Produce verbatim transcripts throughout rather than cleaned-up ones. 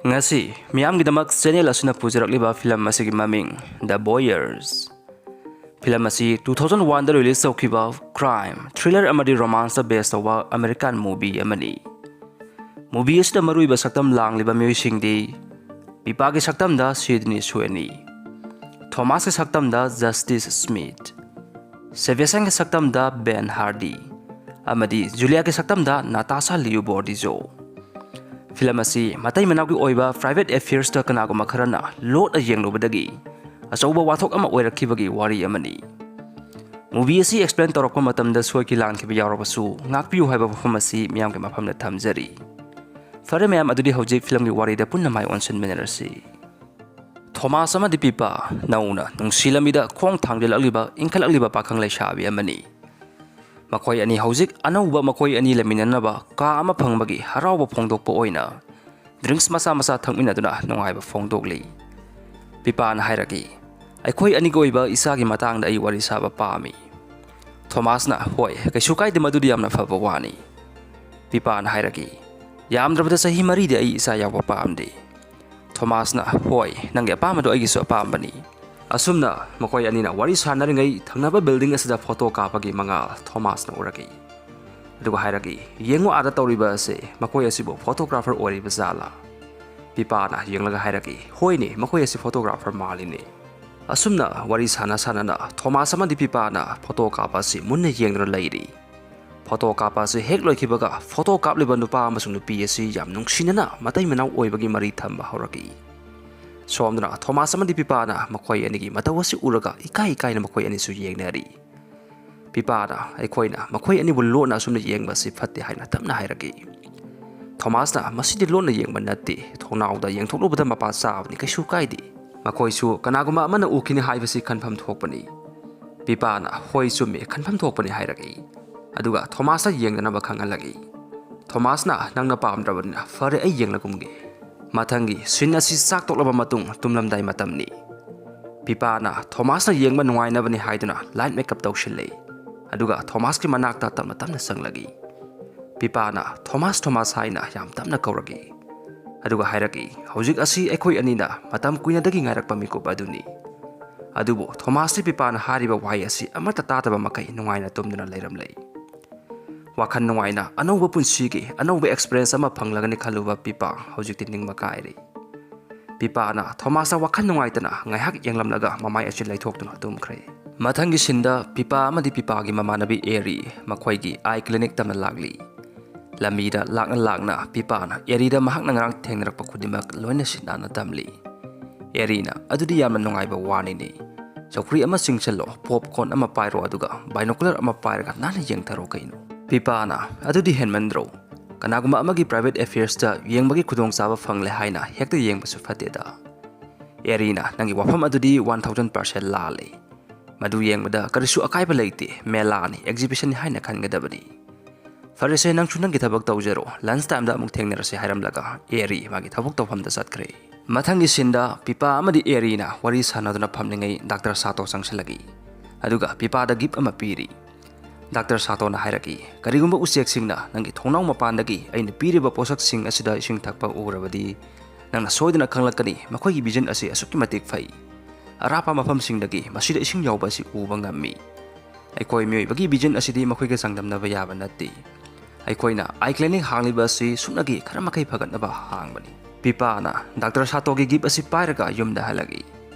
ꯉꯁꯤ ꯃꯤꯌꯥꯝꯒꯤꯗꯃꯛ ꯆꯦꯅꯦꯜ ꯑꯁꯤꯅ ꯄꯨꯖꯔꯛꯂꯤꯕ ꯐꯤꯂꯝ ꯑꯁꯤꯒꯤ ꯃꯃꯤꯡ The Boyers꯫ ꯐꯤꯂꯝ ꯑꯁꯤ two thousand one ꯗ ꯔꯤꯂꯤꯖ ꯇꯧꯈꯤꯕ ꯀ꯭ꯔꯥꯏꯝ, ꯊ꯭ꯔꯤꯂꯔ ꯑꯃꯗꯤ ꯔꯣꯃꯥꯟꯁꯇ ꯕꯦꯁ ꯇꯧꯕ ꯑꯃꯦꯔꯤꯀꯥꯟ ꯃꯨꯚꯤ ꯑꯃꯅꯤ꯫ ꯃꯨꯚꯤ ꯑꯁꯤꯗ ꯃꯔꯨꯑꯣꯏꯕ ꯁꯛꯇꯝ ꯂꯥꯡꯂꯤꯕ ꯃꯤꯑꯣꯏꯁꯤꯡꯗꯤ ꯄꯤꯄꯥꯒꯤ ꯁꯛꯇꯝꯗ ꯁꯤꯗꯅꯤ ꯁ꯭ꯋꯦꯅꯤ, ꯊꯣꯃꯥꯁꯀꯤ ꯁꯛꯇꯝꯗ ꯖꯁꯇꯤꯁ ꯁ꯭ꯃꯤꯊ, ꯁꯦꯕꯦꯁꯟꯒꯤ ꯁꯛꯇꯝꯗ ꯕꯦꯟ ꯍꯥꯔꯗꯤ ꯑꯃꯗꯤ ꯖꯨꯂꯤꯌꯥꯒꯤ ꯁꯛꯇꯝꯗ ꯅꯥꯇꯥꯁꯥ ꯂꯤꯌꯨ ꯕꯣꯔꯗꯤꯖꯣ꯫ ꯐꯤꯂꯝ ꯑꯁꯤ ꯃꯇꯩ ꯃꯅꯥꯎꯒꯤ ꯑꯣꯏꯕ ꯄ꯭ꯔꯥꯏꯚꯦꯠ ꯑꯦꯐꯤꯌꯔꯁꯇ ꯀꯅꯥꯒꯨꯝꯕ ꯈꯔꯅ ꯂꯣꯠꯅ ꯌꯦꯡꯂꯨꯕꯗꯒꯤ ꯑꯆꯧꯕ ꯋꯥꯊꯣꯛ ꯑꯃ ꯑꯣꯏꯔꯛꯈꯤꯕꯒꯤ ꯋꯥꯔꯤ ꯑꯃꯅꯤ꯫ ꯃꯨꯚꯤ ꯑꯁꯤ ꯑꯦꯛꯁꯄ꯭ꯂꯦꯟ ꯇꯧꯔꯛꯄ ꯃꯇꯝꯗ ꯁꯣꯏꯈꯤ ꯂꯥꯟꯈꯤꯕ ꯌꯥꯎꯔꯕꯁꯨ ꯉꯥꯛꯄꯤꯌꯨ ꯍꯥꯏꯕ ꯋꯥꯐꯝ ꯑꯁꯤ ꯃꯤꯌꯥꯝꯒꯤ ꯃꯐꯝꯗ ꯊꯝꯖꯔꯤ꯫ ꯐꯔꯦ ꯃꯌꯥꯝ, ꯑꯗꯨꯗꯤ ꯍꯧꯖꯤꯛ ꯐꯤꯂꯝꯒꯤ ꯋꯥꯔꯤꯗ ꯄꯨꯟꯅ ꯃꯥꯏ ꯑꯣꯟꯁꯤꯟꯃꯤꯟꯅꯔꯁꯤ꯫ ꯊꯣꯃꯥꯁ ꯑꯃꯗꯤ ꯄꯤꯄꯥ ꯅꯧꯅ ꯅꯨꯡꯁꯤ ꯂꯝꯕꯤꯗ ꯈꯣꯡ ꯊꯥꯡꯖꯤꯜꯂꯛꯂꯤꯕ ꯏꯟꯈꯠꯂꯛꯂꯤꯕ ꯄꯥꯈꯪ ꯂꯩꯁꯥꯕꯤ ꯑꯃꯅꯤ꯫ ꯃꯈꯣꯏ ꯑꯅꯤ ꯍꯧꯖꯤꯛ ꯑꯅꯧꯕ ꯃꯈꯣꯏ ꯑꯅꯤ ꯂꯩꯃꯤꯟꯅꯅꯕ ꯀꯥ ꯑꯃ ꯐꯪꯕꯒꯤ ꯍꯔꯥꯎꯕ ꯐꯣꯡꯗꯣꯛꯄ ꯑꯣꯏꯅ ꯗ꯭ꯔꯤꯡꯁ ꯃꯆꯥ ꯃꯆꯥ ꯊꯛꯃꯤꯟꯅꯗꯨꯅ ꯅꯨꯡꯉꯥꯏꯕ ꯐꯣꯡꯗꯣꯛꯂꯤ꯫ ꯄꯤꯄꯥꯅ ꯍꯥꯏꯔꯛꯏ, "ꯑꯩꯈꯣꯏ ꯑꯅꯤꯒꯤ ꯑꯣꯏꯕ ꯏꯆꯥꯒꯤ ꯃꯇꯥꯡꯗ ꯑꯩ ꯋꯥꯔꯤ ꯁꯥꯕ ꯄꯥꯝꯃꯤ꯫" ꯊꯣꯃꯥꯁꯅ, "ꯍꯣꯏ, ꯀꯩꯁꯨ ꯀꯥꯏꯗꯦ, ꯃꯗꯨꯗꯤ ꯌꯥꯝꯅ ꯐꯕ ꯋꯥꯅꯤ꯫" ꯄꯤꯄꯥꯅ ꯍꯥꯏꯔꯛꯏ, "ꯌꯥꯝꯗ꯭ꯔꯕꯗ ꯆꯍꯤ ꯃꯔꯤꯗꯤ ꯑꯩ ꯏꯆꯥ ꯌꯥꯎꯕ ꯄꯥꯝꯗꯦ꯫" ꯊꯣꯃꯥꯁꯅ, "ꯍꯣꯏ, ꯅꯪꯒꯤ ꯑꯄꯥꯝꯕꯗꯣ ꯑꯩꯒꯤꯁꯨ ꯑꯄꯥꯝꯕꯅꯤ꯫" ꯑꯁꯨꯝꯅ ꯃꯈꯣꯏ ꯑꯅꯤꯅ ꯋꯥꯔꯤ ꯁꯥꯟꯅꯔꯤꯉꯩ ꯊꯪꯅꯕ ꯕꯤꯜꯗꯤꯡ ꯑꯁꯤꯗ ꯐꯣꯇꯣ ꯀꯥꯞꯄꯒꯤ ꯃꯉꯥꯜ ꯊꯣꯃꯥꯁꯅ ꯎꯔꯛꯏ꯫ ꯑꯗꯨꯒ ꯍꯥꯏꯔꯛꯏ, "ꯌꯦꯡꯉꯨ ꯑꯥꯗ ꯇꯧꯔꯤꯕ ꯑꯁꯦ, ꯃꯈꯣꯏ ꯑꯁꯤꯕꯨ ꯐꯣꯇꯣꯒ꯭ꯔꯥꯐꯔ ꯑꯣꯏꯔꯤꯕ ꯖꯥꯠꯂꯥ?" ꯄꯤꯄꯥꯅ ꯌꯦꯡꯂꯒ ꯍꯥꯏꯔꯛꯏ, "ꯍꯣꯏꯅꯦ, ꯃꯈꯣꯏ ꯑꯁꯤ ꯐꯣꯇꯣꯒ꯭ꯔꯥꯐꯔ ꯃꯥꯜꯂꯤꯅꯦ꯫" ꯑꯁꯨꯝꯅ ꯋꯥꯔꯤ ꯁꯥꯟꯅ ꯁꯥꯟꯅꯅ ꯊꯣꯃꯥꯁ ꯑꯃꯗꯤ ꯄꯤꯄꯥꯅ ꯐꯣꯇꯣ ꯀꯥꯞꯄ ꯑꯁꯤ ꯃꯨꯟꯅ ꯌꯦꯡꯗꯨꯅ ꯂꯩꯔꯤ꯫ ꯐꯣꯇꯣ ꯀꯥꯞꯄ ꯑꯁꯤ ꯍꯦꯛ ꯂꯣꯏꯈꯤꯕꯒ ꯐꯣꯇꯣ ꯀꯥꯞꯂꯤꯕ ꯅꯨꯄꯥ ꯑꯃꯁꯨꯡ ꯅꯨꯄꯤ ꯑꯁꯤ ꯌꯥꯝ ꯅꯨꯡꯁꯤꯅꯅ ꯃꯇꯩ ꯃꯅꯥꯎ ꯑꯣꯏꯕꯒꯤ ꯃꯔꯤ ꯊꯝꯕ ꯍꯧꯔꯛꯏ꯫ ꯁꯣꯝꯗꯅ ꯊꯣꯃꯥꯁ ꯑꯃꯗꯤ ꯄꯤꯄꯥꯅ ꯃꯈꯣꯏ ꯑꯅꯤꯒꯤ ꯃꯇꯧ ꯑꯁꯤ ꯎꯔꯒ ꯏꯀꯥꯏ ꯏꯀꯥꯏꯅ ꯃꯈꯣꯏ ꯑꯅꯤꯁꯨ ꯌꯦꯡꯅꯔꯤ꯫ ꯄꯤꯄꯥꯅ, "ꯑꯩꯈꯣꯏꯅ ꯃꯈꯣꯏ ꯑꯅꯤꯕꯨ ꯂꯣꯟꯅ ꯑꯁꯨꯝꯅ ꯌꯦꯡꯕ ꯑꯁꯤ ꯐꯠꯇꯦ," ꯍꯥꯏꯅ ꯇꯞꯅ ꯍꯥꯏꯔꯛꯏ꯫ ꯊꯣꯃꯥꯁꯅ, "ꯃꯁꯤꯗꯤ ꯂꯣꯟꯅ ꯌꯦꯡꯕ ꯅꯠꯇꯦ, ꯊꯣꯡꯅꯥꯎꯗ ꯌꯦꯡꯊꯣꯛꯂꯨꯕꯗ ꯃꯄꯥ ꯆꯥꯕꯅꯤ, ꯀꯩꯁꯨ ꯀꯥꯏꯗꯦ꯫ ꯃꯈꯣꯏꯁꯨ ꯀꯅꯥꯒꯨꯝꯕ ꯑꯃꯅ ꯎꯈꯤꯅꯤ ꯍꯥꯏꯕꯁꯤ ꯈꯟꯐꯝ ꯊꯣꯛꯄꯅꯤ꯫" ꯄꯤꯄꯥꯅ, "ꯍꯣꯏ, ꯆꯨꯝꯃꯤ, ꯈꯟꯐꯝ ꯊꯣꯛꯄꯅꯤ," ꯍꯥꯏꯔꯛꯏ꯫ ꯑꯗꯨꯒ ꯊꯣꯃꯥꯁꯇ ꯌꯦꯡꯗꯅꯕ ꯈꯪꯍꯜꯂꯛꯏ꯫ ꯊꯣꯃꯥꯁꯅ, "ꯅꯪꯅ ꯄꯥꯝꯗ꯭ꯔꯕꯅꯤꯅ ꯐꯔꯦ, ꯑꯩ ꯌꯦꯡꯂꯒꯨꯝꯒꯦ꯫ ꯃꯊꯪꯒꯤ ꯁꯤꯟ ꯑꯁꯤ ꯆꯥꯛ ꯇꯣꯛꯂꯕ ꯃꯇꯨꯡ ꯇꯨꯝꯂꯝꯗꯥꯏ ꯃꯇꯝꯅꯤ꯫" ꯄꯤꯄꯥꯅ ꯊꯣꯃꯥꯁꯅ ꯌꯦꯡꯕ ꯅꯨꯡꯉꯥꯏꯅꯕꯅꯤ ꯍꯥꯏꯗꯨꯅ ꯂꯥꯏꯠ ꯃꯦꯀꯞ ꯇꯧꯁꯤꯜꯂꯤ꯫ ꯑꯗꯨꯒ ꯊꯣꯃꯥꯁꯀꯤ ꯃꯅꯥꯛꯇ ꯇꯞꯅ ꯇꯞꯅ ꯆꯪꯂꯛꯏ꯫ ꯄꯤꯄꯥꯅ, "ꯊꯣꯃꯥꯁ, ꯊꯣꯃꯥꯁ" ꯍꯥꯏꯅ ꯌꯥꯝ ꯇꯞꯅ ꯀꯧꯔꯛꯏ꯫ ꯑꯗꯨꯒ ꯍꯥꯏꯔꯛꯏ, "ꯍꯧꯖꯤꯛ ꯑꯁꯤ ꯑꯩꯈꯣꯏ ꯑꯅꯤꯅ ꯃꯇꯝ ꯀꯨꯏꯅꯗꯒꯤ ꯉꯥꯏꯔꯛꯄ ꯃꯤꯀꯨꯞ ꯑꯗꯨꯅꯤ꯫" ꯑꯗꯨꯕꯨ ꯊꯣꯃꯥꯁꯇꯤ ꯄꯤꯄꯥꯅ ꯍꯥꯏꯔꯤꯕ ꯋꯥꯍꯩ ꯑꯁꯤ ꯑꯃꯠꯇ ꯇꯥꯗꯕ ꯃꯈꯩ ꯅꯨꯡꯉꯥꯏꯅ ꯇꯨꯝꯗꯨꯅ ꯂꯩꯔꯝꯂꯦ꯫ ꯋꯥꯈꯜ ꯅꯨꯡꯉꯥꯏꯅ ꯑꯅꯧꯕ ꯄꯨꯟꯁꯤꯒꯤ ꯑꯅꯧꯕ experience ꯑꯃ ꯐꯪꯂꯒꯅꯤ ꯈꯜꯂꯨꯕ ꯄꯤꯄꯥ ꯍꯧꯖꯤꯛꯇꯤ ꯅꯤꯡꯕ ꯀꯥꯏꯔꯦ꯫ ꯄꯤꯄꯥꯅ ꯊꯣꯃꯥꯁꯇ ꯋꯥꯈꯜ ꯅꯨꯡꯉꯥꯏꯇꯅ ꯉꯥꯏꯍꯥꯛ ꯌꯦꯡꯂꯝꯂꯒ ꯃꯃꯥꯏ ꯑꯁꯤ ꯂꯩꯊꯣꯛꯇꯨꯅ ꯇꯨꯝꯈ꯭ꯔꯦ꯫ ꯃꯊꯪꯒꯤ ꯁꯤꯟꯗ ꯄꯤꯄꯥ ꯑꯃꯗꯤ ꯄꯤꯄꯥꯒꯤ ꯃꯃꯥꯟꯅꯕꯤ ꯑꯦꯔꯤ ꯃꯈꯣꯏꯒꯤ eye clinic ꯇꯝꯅ ꯂꯥꯛꯂꯤ꯫ ꯂꯝꯕꯤꯗ ꯂꯥꯛꯅ ꯂꯥꯛꯅ ꯄꯤꯄꯥꯅ ꯑꯦꯔꯤꯗ ꯃꯍꯥꯛꯅ ꯉꯔꯥꯡ ꯊꯦꯡꯅꯔꯛꯄ ꯈꯨꯗꯤꯡꯃꯛ ꯂꯣꯏꯅ ꯁꯤꯟ ꯅꯥꯟꯅ ꯇꯝꯂꯤ꯫ ꯑꯦꯔꯤꯅ, "ꯑꯗꯨꯗꯤ ꯌꯥꯝꯅ ꯅꯨꯡꯉꯥꯏꯕ ꯋꯥꯅꯤꯅꯦ꯫ ꯆꯧꯀ꯭ꯔꯤ ꯑꯃ ꯆꯤꯡꯁꯤꯜꯂꯣ, popcorn ꯑꯃ ꯄꯥꯏꯔꯣ, ꯑꯗꯨꯒ binocular ꯑꯃ ꯄꯥꯏꯔꯒ ꯅꯥꯟꯅ ꯌꯦꯡꯊꯔꯣ ꯀꯩꯅꯣ꯫" ꯄꯤꯄꯥꯅ, "ꯑꯗꯨꯗꯤ ꯍꯦꯟꯃꯟꯗ꯭ꯔꯣ? ꯀꯅꯥꯒꯨꯝꯕ ꯑꯃꯒꯤ private affairs ꯇ ꯌꯦꯡꯕꯒꯤ ꯈꯨꯗꯣꯡꯆꯥꯕ ꯐꯪꯂꯦ ꯍꯥꯏꯅ ꯍꯦꯛꯇ ꯌꯦꯡꯕꯁꯨ ꯐꯠꯇꯦꯗ꯫" ꯑꯦꯔꯤꯅ, "ꯅꯪꯒꯤ ꯋꯥꯐꯝ ꯑꯗꯨꯗꯤ one thousand percent ꯂꯥꯜꯂꯦ꯫ ꯃꯗꯨ ꯌꯦꯡꯕꯗ ꯀꯔꯤꯁꯨ ꯑꯀꯥꯏꯕ ꯂꯩꯇꯦ, ꯃꯦꯂꯥꯅꯤ, exhibition ꯅꯤ ꯍꯥꯏꯅ ꯈꯟꯒꯗꯕꯅꯤ꯫ ꯐꯔꯦꯁꯦ, ꯅꯪꯁꯨ ꯅꯪꯒꯤ ꯊꯕꯛ ꯇꯧꯖꯔꯣ, lunch time ꯗ ꯑꯃꯨꯛ ꯊꯦꯡꯅꯔꯁꯦ" ꯍꯥꯏꯔꯝꯂꯒ ꯑꯦꯔꯤ ꯃꯥꯒꯤ ꯊꯕꯛ ꯇꯧꯐꯝꯗ ꯆꯠꯈ꯭ꯔꯦ꯫ ꯃꯊꯪꯒꯤ ꯁꯤꯟꯗ ꯄꯤꯄꯥ ꯑꯃꯗꯤ ꯑꯦꯔꯤꯅ ꯋꯥꯔꯤ ꯁꯥꯟꯅꯗꯨꯅ ꯐꯝꯂꯤꯉꯩ ꯗꯥꯛꯇꯔ ꯁꯥꯇꯣ ꯆꯪꯁꯤꯜꯂꯛꯏ꯫ ꯑꯗꯨꯒ ꯄꯤꯄꯥꯗ gift ꯑꯃ ꯄꯤꯔꯤ꯫ ꯗꯥꯛꯇꯔ ꯁꯥꯇꯣꯅ ꯍꯥꯏꯔꯛꯏ, "ꯀꯔꯤꯒꯨꯝꯕ ꯎꯆꯦꯛꯁꯤꯡꯅ ꯅꯪꯒꯤ ꯊꯣꯡꯅꯥꯎ ꯃꯄꯥꯟꯗꯒꯤ ꯑꯩꯅ ꯄꯤꯔꯤꯕ ꯄꯣꯠꯁꯛꯁꯤꯡ ꯑꯁꯤꯗ ꯏꯁꯤꯡ ꯊꯛꯄ ꯎꯔꯕꯗꯤ, ꯅꯪꯅ ꯁꯣꯏꯗꯅ ꯈꯪꯂꯛꯀꯅꯤ, ꯃꯈꯣꯏꯒꯤ vision ꯑꯁꯤ ꯑꯁꯨꯛꯀꯤ ꯃꯇꯤꯛ ꯐꯩ꯫ ꯑꯔꯥꯞꯄ ꯃꯐꯝꯁꯤꯡꯗꯒꯤ ꯃꯁꯤꯗ ꯏꯁꯤꯡ ꯌꯥꯎꯕ ꯑꯁꯤ ꯎꯕ ꯉꯝꯃꯤ꯫ ꯑꯩꯈꯣꯏ ꯃꯤꯑꯣꯏꯕꯒꯤ vision ꯑꯁꯤꯗꯤ ꯃꯈꯣꯏꯒ ꯆꯥꯡꯗꯝꯅꯕ ꯌꯥꯕ ꯅꯠꯇꯦ꯫ ꯑꯩꯈꯣꯏꯅ eye clinic ꯍꯥꯡꯂꯤꯕ ꯑꯁꯤ ꯁꯨꯞꯅꯒꯤ ꯈꯔ ꯃꯈꯩ ꯐꯒꯠꯅꯕ ꯍꯥꯡꯕꯅꯤ꯫" ꯄꯤꯄꯥꯅ ꯗꯥꯛꯇꯔ ꯁꯥꯇꯣꯒꯤ gift ꯑꯁꯤ ꯄꯥꯏꯔꯒ ꯌꯨꯝꯗ ꯍꯜꯂꯛꯏ꯫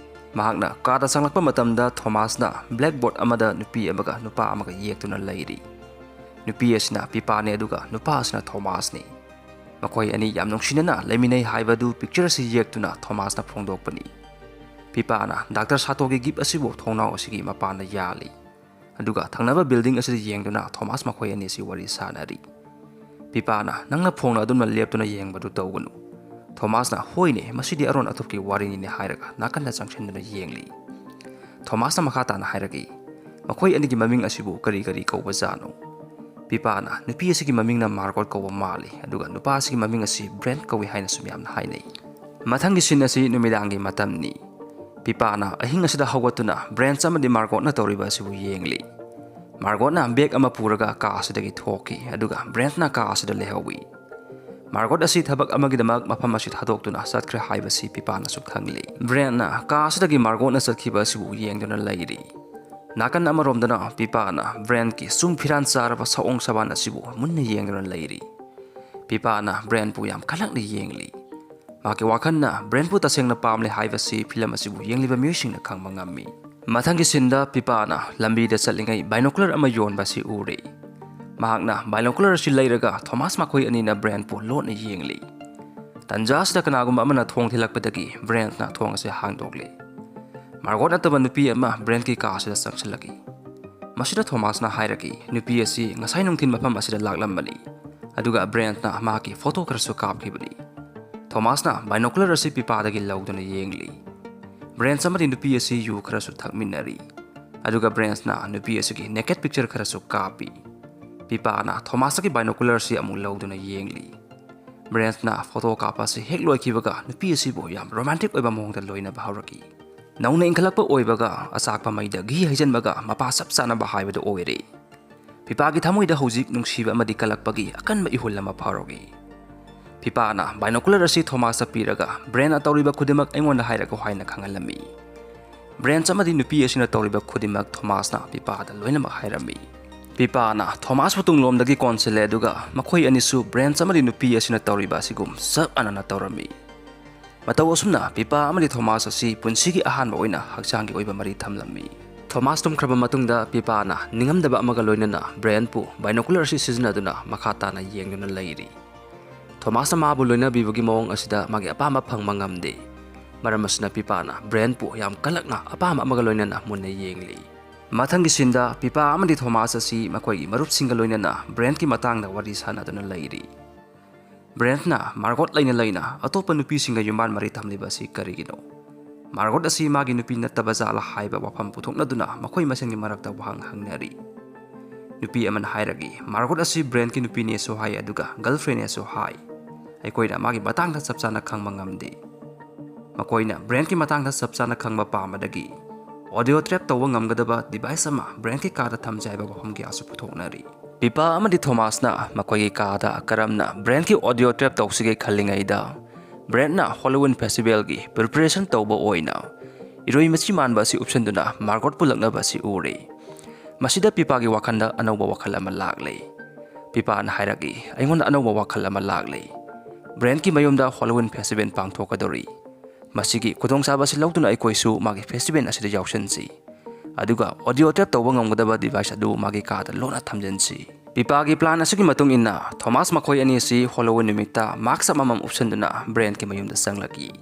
ꯃꯍꯥꯛꯅ ꯀꯥꯗ ꯆꯪꯂꯛꯄ ꯃꯇꯝꯗ ꯊꯣꯃꯥꯁꯅ blackboard ꯑꯃꯗ ꯅꯨꯄꯤ ꯑꯃꯒ ꯅꯨꯄꯥ ꯑꯃꯒ ꯌꯦꯛꯇꯨꯅ ꯂꯩꯔꯤ꯫ ꯅꯨꯄꯤ ꯑꯁꯤꯅ ꯄꯤꯄꯥꯅꯤ, ꯑꯗꯨꯒ ꯅꯨꯄꯥ ꯑꯁꯤꯅ ꯊꯣꯃꯥꯁꯅꯤ꯫ ꯃꯈꯣꯏ ꯑꯅꯤ ꯌꯥꯝ ꯅꯨꯡꯁꯤꯅꯅ ꯂꯩꯃꯤꯟꯅꯩ ꯍꯥꯏꯕꯗꯨ picture ꯑꯁꯤ ꯌꯦꯛꯇꯨꯅ ꯊꯣꯃꯥꯁꯅ ꯐꯣꯡꯗꯣꯛꯄꯅꯤ꯫ ꯄꯤꯄꯥꯅ ꯗꯥꯛꯇꯔ ꯁꯥꯇꯣꯒꯤ gift ꯑꯁꯤꯕꯨ ꯊꯣꯡꯅꯥꯎ ꯑꯁꯤꯒꯤ ꯃꯄꯥꯟꯗ ꯌꯥꯜꯂꯤ꯫ ꯑꯗꯨꯒ ꯊꯪꯅꯕ building ꯑꯁꯤꯗ ꯌꯦꯡꯗꯨꯅ ꯊꯣꯃꯥꯁ ꯃꯈꯣꯏ ꯑꯅꯤꯁꯤ ꯋꯥꯔꯤ ꯁꯥꯅꯔꯤ꯫ ꯄꯤꯄꯥꯅ, "ꯅꯪꯅ ꯐꯣꯡꯅ ꯑꯗꯨꯝꯅ ꯂꯦꯞꯇꯨꯅ ꯌꯦꯡꯕꯗꯨ ꯇꯧꯒꯅꯨ꯫" ꯊꯣꯃꯥꯁꯅ, "ꯍꯣꯏꯅꯦ, ꯃꯁꯤꯗꯤ ꯑꯔꯣꯟ ꯑꯊꯨꯞꯀꯤ ꯋꯥꯔꯤꯅꯤꯅꯦ" ꯍꯥꯏꯔꯒ ꯅꯥꯀꯟꯗ ꯆꯪꯁꯤꯟꯗꯨꯅ ꯌꯦꯡꯂꯤ꯫ ꯊꯣꯃꯥꯁꯅ ꯃꯈꯥ ꯇꯥꯅ ꯍꯥꯏꯔꯛꯏ, "ꯃꯈꯣꯏ ꯑꯅꯤꯒꯤ ꯃꯃꯤꯡ ꯑꯁꯤꯕꯨ ꯀꯔꯤ ꯀꯔꯤ ꯀꯧꯕꯖꯥꯠꯅꯣ?" ꯄꯤꯄꯥꯅ, "ꯅꯨꯄꯤ ꯑꯁꯤꯒꯤ ꯃꯃꯤꯡꯅ ꯃꯥꯔꯒꯣꯠ ꯀꯧꯕ ꯃꯥꯜꯂꯤ, ꯑꯗꯨꯒ ꯅꯨꯄꯥ ꯑꯁꯤꯒꯤ ꯃꯃꯤꯡ ꯑꯁꯤ ꯕ꯭ꯔꯦꯟꯠ ꯀꯧꯏ ꯍꯥꯏꯅꯁꯨ ꯃꯌꯥꯝꯅ ꯍꯥꯏꯅꯩ꯫" ꯃꯊꯪꯒꯤ ꯁꯤꯟ ꯑꯁꯤ ꯅꯨꯃꯤꯗꯥꯡꯒꯤ ꯃꯇꯝꯅꯤ꯫ ꯄꯤꯄꯥꯅ ꯑꯍꯤꯡ ꯑꯁꯤꯗ ꯍꯧꯒꯠꯇꯨꯅ ꯕ꯭ꯔꯦꯟꯠ ꯑꯃꯗꯤ ꯃꯥꯔꯒꯣꯠꯅ ꯇꯧꯔꯤꯕ ꯑꯁꯤꯕꯨ ꯌꯦꯡꯂꯤ꯫ ꯃꯥꯔꯒꯣꯠꯅ bag ꯑꯃ ꯄꯨꯔꯒ ꯀꯥ ꯑꯁꯤꯗꯒꯤ ꯊꯣꯛꯈꯤ, ꯑꯗꯨꯒ ꯕ꯭ꯔꯦꯟꯠꯅ ꯀꯥ ꯑꯁꯤꯗ ꯂꯩꯍꯧꯏ꯫ ꯃꯥꯔꯒꯣꯠ ꯑꯁꯤ ꯊꯕꯛ ꯑꯃꯒꯤꯗꯃꯛ ꯃꯐꯝ ꯑꯁꯤ ꯊꯥꯗꯣꯛꯇꯨꯅ ꯆꯠꯈ꯭ꯔꯦ ꯍꯥꯏꯕꯁꯤ ꯄꯤꯄꯥꯅꯁꯨ ꯈꯪꯂꯤ꯫ ꯕ꯭ꯔꯦꯟꯅ ꯀꯥ ꯑꯁꯤꯗꯒꯤ ꯃꯥꯔꯒꯣꯠꯅ ꯆꯠꯈꯤꯕ ꯑꯁꯤꯕꯨ ꯌꯦꯡꯗꯨꯅ ꯂꯩꯔꯤ꯫ ꯅꯥꯀꯟ ꯑꯃꯔꯣꯝꯗꯅ ꯄꯤꯄꯥꯅ ꯕ꯭ꯔꯦꯟꯒꯤ ꯁꯨꯝ ꯐꯤꯔꯥꯟ ꯆꯥꯔꯕ ꯁꯑꯣꯡ ꯁꯕꯥꯟ ꯑꯁꯤꯕꯨ ꯃꯨꯟꯅ ꯌꯦꯡꯗꯨꯅ ꯂꯩꯔꯤ꯫ ꯄꯤꯄꯥꯅ ꯕ꯭ꯔꯦꯟꯕꯨ ꯌꯥꯝ ꯀꯜꯂꯛꯅ ꯌꯦꯡꯂꯤ꯫ ꯃꯍꯥꯛꯀꯤ ꯋꯥꯈꯜꯅ ꯕ꯭ꯔꯦꯟꯕꯨ ꯇꯁꯦꯡꯅ ꯄꯥꯝꯂꯦ ꯍꯥꯏꯕꯁꯤ ꯐꯤꯂꯝ ꯑꯁꯤꯕꯨ ꯌꯦꯡꯂꯤꯕ ꯃꯤꯑꯣꯏꯁꯤꯡꯅ ꯈꯪꯕ ꯉꯝꯃꯤ꯫ ꯃꯊꯪꯒꯤ ꯁꯤꯟꯗ ꯄꯤꯄꯥꯅ ꯂꯝꯕꯤꯗ ꯆꯠꯂꯤꯉꯩ ꯕꯥꯏꯅꯣꯀꯨꯂꯔ ꯑꯃ ꯌꯣꯟꯕ ꯑꯁꯤ ꯎꯔꯦ꯫ ꯃꯍꯥꯛꯅ ꯕꯥꯏꯅꯣꯀꯨꯂꯔ ꯑꯁꯤ ꯂꯩꯔꯒ ꯊꯣꯃꯥꯁ ꯃꯈꯣꯏ ꯑꯅꯤꯅ ꯕ꯭ꯔꯦꯟꯕꯨ ꯂꯣꯠꯅ ꯌꯦꯡꯂꯤ꯫ ꯇꯟꯖꯥ ꯑꯁꯤꯗ ꯀꯅꯥꯒꯨꯝꯕ ꯑꯃꯅ ꯊꯣꯡ ꯊꯤꯜꯂꯛꯄꯗꯒꯤ ꯕ꯭ꯔꯦꯟꯅ ꯊꯣꯡ ꯑꯁꯤ ꯍꯥꯡꯗꯣꯛꯂꯦ꯫ ꯃꯥꯔꯒꯣꯠ ꯅꯠꯇꯕ ꯅꯨꯄꯤ ꯑꯃ ꯕ꯭ꯔꯦꯟꯒꯤ ꯀꯥ ꯑꯁꯤꯗ ꯆꯪꯁꯤꯜꯂꯛꯏ꯫ ꯃꯁꯤꯗ ꯊꯣꯃꯥꯁꯅ ꯍꯥꯏꯔꯛꯏ, ꯅꯨꯄꯤ ꯑꯁꯤ ꯉꯁꯥꯏ ꯅꯨꯡꯊꯤꯜ ꯃꯐꯝ ꯑꯁꯤꯗ ꯂꯥꯛꯂꯝꯕꯅꯤ, ꯑꯗꯨꯒ ꯕ꯭ꯔꯦꯟꯅ ꯃꯍꯥꯛꯀꯤ ꯐꯣꯇꯣ ꯈꯔꯁꯨ ꯀꯥꯞꯈꯤꯕꯅꯤ꯫ ꯊꯣꯃꯥꯁꯅ ꯕꯥꯏꯅꯣꯀꯨꯂꯔ ꯑꯁꯤ ꯄꯤꯄꯥꯗꯒꯤ ꯂꯧꯗꯨꯅ ꯌꯦꯡꯂꯤ꯫ ꯕ꯭ꯔꯦꯟꯁ ꯑꯃꯗꯤ ꯅꯨꯄꯤ ꯑꯁꯤ ꯌꯨ ꯈꯔꯁꯨ ꯊꯛꯃꯤꯟꯅꯔꯤ, ꯑꯗꯨꯒ ꯕ꯭ꯔꯦꯟꯁꯅ ꯅꯨꯄꯤ ꯑꯁꯤꯒꯤ ꯅꯦꯀꯦꯠ ꯄꯤꯛꯆꯔ ꯈꯔꯁꯨ ꯀꯥꯞꯄꯤ꯫ ꯄꯤꯄꯥꯅ ꯊꯣꯃꯥꯁꯇꯒꯤ ꯕꯥꯏꯅꯣꯀꯨꯂꯔ ꯑꯁꯤ ꯑꯃꯨꯛ ꯂꯧꯗꯨꯅ ꯌꯦꯡꯂꯤ꯫ ꯕ꯭ꯔꯦꯟꯁꯅ ꯐꯣꯇꯣ ꯀꯥꯞꯄ ꯑꯁꯤ ꯍꯦꯛ ꯂꯣꯏꯈꯤꯕꯒ ꯅꯨꯄꯤ ꯑꯁꯤꯕꯨ ꯌꯥꯝ ꯔꯣꯃꯥꯟꯇꯤꯛ ꯑꯣꯏꯕ ꯃꯑꯣꯡꯗ ꯂꯣꯏꯅꯕ ꯍꯧꯔꯛꯏ꯫ ꯅꯧꯅ ꯏꯟꯈꯠꯂꯛꯄ ꯑꯣꯏꯕꯒ ꯑꯆꯥꯛꯄ ꯃꯩꯗ ꯘꯤ ꯍꯩꯖꯤꯟꯕꯒ ꯃꯄꯥ ꯆꯞ ꯆꯥꯅꯕ ꯍꯥꯏꯕꯗꯨ ꯑꯣꯏꯔꯦ꯫ ꯄꯤꯄꯥꯒꯤ ꯊꯃꯣꯏꯗ ꯍꯧꯖꯤꯛ ꯅꯨꯡꯁꯤꯕ ꯑꯃꯗꯤ ꯀꯜꯂꯛꯄꯒꯤ ꯑꯀꯟꯕ ꯏꯍꯨꯜ ꯑꯃ ꯐꯥꯎꯔꯛꯏ꯫ ꯄꯤꯄꯥꯅ ꯕꯥꯏꯅꯣꯀꯨꯂꯔ ꯑꯁꯤ ꯊꯣꯃꯥꯁꯇ ꯄꯤꯔꯒ ꯕ꯭ꯔꯦꯟꯅ ꯇꯧꯔꯤꯕ ꯈꯨꯗꯤꯡꯃꯛ ꯑꯩꯉꯣꯟꯗ ꯍꯥꯏꯔꯛꯎ ꯍꯥꯏꯅ ꯈꯪꯍꯜꯂꯝꯃꯤ꯫ ꯕ꯭ꯔꯦꯟꯁ ꯑꯃꯗꯤ ꯅꯨꯄꯤ ꯑꯁꯤꯅ ꯇꯧꯔꯤꯕ ꯈꯨꯗꯤꯡꯃꯛ ꯊꯣꯃꯥꯁꯅ ꯄꯤꯄꯥꯗ ꯂꯣꯏꯅꯃꯛ ꯍꯥꯏꯔꯝꯃꯤ꯫ ꯄꯤꯄꯥꯅ ꯊꯣꯃꯥꯁꯄꯨ ꯇꯨꯡꯂꯣꯝꯗꯒꯤ ꯀꯣꯟꯁꯤꯜꯂꯦ, ꯑꯗꯨꯒ ꯃꯈꯣꯏ ꯑꯅꯤꯁꯨ ꯕ꯭ꯔꯦꯟꯁ ꯑꯃꯗꯤ ꯅꯨꯄꯤ ꯑꯁꯤꯅ ꯇꯧꯔꯤꯕ ꯑꯁꯤꯒꯨꯝ ꯆꯞ ꯃꯥꯟꯅꯅ ꯇꯧꯔꯝꯃꯤ꯫ ꯃꯇꯧ ꯑꯁꯨꯝꯅ ꯄꯤꯄꯥ ꯑꯃꯗꯤ ꯊꯣꯃꯥꯁ ꯑꯁꯤ ꯄꯨꯟꯁꯤꯒꯤ ꯑꯍꯥꯟꯕ ꯑꯣꯏꯅ ꯍꯛꯆꯥꯡꯒꯤ ꯑꯣꯏꯕ ꯃꯔꯤ ꯊꯝꯂꯝꯃꯤ꯫ ꯊꯣꯃꯥꯁ ꯇꯨꯝꯈ꯭ꯔꯕ ꯃꯇꯨꯡꯗ ꯄꯤꯄꯥꯅ ꯅꯤꯡꯉꯝꯗꯕ ꯑꯃꯒ ꯂꯣꯏꯅꯅ ꯕ꯭ꯔꯦꯟꯄꯨ ꯕꯥꯏꯅꯣꯀꯨꯂꯔ ꯑꯁꯤ ꯁꯤꯖꯤꯟꯅꯗꯨꯅ ꯃꯈꯥ ꯇꯥꯅ ꯌꯦꯡꯗꯨꯅ ꯂꯩꯔꯤ꯫ ꯊꯣꯃꯥꯁꯅ ꯃꯥꯕꯨ ꯂꯣꯏꯅꯕꯤꯕꯒꯤ ꯃꯑꯣꯡ ꯑꯁꯤꯗ ꯃꯥꯒꯤ ꯑꯄꯥꯝꯕ ꯐꯪꯕ ꯉꯝꯗꯦ꯫ ꯃꯔꯝ ꯑꯁꯤꯅ ꯄꯤꯄꯥꯅ ꯕ꯭ꯔꯦꯟꯄꯨ ꯌꯥꯝ ꯀꯜꯂꯛꯅ ꯑꯄꯥꯝꯕ ꯑꯃꯒ ꯂꯣꯏꯅꯅ ꯃꯨꯟꯅ ꯌꯦꯡꯂꯤ꯫ ꯃꯊꯪꯒꯤ ꯁꯤꯟꯗ ꯄꯤꯄꯥ ꯑꯃꯗꯤ ꯊꯣꯃꯥꯁ ꯑꯁꯤ ꯃꯈꯣꯏꯒꯤ ꯃꯔꯨꯞꯁꯤꯡꯒ ꯂꯣꯏꯅꯅ ꯕ꯭ꯔꯦꯟꯒꯤ ꯃꯇꯥꯡꯗ ꯋꯥꯔꯤ ꯁꯥꯟꯅꯗꯨꯅ ꯂꯩꯔꯤ꯫ ꯕ꯭ꯔꯦꯟꯅ ꯃꯥꯔꯒꯣꯠ ꯂꯩꯅ ꯂꯩꯅ ꯑꯇꯣꯞꯄ ꯅꯨꯄꯤꯁꯤꯡꯒ ꯌꯨꯝꯕꯥꯟ ꯃꯔꯤ ꯊꯝꯂꯤꯕ ꯑꯁꯤ ꯀꯔꯤꯒꯤꯅꯣ? ꯃꯥꯔꯒꯣꯠ ꯑꯁꯤ ꯃꯥꯒꯤ ꯅꯨꯄꯤ ꯅꯠꯇꯕ ꯖꯥꯠꯂ ꯍꯥꯏꯕ ꯋꯥꯐꯝ ꯄꯨꯊꯣꯛꯅꯗꯨꯅ ꯃꯈꯣꯏ ꯃꯁꯦꯟꯒꯤ ꯃꯔꯛꯇ ꯋꯥꯍꯪ ꯍꯪꯅꯔꯤ꯫ ꯅꯨꯄꯤ ꯑꯃꯅ ꯍꯥꯏꯔꯛꯏ, ꯃꯥꯔꯒꯣꯠ ꯑꯁꯤ ꯕ꯭ꯔꯦꯟꯒꯤ ꯅꯨꯄꯤꯅꯦꯁꯨ ꯍꯥꯏ, ꯑꯗꯨꯒ ꯒꯔꯜꯐ꯭ꯔꯦꯟꯅꯦꯁꯨ ꯍꯥꯏ꯫ ꯑꯩꯈꯣꯏꯅ ꯃꯥꯒꯤ ꯃꯇꯥꯡꯗ ꯆꯞ ꯆꯥꯅ ꯈꯪꯕ ꯉꯝꯗꯦ꯫ ꯃꯈꯣꯏꯅ ꯕ꯭ꯔꯦꯟꯒꯤ ꯃꯇꯥꯡꯗ ꯆꯞ ꯆꯥꯅ ꯈꯪꯕ ꯄꯥꯝꯕꯗꯒꯤ ꯑꯣꯗꯤꯑꯣ ꯇ꯭ꯔꯦꯞ ꯇꯧꯕ ꯉꯝꯒꯗꯕ ꯗꯤꯚꯥꯏꯁ ꯑꯃ ꯕ꯭ꯔꯦꯟꯒꯤ ꯀꯥꯗ ꯊꯝꯖꯩ ꯍꯥꯏꯕ ꯋꯥꯐꯝ ꯀꯌꯥꯁꯨ ꯄꯨꯊꯣꯛꯅꯔꯤ꯫ ꯄꯤꯄꯥ ꯑꯃꯗꯤ ꯊꯣꯃꯥꯁꯅ ꯃꯈꯣꯏꯒꯤ ꯀꯥꯗ ꯀꯔꯝꯅ ꯕ꯭ꯔꯦꯟꯒꯤ ꯑꯣꯗꯤꯑꯣ ꯇꯦꯞ ꯇꯧꯁꯤꯒꯦ ꯈꯜꯂꯤꯉꯩꯗ, ꯕ꯭ꯔꯦꯟꯅ ꯍꯣꯂꯣꯋꯤꯟ ꯐꯦꯁꯇꯤꯚꯦꯜꯒꯤ ꯄ꯭ꯔꯤꯄꯔꯦꯁꯟ ꯇꯧꯕ ꯑꯣꯏꯅ ꯏꯔꯣꯏ ꯃꯆꯤ ꯃꯥꯟꯕ ꯑꯁꯤ ꯎꯞꯁꯤꯟꯗꯨꯅ ꯃꯥꯔꯒꯣꯠ ꯄꯨꯜꯂꯛꯅꯕ ꯑꯁꯤ ꯎꯔꯦ꯫ ꯃꯁꯤꯗ ꯄꯤꯄꯥꯒꯤ ꯋꯥꯈꯜꯗ ꯑꯅꯧꯕ ꯋꯥꯈꯜ ꯑꯃ ꯂꯥꯛꯂꯦ꯫ ꯄꯤꯄꯥꯅ ꯍꯥꯏꯔꯛꯏ, "ꯑꯩꯉꯣꯟꯗ ꯑꯅꯧꯕ ꯋꯥꯈꯜ ꯑꯃ ꯂꯥꯛꯂꯦ꯫ ꯕ꯭ꯔꯦꯟꯒꯤ ꯃꯌꯨꯝꯗ ꯍꯣꯂꯣꯋꯤꯟ ꯐꯦꯁꯇꯤꯚꯦꯜ ꯄꯥꯡꯊꯣꯛꯀꯗꯧꯔꯤ꯫ ꯃꯁꯤꯒꯤ ꯈꯨꯗꯣꯡꯆꯥꯕ ꯑꯁꯤ ꯂꯧꯗꯨꯅ ꯑꯩꯈꯣꯏꯁꯨ ꯃꯥꯒꯤ ꯐꯦꯁꯇꯤꯚꯦꯜ ꯑꯁꯤꯗ ꯌꯥꯎꯁꯤꯟꯁꯤ꯫ ꯑꯗꯨꯒ ꯑꯣꯗꯤꯑꯣ ꯇꯦꯞ ꯇꯧꯕ ꯉꯝꯒꯗꯕ ꯗꯤꯚꯥꯏꯁ ꯑꯗꯨ ꯃꯥꯒꯤ ꯀꯥꯗ ꯂꯣꯟꯅ ꯊꯝꯖꯤꯟꯁꯤ꯫" ꯄꯤꯄꯥꯒꯤ ꯄ꯭ꯂꯥꯟ ꯑꯁꯤꯒꯤ ꯃꯇꯨꯡ ꯏꯟꯅ ꯊꯣꯃꯥꯁ ꯃꯈꯣꯏ ꯑꯅꯤ ꯑꯁꯤ ꯍꯣꯂꯣꯋꯤꯟ ꯅꯨꯃꯤꯠꯇ ꯃꯥꯛꯁ ꯑꯃꯃꯝ ꯎꯞꯁꯤꯟꯗꯨꯅ ꯕ꯭ꯔꯦꯟꯒꯤ ꯃꯌꯨꯝꯗ ꯆꯪꯂꯛꯏ꯫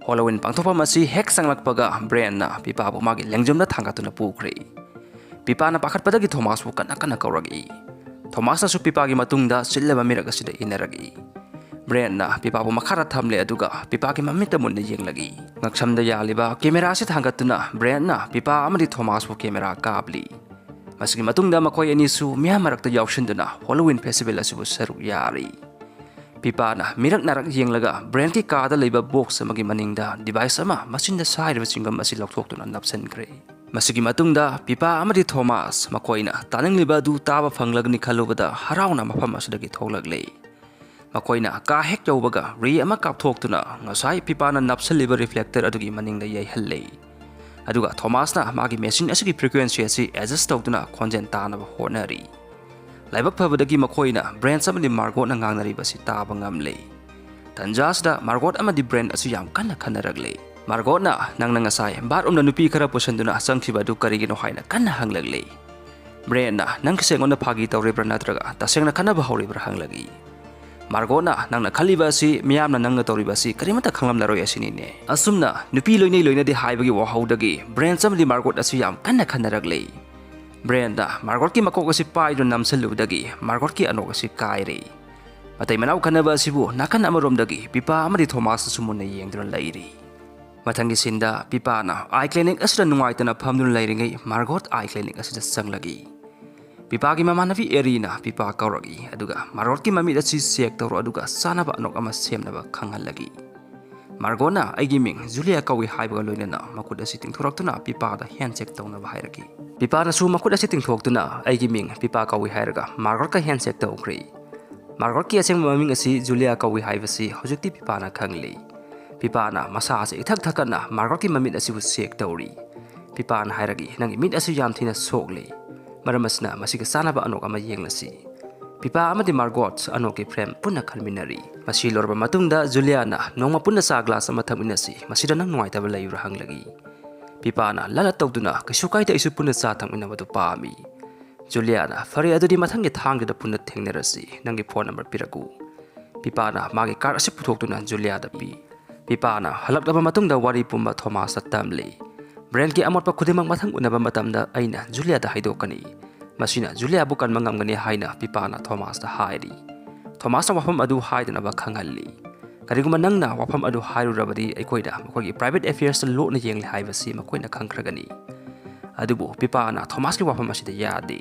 ꯍꯣꯂꯣꯋꯤꯟ ꯄꯥꯡꯊꯣꯛꯐꯝ ꯑꯁꯤ ꯍꯦꯛ ꯆꯪꯂꯛꯄꯒ ꯕ꯭ꯔꯦꯟꯅ ꯄꯤꯄꯥꯕꯨ ꯃꯥꯒꯤ ꯂꯦꯡꯖꯨꯝꯗ ꯊꯥꯡꯒꯠꯇꯨꯅ ꯄꯨꯈ꯭ꯔꯦ꯫ ꯄꯤꯄꯥꯅ ꯄꯥꯈꯠꯄꯗꯒꯤ ꯊꯣꯃꯥꯁꯄꯨ ꯀꯟꯅ ꯀꯟꯅ ꯀꯧꯔꯛꯏ꯫ ꯊꯣꯃꯥꯁꯅꯁꯨ ꯄꯤꯄꯥꯒꯤ ꯃꯇꯨꯡꯗ ꯆꯤꯜꯂꯕ ꯃꯤꯔꯛ ꯑꯁꯤꯗ ꯏꯟꯅꯔꯛꯏ꯫ ꯕ꯭ꯔꯦꯟꯅ ꯄꯤꯄꯥꯕꯨ ꯃꯈꯥꯗ ꯊꯝꯂꯦ, ꯑꯗꯨꯒ ꯄꯤꯄꯥꯒꯤ ꯃꯃꯤꯠꯇ ꯃꯨꯟꯅ ꯌꯦꯡꯂꯛꯏ꯫ ꯉꯛꯁꯝꯗ ꯌꯥꯜꯂꯤꯕ ꯀꯦꯃꯦꯔꯥ ꯑꯁꯤ ꯊꯥꯡꯒꯠꯇꯨꯅ ꯕ꯭ꯔꯦꯟꯅ ꯄꯤꯄꯥ ꯑꯃꯗꯤ ꯊꯣꯃꯥꯁꯄꯨ ꯀꯦꯃꯦꯔꯥ ꯀꯥꯞꯂꯤ꯫ ꯃꯁꯤꯒꯤ ꯃꯇꯨꯡꯗ ꯃꯈꯣꯏ ꯑꯅꯤꯁꯨ ꯃꯤꯌꯥꯝ ꯃꯔꯛꯇ ꯌꯥꯎꯁꯤꯟꯗꯨꯅ ꯍꯣꯂꯣꯋꯤꯟ ꯐꯦꯁꯇꯤꯚꯦꯜ ꯑꯁꯤꯕꯨ ꯁꯔꯨꯛ ꯌꯥꯔꯤ꯫ ꯄꯤꯄꯥꯅ ꯃꯤꯔꯛ ꯅꯥꯔꯛ ꯌꯦꯡꯂꯒ ꯕ꯭ꯔꯦꯟꯒꯤ ꯀꯥꯗ ꯂꯩꯕ ꯕꯣꯛꯁ ꯑꯃꯒꯤ ꯃꯅꯤꯡꯗ ꯗꯤꯚꯥꯏꯁ ꯑꯃ ꯃꯆꯤꯟꯗ ꯁꯥꯏꯔꯤꯕ ꯆꯤꯡꯒꯝ ꯑꯁꯤ ꯂꯧꯊꯣꯛꯇꯨꯅ ꯅꯞꯁꯤꯟꯈ꯭ꯔꯦ꯫ ꯃꯁꯤꯒꯤ ꯃꯇꯨꯡꯗ ꯄꯤꯄꯥ ꯑꯃꯗꯤ ꯊꯣꯃꯥꯁ ꯃꯈꯣꯏꯅ ꯇꯥꯅꯤꯡꯂꯤꯕ ꯑꯗꯨ ꯇꯥꯕ ꯐꯪꯂꯒꯅꯤ ꯈꯜꯂꯨꯕꯗ ꯍꯔꯥꯎꯅ ꯃꯐꯝ ꯑꯁꯤꯗꯒꯤ ꯊꯣꯛꯂꯛꯂꯦ꯫ ꯃꯈꯣꯏꯅ ꯀꯥ ꯍꯦꯛ ꯌꯧꯕꯒ ꯔꯦ ꯑꯃ ꯀꯥꯞꯊꯣꯛꯇꯨꯅ ꯉꯁꯥꯏ ꯄꯤꯄꯥꯅ ꯅꯞꯁꯤꯜꯂꯤꯕ ꯔꯤꯐ꯭ꯂꯦꯛꯇꯔ ꯑꯗꯨꯒꯤ ꯃꯅꯤꯡꯗ ꯌꯩꯍꯜꯂꯦ꯫ ꯑꯗꯨꯒ ꯊꯣꯃꯥꯁꯅ ꯃꯥꯒꯤ ꯃꯦꯁꯤꯟ ꯑꯁꯤꯒꯤ ꯐ꯭ꯔꯤꯀ꯭ꯋꯦꯟꯁꯤ ꯑꯁꯤ ꯑꯦꯗꯖꯁ ꯇꯧꯗꯨꯅ ꯈꯣꯟꯖꯦꯜ ꯇꯥꯅꯕ ꯍꯣꯠꯅꯔꯤ꯫ ꯂꯥꯏꯕꯛ ꯐꯕꯗꯒꯤ ꯃꯈꯣꯏꯅ ꯕ꯭ꯔꯦꯟꯁ ꯑꯃꯗꯤ ꯃꯥꯔꯒꯣꯠꯅ ꯉꯥꯡꯅꯔꯤꯕ ꯑꯁꯤ ꯇꯥꯕ ꯉꯝꯂꯦ꯫ ꯇꯟꯖꯥꯁꯤꯗ ꯃꯥꯔꯒꯣꯠ ꯑꯃꯗꯤ ꯕ꯭ꯔꯦꯟ ꯑꯁꯤ ꯌꯥꯝ ꯀꯟꯅ ꯈꯟꯅꯔꯛꯂꯦ꯫ ꯃꯥꯔꯒꯣꯠꯅ, "ꯅꯪꯅ ꯉꯁꯥꯏ ꯕꯥꯠꯔꯨꯝꯗ ꯅꯨꯄꯤ ꯈꯔ ꯄꯨꯁꯤꯟꯗꯨꯅ ꯆꯪꯈꯤꯕ ꯑꯗꯨ ꯀꯔꯤꯒꯤꯅꯣ?" ꯍꯥꯏꯅ ꯀꯟꯅ ꯍꯪꯂꯛꯂꯦ꯫ ꯕ꯭ꯔꯦꯟꯅ, "ꯅꯪꯒꯤꯁꯦ ꯑꯩꯉꯣꯟꯗ ꯐꯥꯒꯤ ꯇꯧꯔꯤꯕ꯭ꯔꯥ ꯅꯠꯇ꯭ꯔꯒ ꯇꯁꯦꯡꯅ ꯈꯟꯅꯕ ꯍꯧꯔꯤꯕ꯭ꯔꯥ?" ꯍꯪꯂꯛꯏ꯫ ꯃꯥꯔꯒꯣꯠꯅ, "ꯅꯪꯅ ꯈꯜꯂꯤꯕ ꯑꯁꯤ ꯃꯤꯌꯥꯝꯅ ꯅꯪꯅ ꯇꯧꯔꯤꯕ ꯑꯁꯤ ꯀꯔꯤꯃꯠꯇ ꯈꯪꯂꯝꯂꯔꯣꯏ ꯑꯁꯤꯅꯤꯅꯦ꯫" ꯑꯁꯨꯝꯅ ꯅꯨꯄꯤ ꯂꯣꯏꯅꯩ ꯂꯣꯏꯅꯗꯦ ꯍꯥꯏꯕꯒꯤ ꯋꯥꯍꯧꯗꯒꯤ ꯕ꯭ꯔꯦꯟꯁ ꯑꯃꯗꯤ ꯃꯥꯔꯒꯣꯠ ꯑꯁꯤ ꯌꯥꯝ ꯀꯟꯅ ꯈꯟꯅꯔꯛꯂꯦ꯫ ꯕ꯭ꯔꯦꯟꯗ ꯃꯥꯔꯒꯣꯠꯀꯤ ꯃꯀꯣꯛ ꯑꯁꯤ ꯄꯥꯏꯗꯨꯅ ꯅꯝꯁꯤꯜꯂꯨꯕꯗꯒꯤ ꯃꯥꯔꯒꯣꯠꯀꯤ ꯑꯅꯣꯛ ꯑꯁꯤ ꯀꯥꯏꯔꯦ꯫ ꯃꯇꯩ ꯃꯅꯥꯎ ꯈꯟꯅꯕ ꯑꯁꯤꯕꯨ ꯅꯥꯀꯟ ꯑꯃꯔꯣꯝꯗꯒꯤ ꯄꯤꯄꯥ ꯑꯃꯗꯤ ꯊꯣꯃꯥꯁꯅꯁꯨ ꯃꯨꯟꯅ ꯌꯦꯡꯗꯨꯅ ꯂꯩꯔꯤ꯫ ꯃꯊꯪꯒꯤ ꯁꯤꯟꯗ ꯄꯤꯄꯥꯅ ꯑꯥꯏ ꯀ꯭ꯂꯤꯅꯤꯛ ꯑꯁꯤꯗ ꯅꯨꯡꯉꯥꯏꯇꯅ ꯐꯝꯗꯨꯅ ꯂꯩꯔꯤꯉꯩ ꯃꯥꯔꯒꯣꯠ ꯑꯥꯏ ꯀ꯭ꯂꯤꯅꯤꯛ ꯑꯁꯤꯗ ꯆꯪꯂꯛꯏ꯫ ꯄꯤꯄꯥꯒꯤ ꯃꯃꯥꯟꯅꯕꯤ ꯑꯦꯔꯤꯅ ꯄꯤꯄꯥ ꯀꯧꯔꯛꯏ, ꯑꯗꯨꯒ ꯃꯥꯔꯒꯣꯠꯀꯤ ꯃꯃꯤꯠ ꯑꯁꯤ ꯆꯦꯛ ꯇꯧꯔꯣ, ꯑꯗꯨꯒ ꯆꯥꯅꯕ ꯑꯅꯣꯛ ꯑꯃ ꯁꯦꯝꯅꯕ ꯈꯪꯍꯜꯂꯛꯏ꯫ ꯃꯥꯔꯒꯣꯠꯅ ꯑꯩꯒꯤ ꯃꯤꯡ ꯖꯨꯂꯤꯌꯥ ꯀꯧꯏ ꯍꯥꯏꯕꯒ ꯂꯣꯏꯅꯅ ꯃꯈꯨꯠ ꯑꯁꯤ ꯇꯤꯡꯊꯣꯔꯛꯇꯨꯅ ꯄꯤꯄꯥꯗ ꯍꯦꯟꯁꯦꯛ ꯇꯧꯅꯕ ꯍꯥꯏꯔꯛꯈꯤ꯫ ꯄꯤꯄꯥꯅꯁꯨ ꯃꯈꯨꯠ ꯑꯁꯤ ꯇꯤꯡꯊꯣꯛꯇꯨꯅ ꯑꯩꯒꯤ ꯃꯤꯡ ꯄꯤꯄꯥ ꯀꯧꯏ ꯍꯥꯏꯔꯒ ꯃꯥꯔꯒꯣꯠꯀ ꯍꯦꯟꯁꯦꯛ ꯇꯧꯈ꯭ꯔꯦ꯫ ꯃꯥꯔꯒꯣꯠꯀꯤ ꯑꯁꯦꯡꯕ ꯃꯃꯤꯡ ꯑꯁꯤ ꯖꯨꯂꯤꯌꯥ ꯀꯧꯏ ꯍꯥꯏꯕꯁꯤ ꯍꯧꯖꯤꯛꯇꯤ ꯄꯤꯄꯥꯅ ꯈꯪꯂꯦ꯫ ꯄꯤꯄꯥꯅ ꯃꯁꯥ ꯑꯁꯤ ꯏꯊꯛ ꯊꯛꯀꯠꯅ ꯃꯥꯔꯒꯣꯠꯀꯤ ꯃꯃꯤꯠ ꯑꯁꯤꯕꯨ ꯆꯦꯛ ꯇꯧꯔꯤ꯫ ꯄꯤꯄꯥꯅ ꯍꯥꯏꯔꯛꯏ, "ꯅꯪꯒꯤ ꯃꯤꯠ ꯑꯁꯤ ꯌꯥꯝ ꯊꯤꯅ ꯁꯣꯛꯂꯤ꯫ ꯃꯔꯝ ꯑꯁꯤꯅ ꯃꯁꯤꯒ ꯆꯥꯟꯅꯕ ꯑꯅꯣꯛ ꯑꯃ ꯌꯦꯡꯂꯁꯤ꯫" ꯄꯤꯄꯥ ꯑꯃꯗꯤ ꯃꯥꯔꯒꯣꯠ ꯑꯅꯣꯛꯀꯤ ꯐ꯭ꯔꯦꯝ ꯄꯨꯟꯅ ꯈꯟꯃꯤꯟꯅꯔꯤ꯫ ꯃꯁꯤ ꯂꯣꯏꯔꯕ ꯃꯇꯨꯡꯗ ꯖꯨꯂꯤꯌꯥꯅ ꯅꯣꯡꯃ ꯄꯨꯟꯅ ꯆꯥ ꯒ꯭ꯂꯥꯁ ꯑꯃ ꯊꯛꯃꯤꯟꯅꯁꯤ, ꯃꯁꯤꯗ ꯅꯪ ꯅꯨꯡꯉꯥꯏꯇꯕ ꯂꯩꯕ꯭ꯔꯥ ꯍꯪꯂꯛꯏ꯫ ꯄꯤꯄꯥꯅ ꯂꯂꯠ ꯇꯧꯗꯨꯅ, "ꯀꯩꯁꯨ ꯀꯥꯏꯗꯦ, ꯑꯩꯁꯨ ꯄꯨꯟꯅ ꯆꯥ ꯊꯛꯃꯤꯟꯅꯕꯗꯨ ꯄꯥꯝꯃꯤ꯫" ꯖꯨꯂꯤꯌꯥꯅ, "ꯐꯔꯦ, ꯑꯗꯨꯗꯤ ꯃꯊꯪꯒꯤ ꯊꯥꯡꯖꯗ ꯄꯨꯟꯅ ꯊꯦꯡꯅꯔꯁꯤ꯫ ꯅꯪꯒꯤ ꯐꯣꯟ ꯅꯝꯕꯔ ꯄꯤꯔꯛꯎ꯫" ꯄꯤꯄꯥꯅ ꯃꯥꯒꯤ ꯀꯥꯔꯗ ꯑꯁꯤ ꯄꯨꯊꯣꯛꯇꯨꯅ ꯖꯨꯂꯤꯌꯥꯗ ꯄꯤ꯫ ꯄꯤꯄꯥꯅ ꯍꯜꯂꯛꯂꯕ ꯃꯇꯨꯡꯗ ꯋꯥꯔꯤ ꯄꯨꯝꯕ ꯊꯣꯃꯥꯁꯇ ꯇꯝꯂꯤ꯫ ꯕ꯭ꯔꯦꯟꯒꯤ ꯑꯃꯣꯠꯄ ꯈꯨꯗꯤꯡꯃꯛ ꯃꯊꯪ ꯎꯅꯕ ꯃꯇꯝꯗ ꯑꯩꯅ ꯖꯨꯂꯤꯌꯥꯗ ꯍꯥꯏꯗꯣꯛꯀꯅꯤ꯫ ꯃꯁꯤꯅ ꯖꯨꯂꯤꯌꯥꯕꯨ ꯀꯟꯕ ꯉꯝꯒꯅꯤ ꯍꯥꯏꯅ ꯄꯤꯄꯥꯅ ꯊꯣꯃꯥꯁꯇ ꯍꯥꯏꯔꯤ꯫ ꯊꯣꯃꯥꯁꯅ ꯋꯥꯐꯝ ꯑꯗꯨ ꯍꯥꯏꯗꯅꯕ ꯈꯪꯍꯜꯂꯤ꯫ "ꯀꯔꯤꯒꯨꯝꯕ ꯅꯪꯅ ꯋꯥꯐꯝ ꯑꯗꯨ ꯍꯥꯏꯔꯨꯔꯕꯗꯤ ꯑꯩꯈꯣꯏꯅ ꯃꯈꯣꯏꯒꯤ ꯄ꯭ꯔꯥꯏꯚꯦꯠ ꯑꯦꯐꯤꯌꯔꯁꯇ ꯂꯣꯠꯅ ꯌꯦꯡꯂꯤ ꯍꯥꯏꯕꯁꯤ ꯃꯈꯣꯏꯅ ꯈꯪꯈ꯭ꯔꯒꯅꯤ꯫" ꯑꯗꯨꯕꯨ ꯄꯤꯄꯥꯅ ꯊꯣꯃꯥꯁꯀꯤ ꯋꯥꯐꯝ ꯑꯁꯤꯗ ꯌꯥꯗꯦ꯫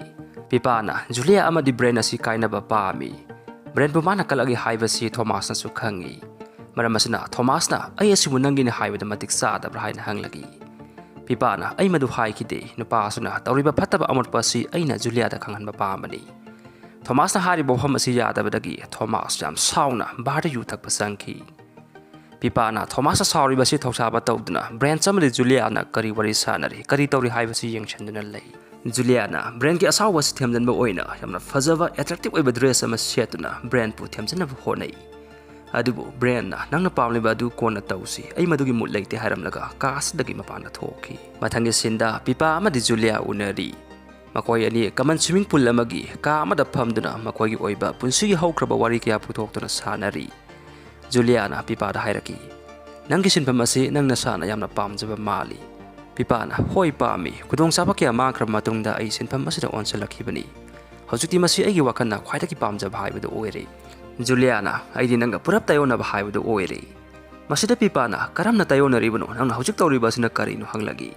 ꯄꯤꯄꯥꯅ ꯖꯨꯂꯤꯌꯥ ꯑꯃꯗꯤ ꯕ꯭ꯔꯦꯟ ꯑꯁꯤ ꯀꯥꯏꯅꯕ ꯄꯥꯝꯃꯤ꯫ ꯕ꯭ꯔꯦꯟꯕꯨ ꯃꯥꯅ ꯀꯜꯂꯛꯏ ꯍꯥꯏꯕꯁꯤ ꯊꯣꯃꯥꯁꯅꯁꯨ ꯈꯪꯏ꯫ ꯃꯔꯝ ꯑꯁꯤꯅ ꯊꯣꯃꯥꯁꯅ "ꯑꯩ ꯑꯁꯤꯕꯨ ꯅꯪꯒꯤꯅꯤ ꯍꯥꯏꯕꯗ ꯃꯇꯤꯛ ꯆꯥꯗꯕ꯭ꯔꯥ?" ꯍꯥꯏꯅ ꯍꯪꯂꯛꯏ꯫ ꯄꯤꯄꯥꯅ, "ꯑꯩ ꯃꯗꯨ ꯍꯥꯏꯈꯤꯗꯦ꯫ ꯅꯨꯄꯥ ꯑꯁꯤꯅ ꯇꯧꯔꯤꯕ ꯐꯠꯇꯕ ꯑꯃꯣꯠꯄ ꯑꯁꯤ ꯑꯩꯅ ꯖꯨꯂꯤꯌꯥꯗ ꯈꯪꯍꯟꯕ ꯄꯥꯝꯕꯅꯤ꯫" ꯊꯣꯃꯥꯁꯅ ꯍꯥꯏꯔꯤꯕ ꯋꯥꯐꯝ ꯑꯁꯤ ꯌꯥꯗꯕꯗꯒꯤ ꯊꯣꯃꯥꯁ ꯌꯥꯝ ꯁꯥꯎꯅ ꯕꯥꯔꯗ ꯌꯨ ꯊꯛꯄ ꯆꯪꯈꯤ꯫ ꯄꯤꯄꯥꯅ ꯊꯣꯃꯥꯁꯇ ꯁꯥꯎꯔꯤꯕꯁꯤ ꯊꯧꯁꯥꯕ ꯇꯧꯗꯨꯅ ꯕ꯭ꯔꯦꯟ ꯑꯃꯗꯤ ꯖꯨꯂꯤꯌꯥꯅ ꯀꯔꯤ ꯋꯥꯔꯤ ꯁꯥꯟꯅꯔꯤ, ꯀꯔꯤ ꯇꯧꯔꯤ ꯍꯥꯏꯕꯁꯤ ꯌꯦꯡꯁꯤꯟꯗꯨꯅ ꯂꯩ꯫ ꯖꯨꯂꯤꯌꯥꯅ ꯕ꯭ꯔꯦꯟꯒꯤ ꯑꯁꯥꯎꯕ ꯑꯁꯤ ꯊꯦꯝꯖꯤꯟꯕ ꯑꯣꯏꯅ ꯌꯥꯝꯅ ꯐꯖꯕ, ꯑꯦꯇ꯭ꯔꯦꯛꯇꯤꯚ ꯑꯣꯏꯕ ꯗ꯭ꯔꯦꯁ ꯑꯃ ꯁꯦꯠꯇꯨꯅ ꯕ꯭ꯔꯦꯟꯕꯨ ꯊꯦꯝꯖꯤꯟꯅꯕ ꯍꯣꯠꯅꯩ꯫ ꯑꯗꯨꯕꯨ ꯕ꯭ꯔꯦꯟꯅ "ꯅꯪꯅ ꯄꯥꯝꯂꯤꯕ ꯑꯗꯨ ꯀꯣꯟꯅ ꯇꯧꯁꯤ, ꯑꯩ ꯃꯗꯨꯒꯤ ꯃꯨꯠ ꯂꯩꯇꯦ" ꯍꯥꯏꯔꯝꯂꯒ ꯀꯥ ꯑꯁꯤꯗꯒꯤ ꯃꯄꯥꯟꯗ ꯊꯣꯛꯈꯤ꯫ ꯃꯊꯪꯒꯤ ꯁꯤꯟꯗ ꯄꯤꯄꯥ ꯑꯃꯗꯤ ꯖꯨꯂꯤꯌꯥ ꯎꯅꯔꯤ꯫ ꯃꯈꯣꯏ ꯑꯅꯤ ꯀꯃꯟ ꯁ꯭ꯋꯤꯃꯤꯡ ꯄꯨꯜ ꯑꯃꯒꯤ ꯀꯥ ꯑꯃꯗ ꯐꯝꯗꯨꯅ ꯃꯈꯣꯏꯒꯤ ꯑꯣꯏꯕ ꯄꯨꯟꯁꯤꯒꯤ ꯍꯧꯈ꯭ꯔꯕ ꯋꯥꯔꯤ ꯀꯌꯥ ꯄꯨꯊꯣꯛꯇꯨꯅ ꯁꯥꯟꯅꯔꯤ꯫ ꯖꯨꯂꯤꯌꯥꯅ ꯄꯤꯄꯥꯗ ꯍꯥꯏꯔꯛꯈꯤ, "ꯅꯪꯒꯤ ꯁꯤꯟꯐꯝ ꯑꯁꯤ ꯅꯪ ꯅꯁꯥꯅ ꯌꯥꯝꯅ ꯄꯥꯝꯖꯕ ꯃꯥꯜꯂꯤ꯫" ꯄꯤꯄꯥꯅ, "ꯍꯣꯏ, ꯄꯥꯝꯃꯤ꯫ ꯈꯨꯗꯣꯡꯆꯥꯕ ꯀꯌꯥ ꯃꯥꯡꯈ꯭ꯔꯕ ꯃꯇꯨꯡꯗ ꯑꯩ ꯁꯤꯟꯐꯝ ꯑꯁꯤꯗ ꯑꯣꯟꯁꯤꯜꯂꯛꯈꯤꯕꯅꯤ꯫ ꯍꯧꯖꯤꯛꯇꯤ ꯃꯁꯤ ꯑꯩꯒꯤ ꯋꯥꯈꯜꯅ ꯈ꯭ꯋꯥꯏꯗꯒꯤ ꯄꯥꯝꯖꯕ ꯍꯥꯏꯕꯗꯨ ꯑꯣꯏꯔꯦ꯫" ꯖꯨꯂꯤꯌꯥꯅ, "ꯑꯩꯗꯤ ꯅꯪꯒ ꯄꯨꯔꯞ ꯇꯥꯏꯑꯣꯟꯅꯕ ꯍꯥꯏꯕꯗꯨ ꯑꯣꯏꯔꯦ꯫" ꯃꯁꯤꯗ ꯄꯤꯄꯥꯅ, "ꯀꯔꯝꯅ ꯇꯥꯏꯑꯣꯟꯅꯔꯤꯕꯅꯣ? ꯅꯪꯅ ꯍꯧꯖꯤꯛ ꯇꯧꯔꯤꯕ ꯑꯁꯤꯅ ꯀꯔꯤꯅꯣ?" ꯍꯪꯂꯛꯏ꯫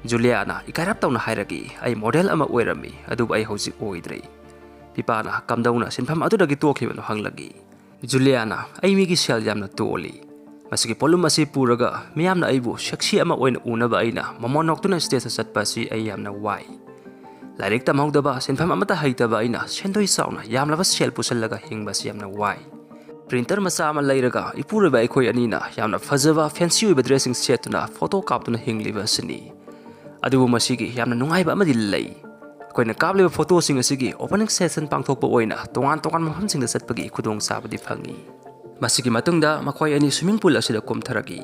ꯖꯨꯂꯤꯌꯥꯅ ꯏꯀꯥꯏꯔꯞ ꯇꯧꯅ ꯍꯥꯏꯔꯛꯏ, "ꯑꯩ ꯃꯣꯗꯦꯜ ꯑꯃ ꯑꯣꯏꯔꯝꯃꯤ, ꯑꯗꯨꯕꯨ ꯑꯩ ꯍꯧꯖꯤꯛ ꯑꯣꯏꯗ꯭ꯔꯦ꯫" ꯄꯤꯄꯥꯅ, "ꯀꯝꯗꯧꯅ ꯁꯤꯟꯐꯝ ꯑꯗꯨꯗꯒꯤ ꯇꯣꯛꯈꯤꯕꯅꯣ?" ꯍꯪꯂꯛꯏ꯫ ꯖꯨꯂꯤꯌꯥꯅ, "ꯑꯩ ꯃꯤꯒꯤ ꯁꯦꯜ ꯌꯥꯝꯅ ꯇꯣꯜꯂꯤ꯫" ꯃꯁꯤꯒꯤ ꯄꯣꯠꯂꯨꯝ ꯑꯁꯤ ꯄꯨꯔꯒ ꯃꯤꯌꯥꯝꯅ ꯑꯩꯕꯨ ꯁꯦꯛꯁꯤ ꯑꯃ ꯑꯣꯏꯅ ꯎꯅꯕ ꯑꯩꯅ ꯃꯃꯣꯟ ꯅꯣꯛꯇꯨꯅ ꯁ꯭ꯇꯦꯖꯇ ꯆꯠꯄ ꯑꯁꯤ ꯑꯩ ꯌꯥꯝꯅ ꯋꯥꯏ꯫ ꯂꯥꯏꯔꯤꯛ ꯇꯝꯍꯧꯗꯕ, ꯁꯤꯟꯐꯝ ꯑꯃꯠꯇ ꯍꯩꯇꯕ ꯑꯩꯅ ꯁꯦꯟꯗꯣꯏ ꯆꯥꯎꯅ ꯌꯥꯝꯂꯕ ꯁꯦꯜ ꯄꯨꯁꯜꯂꯒ ꯍꯤꯡꯕ ꯑꯁꯤ ꯌꯥꯝꯅ ꯋꯥꯏ꯫ ꯄ꯭ꯔꯤꯟꯇꯔ ꯃꯆꯥ ꯑꯃ ꯂꯩꯔꯒ ꯏꯄꯨꯔꯣꯏꯕ ꯑꯩꯈꯣꯏ ꯑꯅꯤꯅ ꯌꯥꯝꯅ ꯐꯖꯕ ꯐꯦꯟꯁꯤ ꯑꯣꯏꯕ ꯗ꯭ꯔꯦꯁꯁꯤꯡ ꯁꯦꯠꯇꯨꯅ ꯐꯣꯇꯣ ꯀꯥꯞꯇꯨꯅ ꯍꯤꯡꯂꯤꯕ ꯑꯁꯤꯅꯤ꯫ ꯑꯗꯨꯕꯨ ꯃꯁꯤꯒꯤ ꯌꯥꯝꯅ ꯅꯨꯡꯉꯥꯏꯕ ꯑꯃꯗꯤ ꯂꯩ꯫ ꯑꯩꯈꯣꯏꯅ ꯀꯥꯞꯂꯤꯕ ꯐꯣꯇꯣꯁꯤꯡ ꯑꯁꯤꯒꯤ ꯑꯣꯄꯅꯤꯡ ꯁꯦꯁꯟ ꯄꯥꯡꯊꯣꯛꯄ ꯑꯣꯏꯅ ꯇꯣꯉꯥꯟ ꯇꯣꯉꯥꯟꯕ ꯃꯐꯝꯁꯤꯡꯗ ꯆꯠꯄꯒꯤ ꯈꯨꯗꯣꯡꯆꯥꯕꯗꯤ ꯐꯪꯏ꯫ ꯃꯁꯤꯒꯤ ꯃꯇꯨꯡꯗ ꯃꯈꯣꯏ ꯑꯅꯤ ꯁ꯭ꯋꯤꯃꯤꯡ ꯄꯨꯜ ꯑꯁꯤꯗ ꯀꯨꯝꯊꯔꯛꯏ꯫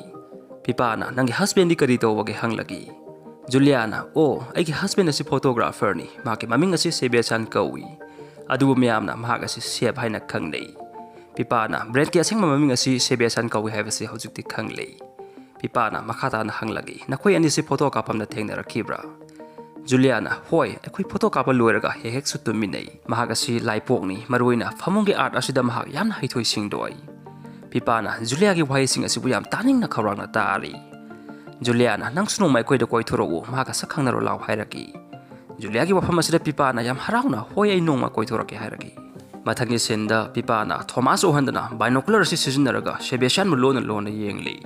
ꯄꯤꯄꯥꯅ, "ꯅꯪꯒꯤ ꯍꯁꯕꯦꯟꯗꯤ ꯀꯔꯤ ꯇꯧꯕꯒꯦ?" ꯍꯪꯂꯛꯏ꯫ ꯖꯨꯂꯤꯌꯥꯅ, "ꯑꯣ, ꯑꯩꯒꯤ ꯍꯁꯕꯦꯟ ꯑꯁꯤ ꯐꯣꯇꯣꯒ꯭ꯔꯥꯐꯔꯅꯤ꯫ ꯃꯍꯥꯛꯀꯤ ꯃꯃꯤꯡ ꯑꯁꯤ ꯁꯦꯕꯦꯁꯥꯟ ꯀꯧꯏ꯫ ꯑꯗꯨꯕꯨ ꯃꯌꯥꯝꯅ ꯃꯍꯥꯛ ꯑꯁꯤ ꯁꯦꯞ ꯍꯥꯏꯅ ꯈꯪꯅꯩ꯫" ꯄꯤꯄꯥꯅ, "ꯕ꯭ꯔꯦꯟꯗꯀꯤ ꯑꯁꯦꯡꯕ ꯃꯃꯤꯡ ꯑꯁꯤ ꯁꯦꯕꯦꯁꯥꯟ ꯀꯧꯏ ꯍꯥꯏꯕꯁꯤ ꯍꯧꯖꯤꯛꯇꯤ ꯈꯪꯂꯦ꯫" ꯄꯤꯄꯥꯅ ꯃꯈꯥ ꯇꯥꯅ ꯍꯪꯂꯛꯏ, "ꯅꯈꯣꯏ ꯑꯅꯤꯁꯤ ꯐꯣꯇꯣ ꯀꯥꯞꯐꯝꯗ ꯊꯦꯡꯅꯔꯛꯈꯤꯕ꯭ꯔꯥ?" ꯖꯨꯂꯤꯌꯥꯅ, "ꯍꯣꯏ, ꯑꯩꯈꯣꯏ ꯐꯣꯇꯣ ꯀꯥꯞꯄ ꯂꯣꯏꯔꯒ ꯍꯦꯛ ꯍꯦꯛꯁꯨ ꯇꯨꯝꯃꯤꯟꯅꯩ꯫ ꯃꯍꯥꯛ ꯑꯁꯤ ꯂꯥꯏꯄꯣꯛꯅꯤ, ꯃꯔꯨꯑꯣꯏꯅ ꯐꯃꯨꯡꯒꯤ ꯑꯥꯔꯠ ꯑꯁꯤꯗ ꯃꯍꯥꯛ ꯌꯥꯝꯅ ꯍꯩꯊꯣꯏ ꯁꯤꯡꯊꯣꯏ꯫" ꯄꯤꯄꯥꯅ ꯖꯨꯂꯤꯌꯥꯒꯤ ꯋꯥꯍꯩꯁꯤꯡ ꯑꯁꯤꯕꯨ ꯌꯥꯝ ꯇꯥꯅꯤꯡꯅ ꯈꯧꯔꯥꯡꯅ ꯇꯥꯔꯤ꯫ ꯖꯨꯂꯤꯌꯥꯅ, "ꯅꯪꯁꯨ ꯅꯣꯡꯃ ꯑꯩꯈꯣꯏꯗ ꯀꯣꯏꯊꯣꯔꯛꯎ, ꯃꯍꯥꯛꯀ ꯁꯛ ꯈꯪꯅꯔꯨ ꯂꯥꯎ" ꯍꯥꯏꯔꯛꯏ꯫ ꯖꯨꯂꯤꯌꯥꯒꯤ ꯋꯥꯐꯝ ꯑꯁꯤꯗ ꯄꯤꯄꯥꯅ ꯌꯥꯝ ꯍꯔꯥꯎꯅ, "ꯍꯣꯏ, ꯑꯩ ꯅꯣꯡꯃ ꯀꯣꯏꯊꯣꯔꯛꯀꯦ" ꯍꯥꯏꯔꯛꯏ꯫ ꯃꯊꯪꯒꯤ ꯁꯤꯟꯗ ꯄꯤꯄꯥꯅ ꯊꯣꯃꯥꯁ ꯎꯍꯟꯗꯅ ꯕꯥꯏꯅꯣꯀꯨꯂꯔ ꯑꯁꯤ ꯁꯤꯖꯤꯟꯅꯔꯒ ꯁꯦꯕꯦꯁꯤꯌꯥꯟꯕꯨ ꯂꯣꯟꯅ ꯂꯣꯟꯅ ꯌꯦꯡꯂꯤ꯫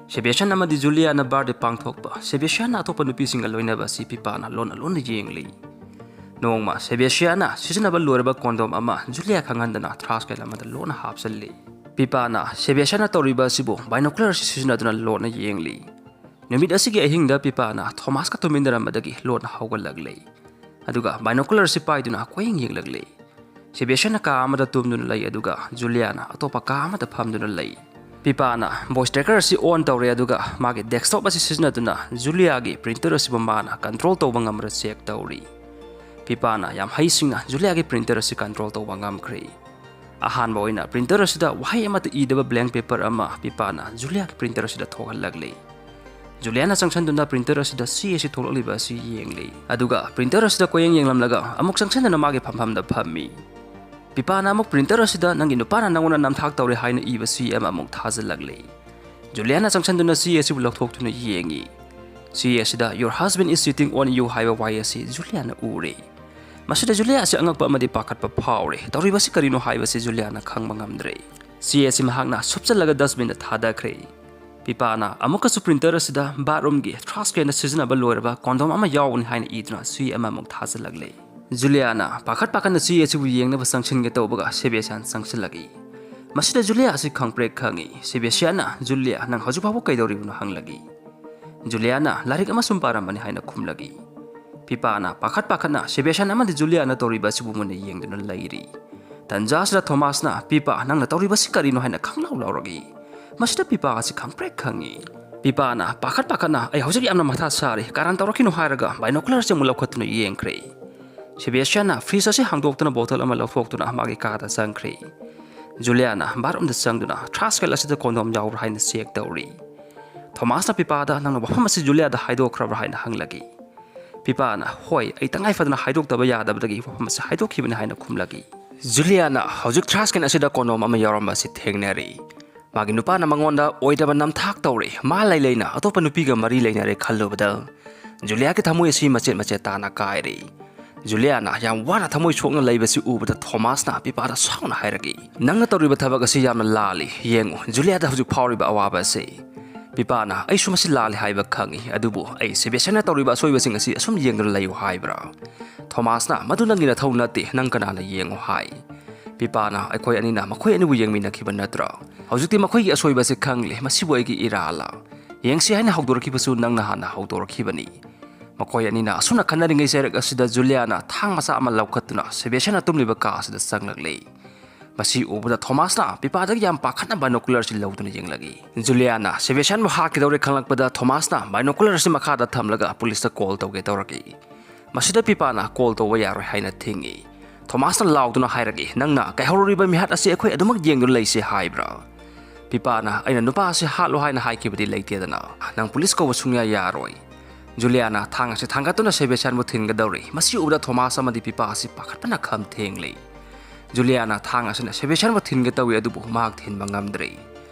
ꯁꯦꯕꯦꯁꯤꯌꯥꯟ ꯑꯃꯗꯤ ꯖꯨꯂꯤꯌꯥꯅ ꯕꯥꯔꯗꯦ ꯄꯥꯡꯊꯣꯛꯄ, ꯁꯦꯕꯦꯁꯤꯌꯥꯟꯅ ꯑꯇꯣꯞꯄ ꯅꯨꯄꯤꯁꯤꯡꯒ ꯂꯣꯏꯅꯕ ꯑꯁꯤ ꯄꯤꯄꯥꯅ ꯂꯣꯟꯅ ꯂꯣꯟꯅ ꯌꯦꯡꯂꯤ꯫ ꯅꯣꯡꯃ ꯁꯦꯕꯦꯁꯤꯌꯥꯟꯅ ꯁꯤꯖꯤꯟꯅꯕ ꯂꯣꯏꯔꯕ ꯀꯣꯟꯗꯣꯝ ꯑꯃ ꯖꯨꯂꯤꯌꯥ ꯈꯪꯍꯟꯗꯅ ꯊ꯭ꯔꯥꯁ ꯀꯦꯜ ꯑꯃꯗ ꯂꯣꯟꯅ ꯍꯥꯞꯆꯜꯂꯤ꯫ ꯄꯤꯄꯥꯅ ꯁꯦꯕꯦꯁꯤꯌꯥꯟꯅ ꯇꯧꯔꯤꯕ ꯑꯁꯤꯕꯨ ꯕꯥꯏꯅꯣꯀꯨꯂꯔ ꯑꯁꯤ ꯁꯤꯖꯤꯟꯅꯗꯨꯅ ꯂꯣꯟꯅ ꯌꯦꯡꯂꯤ꯫ ꯅꯨꯃꯤꯠ ꯑꯁꯤꯒꯤ ꯑꯍꯤꯡꯗ ꯄꯤꯄꯥꯅ ꯊꯣꯃꯥꯁꯀ ꯇꯨꯝꯃꯤꯟꯅꯔꯝꯕꯗꯒꯤ ꯂꯣꯟꯅ ꯍꯧꯒꯠꯂꯛꯂꯤ꯫ ꯑꯗꯨꯒ ꯕꯥꯏꯅꯣꯀꯨꯂꯔ ꯑꯁꯤ ꯄꯥꯏꯗꯨꯅ ꯀꯣꯏꯌꯦꯡ ꯌꯦꯡꯂꯛꯂꯤ꯫ ꯁꯦꯕꯦꯁꯤꯌꯥꯟꯅ ꯀꯥ ꯑꯃꯗ ꯇꯨꯝꯗꯨꯅ ꯂꯩ, ꯑꯗꯨꯒ ꯖꯨꯂꯤꯌꯥꯅ ꯑꯇꯣꯞꯄ ꯀꯥ ꯑꯃꯗ ꯐꯝꯗꯨꯅ ꯂꯩ꯫ ꯄꯤꯄꯥꯅ ꯚꯣꯏꯁ ꯇ꯭ꯔꯦꯀꯔ ꯑꯁꯤ ꯑꯣꯟ ꯇꯧꯔꯦ, ꯑꯗꯨꯒ ꯃꯥꯒꯤ ꯗꯦꯁꯛꯇꯣꯞ ꯑꯁꯤ ꯁꯤꯖꯤꯟꯅꯗꯨꯅ ꯖꯨꯂꯤꯌꯥꯒꯤ ꯄ꯭ꯔꯤꯟꯇꯔ ꯑꯁꯤꯕꯨ ꯃꯥꯅ ꯀꯟꯇ꯭ꯔꯣꯜ ꯇꯧꯕ ꯉꯝꯕ꯭ꯔꯥ ꯆꯦꯛ ꯇꯧꯔꯤ꯫ ꯄꯤꯄꯥꯅ ꯌꯥꯝ ꯍꯩꯁꯤꯡꯅ ꯖꯨꯂꯤꯌꯥꯒꯤ ꯄ꯭ꯔꯤꯟꯇꯔ ꯑꯁꯤ ꯀꯟꯇ꯭ꯔꯣꯜ ꯇꯧꯕ ꯉꯝꯈ꯭ꯔꯦ꯫ ꯑꯍꯥꯟꯕ ꯑꯣꯏꯅ ꯄ꯭ꯔꯤꯟꯇꯔ ꯑꯁꯤꯗ ꯋꯥꯍꯩ ꯑꯃꯠꯇ ꯏꯗꯕ ꯕ꯭ꯂꯦꯡ ꯄꯦꯄꯔ ꯑꯃ ꯄꯤꯄꯥꯅ ꯖꯨꯂꯤꯌꯥꯒꯤ ꯄ꯭ꯔꯤꯟꯇꯔ ꯑꯁꯤꯗ ꯊꯣꯛꯍꯜꯂꯛꯂꯤ꯫ ꯖꯨꯂꯤꯌꯥꯅ ꯆꯪꯁꯤꯟꯗꯨꯅ ꯄ꯭ꯔꯤꯟꯇꯔ ꯑꯁꯤꯗ ꯆꯦ ꯑꯁꯤ ꯊꯣꯛꯂꯛꯂꯤꯕ ꯑꯁꯤ ꯌꯦꯡꯂꯤ, ꯑꯗꯨꯒ ꯄ꯭ꯔꯤꯟꯇꯔ ꯑꯁꯤꯗ ꯀꯣꯌꯦꯡ ꯌꯦꯡꯂꯝꯂꯒ ꯑꯃꯨꯛ ꯆꯪꯁꯤꯟꯗꯨꯅ ꯃꯥꯒꯤ ꯐꯝꯐꯝꯗ ꯐꯝꯃꯤ꯫ ꯄꯤꯄꯥꯅ ꯑꯃꯨꯛ ꯄ꯭ꯔꯤꯟꯇꯔ ꯑꯁꯤꯗ "ꯅꯪꯒꯤ ꯅꯨꯄꯥꯅ ꯅꯪꯉꯣꯟꯗ ꯅꯝꯊꯥꯛ ꯇꯧꯔꯦ" ꯍꯥꯏꯅ ꯏꯕ ꯆꯦ ꯑꯃ ꯑꯃꯨꯛ ꯊꯥꯖꯤꯜꯂꯛꯂꯤ꯫ ꯖꯨꯂꯤꯌꯥꯅ ꯆꯪꯁꯤꯟꯗꯨꯅ ꯆꯦ ꯑꯁꯤꯕꯨ ꯂꯧꯊꯣꯛꯇꯨꯅ ꯌꯦꯡꯉꯤ꯫ ꯆꯦ ꯑꯁꯤꯗ "Your husband is cheating on you" ꯍꯥꯏꯕ ꯋꯥꯍꯩ ꯑꯁꯤ ꯖꯨꯂꯤꯌꯥꯅ ꯎꯔꯦ꯫ ꯃꯁꯤꯗ ꯖꯨꯂꯤꯌꯥ ꯑꯁꯤ ꯑꯉꯛꯄ ꯑꯃꯗꯤ ꯄꯥꯈꯠꯄ ꯐꯥꯎꯔꯦ꯫ ꯇꯧꯔꯤꯕꯁꯤ ꯀꯔꯤꯅꯣ ꯍꯥꯏꯕꯁꯤ ꯖꯨꯂꯤꯌꯥꯅ ꯈꯪꯕ ꯉꯝꯗ꯭ꯔꯦ꯫ ꯆꯦ ꯑꯁꯤ ꯃꯍꯥꯛꯅ ꯁꯨꯞꯆꯜꯂꯒ dustbin ꯗ ꯊꯥꯗꯈ꯭ꯔꯦ꯫ ꯄꯤꯄꯥꯅ ꯑꯃꯨꯛꯀꯁꯨ printer ꯑꯁꯤꯗ bathroom ꯒꯤ trash can ꯗ ꯁꯤꯖꯤꯟꯅꯕ ꯂꯣꯏꯔꯕ condom ꯑꯃ ꯌꯥꯎꯕꯅꯤ ꯍꯥꯏꯅ ꯏꯗꯨꯅ ꯁꯨꯏ ꯑꯃꯃꯨꯛ ꯊꯥꯖꯤꯜꯂꯛꯂꯦ꯫ ꯖꯨꯂꯤꯌꯥꯅ ꯄꯥꯈꯠ ꯄꯥꯈꯠꯅ ꯆꯦ ꯑꯁꯤꯕꯨ ꯌꯦꯡꯅꯕ ꯆꯪꯁꯤꯟꯒꯦ ꯇꯧꯕꯒ ꯁꯦꯕꯦꯁꯤꯌꯥꯟ ꯆꯪꯁꯤꯜꯂꯛꯏ꯫ ꯃꯁꯤꯗ ꯖꯨꯂꯤꯌꯥ ꯑꯁꯤ ꯈꯪꯄ꯭ꯔꯦꯛ ꯈꯪꯉꯤ꯫ ꯁꯦꯕꯦꯁꯤꯌꯥꯟꯅ, "ꯖꯨꯂꯤꯌꯥ, ꯅꯪ ꯍꯧꯖꯤꯛ ꯐꯥꯎꯕ ꯀꯩꯗꯧꯔꯤꯕꯅꯣ?" ꯍꯪꯂꯛꯏ꯫ ꯖꯨꯂꯤꯌꯥꯅ, "ꯂꯥꯏꯔꯤꯛ ꯑꯃ ꯁꯨꯝ ꯄꯥꯔꯝꯕꯅꯤ" ꯍꯥꯏꯅ ꯈꯨꯝꯂꯛꯏ꯫ ꯄꯤꯄꯥꯅ ꯄꯥꯈꯠ ꯄꯥꯈꯠꯅ ꯁꯦꯕꯦꯁꯤꯌꯥꯟ ꯑꯃꯗꯤ ꯖꯨꯂꯤꯌꯥꯅ ꯇꯧꯔꯤꯕ ꯑꯁꯤꯕꯨ ꯃꯨꯟꯅ ꯌꯦꯡꯗꯨꯅ ꯂꯩꯔꯤ꯫ ꯇꯟꯖꯥ ꯑꯁꯤꯗ ꯊꯣꯃꯥꯁꯅ, "ꯄꯤꯄꯥ, ꯅꯪꯅ ꯇꯧꯔꯤꯕꯁꯤ ꯀꯔꯤꯅꯣ?" ꯍꯥꯏꯅ ꯈꯪꯂꯥꯎ ꯂꯥꯎꯔꯛꯏ꯫ ꯃꯁꯤꯗ ꯄꯤꯄꯥ ꯑꯁꯤ ꯈꯪꯄ꯭ꯔꯦꯛ ꯈꯪꯉꯤ꯫ ꯄꯤꯄꯥꯅ ꯄꯥꯈꯠ ꯄꯥꯈꯠꯅ, "ꯑꯩ ꯍꯧꯖꯤꯛ ꯌꯥꯝꯅ ꯃꯊꯥ ꯁꯥꯔꯤ, ꯀꯔꯥꯟ ꯇꯧꯔꯛꯈꯤꯅꯨ" ꯍꯥꯏꯔꯒ binocular ꯑꯁꯤ ꯑꯃꯨꯛ ꯂꯧꯈꯠꯇꯨꯅ ꯌꯦꯡꯈ꯭ꯔꯦ꯫ ꯁꯦꯕꯦꯁꯤꯌꯥꯟꯅ fridge ꯑꯁꯤ ꯍꯥꯡꯗꯣꯛꯇꯨꯅ bottle ꯑꯃ ꯂꯧꯊꯣꯛꯇꯨꯅ ꯃꯥꯒꯤ ꯀꯥꯗ ꯆꯪꯈ꯭ꯔꯦ꯫ ꯖꯨꯂꯤꯌꯥꯅ bathroom ꯗ ꯆꯪꯗꯨꯅ trash can ꯑꯁꯤꯗ condom ꯌꯥꯎꯕ꯭ꯔꯥ ꯍꯥꯏꯅ check ꯇꯧꯔꯤ꯫ ꯊꯣꯃꯥꯁꯅ ꯄꯤꯄꯥꯗ, "ꯅꯪꯅ ꯋꯥꯐꯝ ꯑꯁꯤ ꯖꯨꯂꯤꯌꯥꯗ ꯍꯥꯏꯗꯣꯛꯈ꯭ꯔꯕ꯭ꯔꯥ?" ꯍꯥꯏꯅ ꯍꯪꯂꯛꯏ꯫ ꯄꯤꯄꯥꯅ, "ꯍꯣꯏ, ꯑꯩ ꯇꯉꯥꯏ ꯐꯗꯅ ꯍꯥꯏꯗꯣꯛꯇꯕ ꯌꯥꯗꯕꯗꯒꯤ ꯋꯥꯐꯝ ꯑꯁꯤ ꯍꯥꯏꯗꯣꯛꯈꯤꯕꯅꯤ" ꯍꯥꯏꯅ ꯈꯨꯝꯂꯛꯏ꯫ ꯖꯨꯂꯤꯌꯥꯅ ꯍꯧꯖꯤꯛ trash can ꯑꯁꯤꯗ condom ꯑꯃ ꯌꯥꯎꯔꯝꯕ ꯑꯁꯤ ꯊꯦꯡꯅꯔꯤ꯫ ꯃꯥꯒꯤ ꯅꯨꯄꯥꯅ ꯃꯉꯣꯟꯗ ꯑꯣꯏꯗꯕ ꯅꯝꯊꯥꯛ ꯇꯧꯔꯦ, ꯃꯥ ꯂꯩ ꯂꯩꯅ ꯑꯇꯣꯞꯄ ꯅꯨꯄꯤꯒ ꯃꯔꯤ ꯂꯩꯅꯔꯦ ꯈꯜꯂꯨꯕꯗ ꯖꯨꯂꯤꯌꯥꯒꯤ ꯊꯃꯣꯏ ꯑꯁꯤ ꯃꯆꯦꯠ ꯃꯆꯦꯠ ꯇꯥꯅ ꯀꯥꯏꯔꯦ꯫ ꯖꯨꯂꯤꯌꯥꯅ ꯌꯥꯝ ꯋꯥꯅ ꯊꯃꯣꯏ ꯁꯣꯛꯅ ꯂꯩꯕꯁꯤ ꯎꯕꯗ ꯊꯣꯃꯥꯁꯅ ꯄꯤꯄꯥꯗ ꯁꯥꯎꯅ ꯍꯥꯏꯔꯛꯏ, "ꯅꯪꯅ ꯇꯧꯔꯤꯕ ꯊꯕꯛ ꯑꯁꯤ ꯌꯥꯝꯅ ꯂꯥꯜꯂꯤ꯫ ꯌꯦꯡꯉꯨ, ꯖꯨꯂꯤꯌꯥꯗ ꯍꯧꯖꯤꯛ ꯐꯥꯎꯔꯤꯕ ꯑꯋꯥꯕ ꯑꯁꯤ꯫" ꯄꯤꯄꯥꯅ, "ꯑꯩꯁꯨ ꯃꯁꯤ ꯂꯥꯜꯂꯤ ꯍꯥꯏꯕ ꯈꯪꯏ, ꯑꯗꯨꯕꯨ ꯑꯩ ꯁꯦꯕꯦꯁꯤꯌꯥꯟꯅ ꯇꯧꯔꯤꯕ ꯑꯁꯣꯏꯕꯁꯤꯡ ꯑꯁꯤ ꯑꯁꯨꯝ ꯌꯦꯡꯗꯨꯅ ꯂꯩꯌꯨ ꯍꯥꯏꯕ꯭ꯔꯥ?" ꯊꯣꯃꯥꯁꯅ, "ꯃꯗꯨ ꯅꯪꯒꯤ ꯅꯊꯧ ꯅꯠꯇꯦ, ꯅꯪ ꯀꯅꯥꯅ ꯌꯦꯡꯉꯨ ꯍꯥꯏ?" ꯄꯤꯄꯥꯅ, "ꯑꯩꯈꯣꯏ ꯑꯅꯤꯅ ꯃꯈꯣꯏ ꯑꯅꯤꯕꯨ ꯌꯦꯡꯃꯤꯟꯅꯈꯤꯕ ꯅꯠꯇ꯭ꯔꯥ? ꯍꯧꯖꯤꯛꯇꯤ ꯃꯈꯣꯏꯒꯤ ꯑꯁꯣꯏꯕꯁꯤ ꯈꯪꯂꯦ, ꯃꯁꯤꯕꯨ ꯑꯩꯒꯤ ꯏꯔꯥꯜꯂ? ꯌꯦꯡꯁꯤ ꯍꯥꯏꯅ ꯍꯧꯗꯣꯔꯛꯈꯤꯕꯁꯨ ꯅꯪꯅ ꯍꯥꯟꯅ ꯍꯧꯗꯣꯔꯛꯈꯤꯕꯅꯤ꯫" ꯃꯈꯣꯏ ꯑꯅꯤꯅ ꯑꯁꯨꯝꯅ ꯈꯟꯅꯔꯤꯉꯩ ꯆꯩꯔꯛ ꯑꯁꯤꯗ ꯖꯨꯂꯤꯌꯥꯅ ꯊꯥꯡ ꯃꯆꯥ ꯑꯃ ꯂꯧꯈꯠꯇꯨꯅ ꯁꯦꯕꯦꯁꯤꯌꯥꯟꯅ ꯇꯨꯝꯂꯤꯕ ꯀꯥ ꯑꯁꯤꯗ ꯆꯪꯂꯛꯂꯦ꯫ ꯃꯁꯤ ꯎꯕꯗ ꯊꯣꯃꯥꯁꯅ ꯄꯤꯄꯥꯗꯒꯤ ꯌꯥꯝ ꯄꯥꯈꯠꯅ binocular ꯑꯁꯤ ꯂꯧꯗꯨꯅ ꯌꯦꯡꯂꯛꯏ꯫ ꯖꯨꯂꯤꯌꯥꯅ ꯁꯦꯕꯦꯁꯤꯌꯥꯟꯕꯨ ꯍꯥꯠꯀꯗꯧꯔꯦ ꯈꯪꯂꯛꯄꯗ ꯊꯣꯃꯥꯁꯅ binocular ꯑꯁꯤ ꯃꯈꯥꯗ ꯊꯝꯂꯒ ꯄꯨꯂꯤꯁꯇ call ꯇꯧꯒꯦ ꯇꯧꯔꯛꯏ꯫ ꯃꯁꯤꯗ ꯄꯤꯄꯥꯅ call ꯇꯧꯕ ꯌꯥꯔꯣꯏ ꯍꯥꯏꯅ ꯊꯤꯡꯏ꯫ ꯊꯣꯃꯥꯁꯅ ꯂꯥꯎꯗꯨꯅ ꯍꯥꯏꯔꯛꯏ, "ꯅꯪꯅ ꯀꯩꯍꯧꯔꯨꯔꯤꯕ ꯃꯤꯍꯥꯠ ꯑꯁꯤ ꯑꯩꯈꯣꯏ ꯑꯗꯨꯃꯛ ꯌꯦꯡꯗꯨꯅ ꯂꯩꯁꯤ ꯍꯥꯏꯕ꯭ꯔꯥ?" ꯄꯤꯄꯥꯅ, "ꯑꯩꯅ ꯅꯨꯄꯥ ꯑꯁꯤ ꯍꯥꯠꯂꯣ ꯍꯥꯏꯅ ꯍꯥꯏꯈꯤꯕꯗꯤ ꯂꯩꯇꯦꯗꯅ, ꯅꯪ ꯄꯨꯂꯤꯁ ꯀꯧꯕ ꯁꯨꯡꯌꯥ ꯌꯥꯔꯣꯏ꯫" ꯖꯨꯂꯤꯌꯥꯅ ꯊꯥꯡ ꯑꯁꯤ ꯊꯥꯡꯒꯠꯇꯨꯅ ꯁꯦꯕꯦꯁꯤꯌꯥꯟꯕꯨ ꯊꯤꯟꯒꯗꯧꯔꯤ꯫ ꯃꯁꯤ ꯎꯕꯗ ꯊꯣꯃꯥꯁ ꯑꯃꯗꯤ ꯄꯤꯄꯥ ꯑꯁꯤ ꯄꯥꯈꯠꯄꯅ ꯈꯝ ꯊꯦꯡꯂꯤ꯫ ꯖꯨꯂꯤꯌꯥꯅ ꯊꯥꯡ ꯑꯁꯤꯅ ꯁꯦꯕꯦꯁꯤꯌꯥꯟꯕꯨ ꯊꯤꯟꯒꯦ ꯇꯧꯏ, ꯑꯗꯨꯕꯨ ꯃꯍꯥꯛ ꯊꯤꯟꯕ ꯉꯝꯗ꯭ꯔꯦ꯫